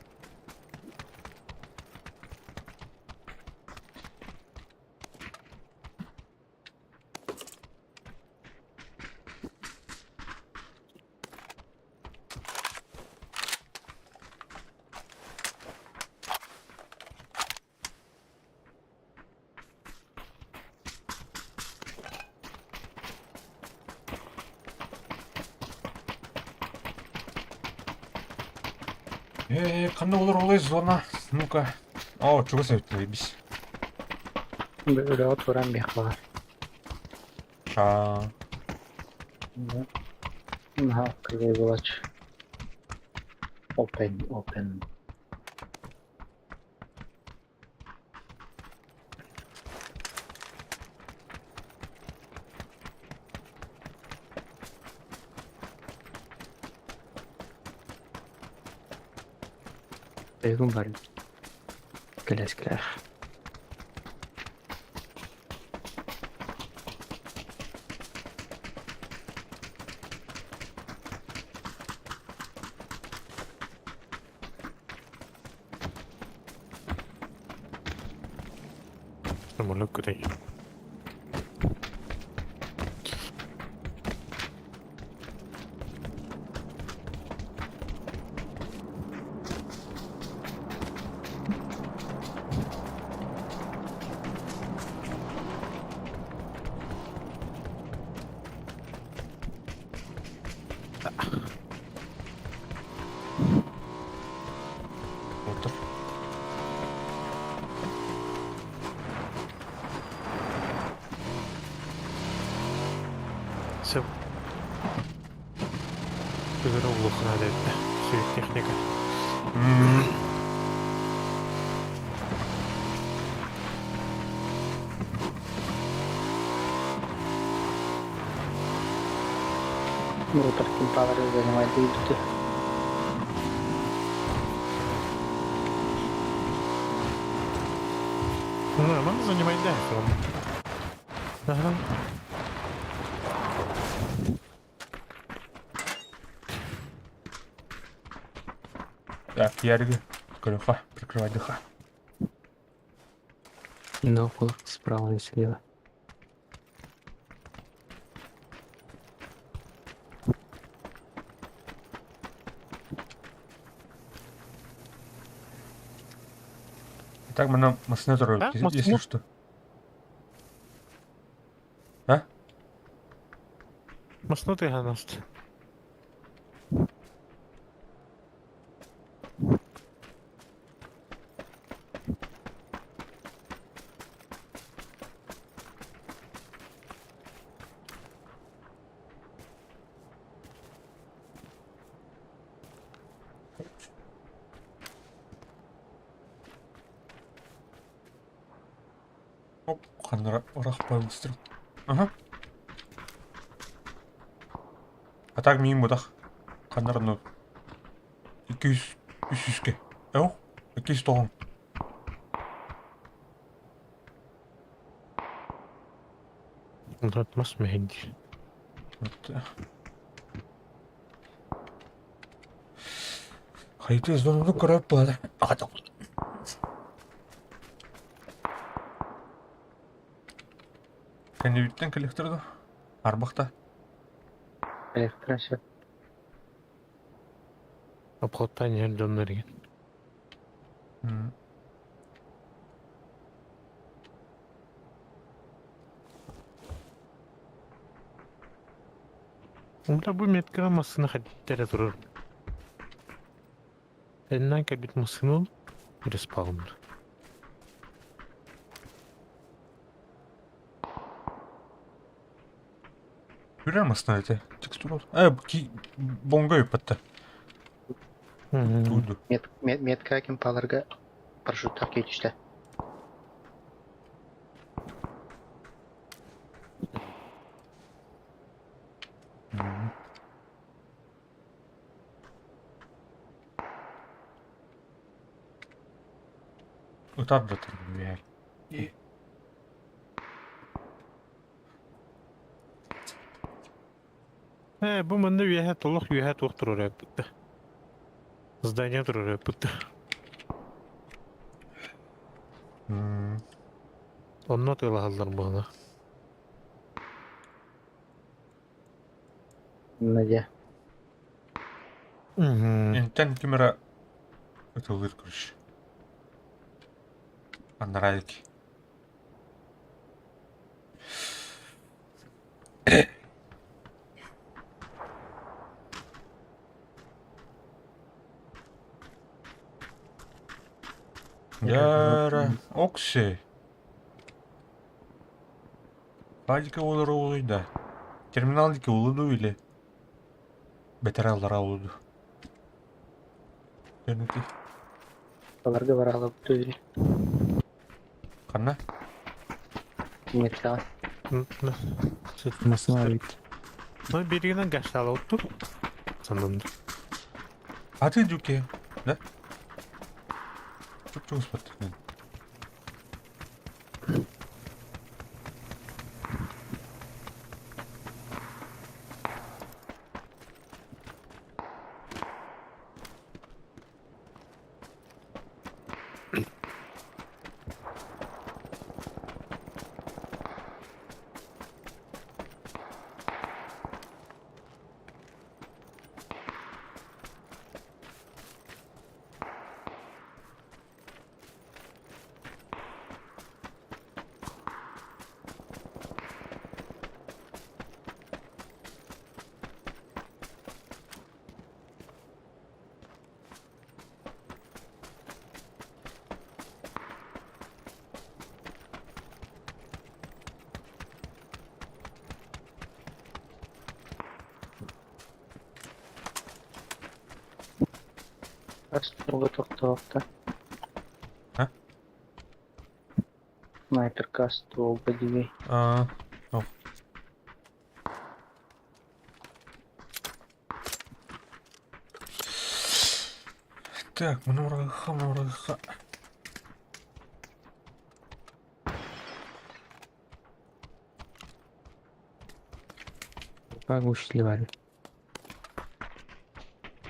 S3: Ханна олор зона? Ну-ка. О, чугас эбит бис.
S5: Үлэҕэ туран биэх баҕар.
S3: Аа.
S5: Наһаа кривой булач. Open, open.
S2: Uygun var. Кэлэскилэр.
S8: Самолет көтөй.
S3: Отыр.
S8: Все. Бүгүн улуоххуна эбит. Сүүр техника.
S5: Ротор кимпалары занимать идут.
S8: Ну, нормально занимай, да, Ага.
S3: Так, Ярик, Корюха, прикрывай дыха.
S2: Но кулак справа и слева.
S3: Так, мы нам машина
S8: Да,
S3: если, если
S8: машина.
S3: что. А?
S8: Масно ты ганаст.
S3: Оп, ханнара орах быстро. Ага. А так миим будах. Ханнара ну. 200 300 Эо? 290.
S8: Вот мас мехинди.
S3: Вот. Хайты зону көрөп болады. Кэннибиттэн кэлиэхтэрэ Арбахта.
S5: Электрошок.
S8: Обхоттан дьоннор Умда бу меткаҕа массыына хаттара турар. Эннан кэлбит массыына ол респаун.
S3: Үрэр массыына этэ. Текстура. Ки бонго ыппатта. Туду.
S5: Мет, мет, метка кимпаларга парашюттар кетиште.
S3: Ытар да турбуяй.
S8: Бу манна үөһэ толох үөһэ туох турар эппитте. Здание турар эппитте. Онно тыылаһаллар буолла.
S5: Надя.
S3: Интен кимера ытылыр короче. Аннарайки. Дьара, окси. Палька олор да. Терминал дике улуду или бетераллара улуду. Төнүти.
S5: Баларга баралап түгел.
S3: Ханна?
S5: Металл.
S2: Масына бит.
S8: Ну, берегінен гашталы оттур. Санын.
S3: А ты дюке, да? Чуп-чуп спаттын.
S5: Аструга тоқталықты.
S3: А?
S5: Снайперка ствол бадивей.
S3: А, о. Так, мына мына.
S2: Как учитель варю.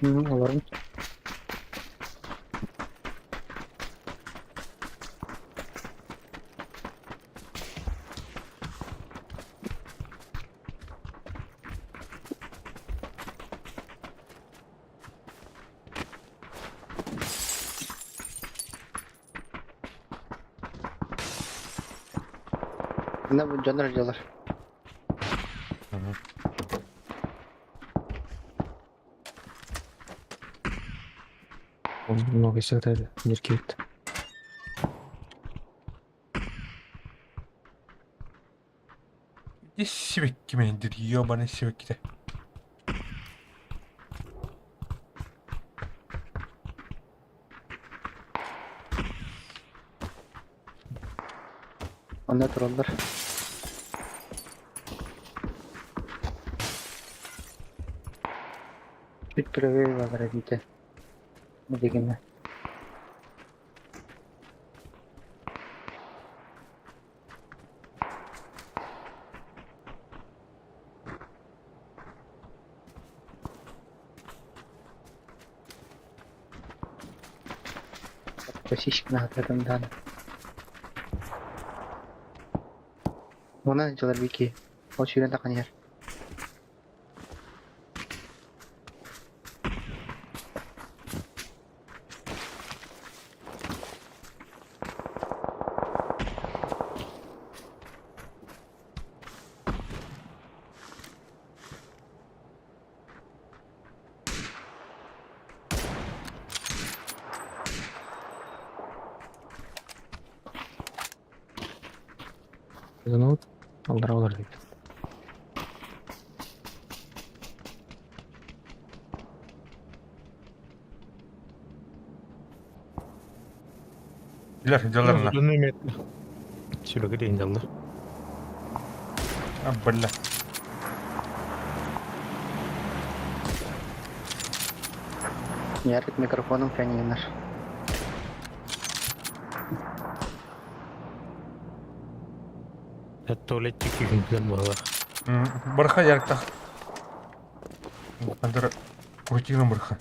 S5: Ну, ладно. Ne bu caner diyorlar.
S3: Мгм.
S2: Много всегда неркет.
S3: Иди сибекки мендир, ёбаный сибекки
S5: Онда тураллар. Бүт правее бар эбите. Дегенне. Посищик на этом даны. Она дьалар бики. Ол сүүрэн тахан иһэр.
S2: Ну, алдыра олар дейт.
S3: Илер, дьаларына.
S8: Сүрөкө дейин жалды.
S3: А, бля.
S5: Ярик микрофоном фәнинер.
S8: Туалетчик күнүн була.
S3: Барха ярыктах. Андыр крутигна барха.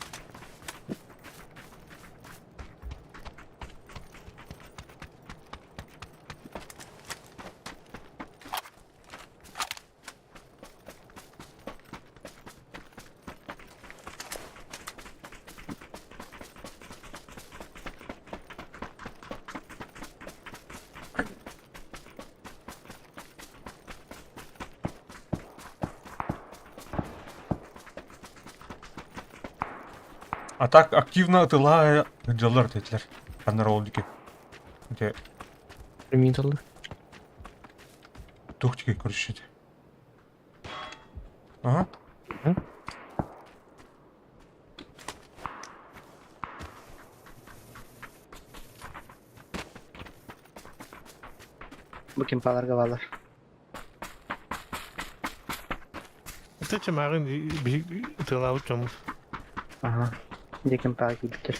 S3: А так активно тыла дьалар детлер. Аннар ол дике. Ити
S2: Примиталлар.
S3: туох чикэй короче ити. Ага.
S5: Бу кимпаларга баалар.
S8: Это чемагын тылабыт чомус.
S5: Ага. Дьэ кимпаҕа киирбиттэр.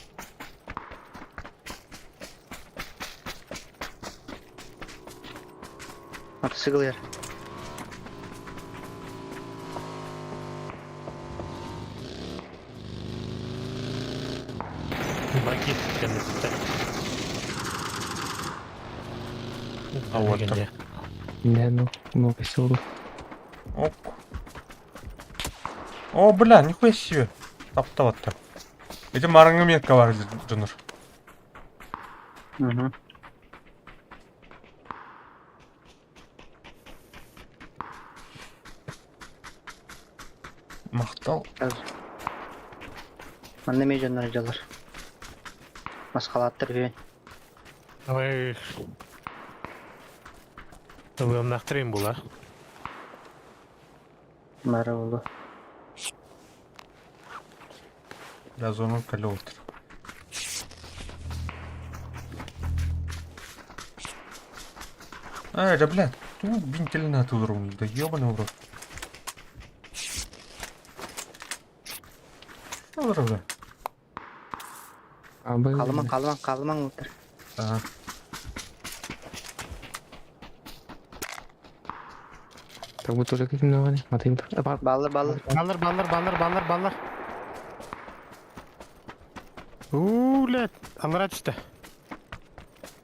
S5: Мотоциклыйар.
S8: Баки кэнниттэн.
S3: А вот так.
S2: Да, ну, много всего.
S3: Оп. О, бля, нихуя себе. Таптаватта. Эти мараңы метка бар дьоннор.
S5: Угу.
S3: Махтал.
S5: Манна эмиэ дьоннор дьаллар. Масхалааттар үһү.
S8: Давай. Ылыамнахтырын була.
S5: Бары буолуо.
S3: Бля, зону кэлэ А, да, блядь, тут бинтелина тут да ёбаный в рот. Что бля?
S2: А, бы...
S5: Халымаҥ, халымаҥ, халымаҥ уолаттар.
S3: Ага.
S2: Как будто уже каким давали. Матым.
S5: Бааллар, бааллар.
S8: Баллар, баллар, баллар, баллар, баллар. Уу, блядь, аллара түстэ.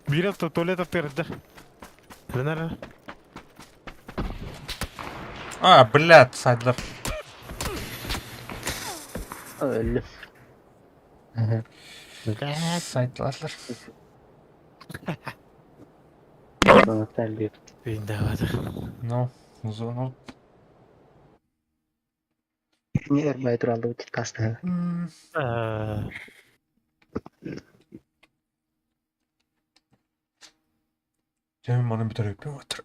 S8: Биирэ туалет аттыгар Ленар.
S3: А, блядь, сайдлар.
S5: Өллүм.
S8: Блядь.
S3: Сайдлар.
S5: Зонаттан өлбүт.
S8: Давай.
S3: Ну, зону.
S5: Не өрбөй тураллыбыт тастыһы.
S3: М, Дьэ, маны бүтэр өттөр.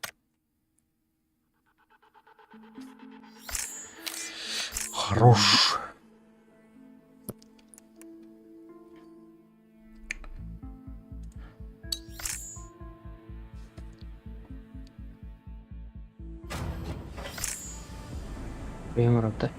S3: Хорош.
S2: Бэйэм оробда.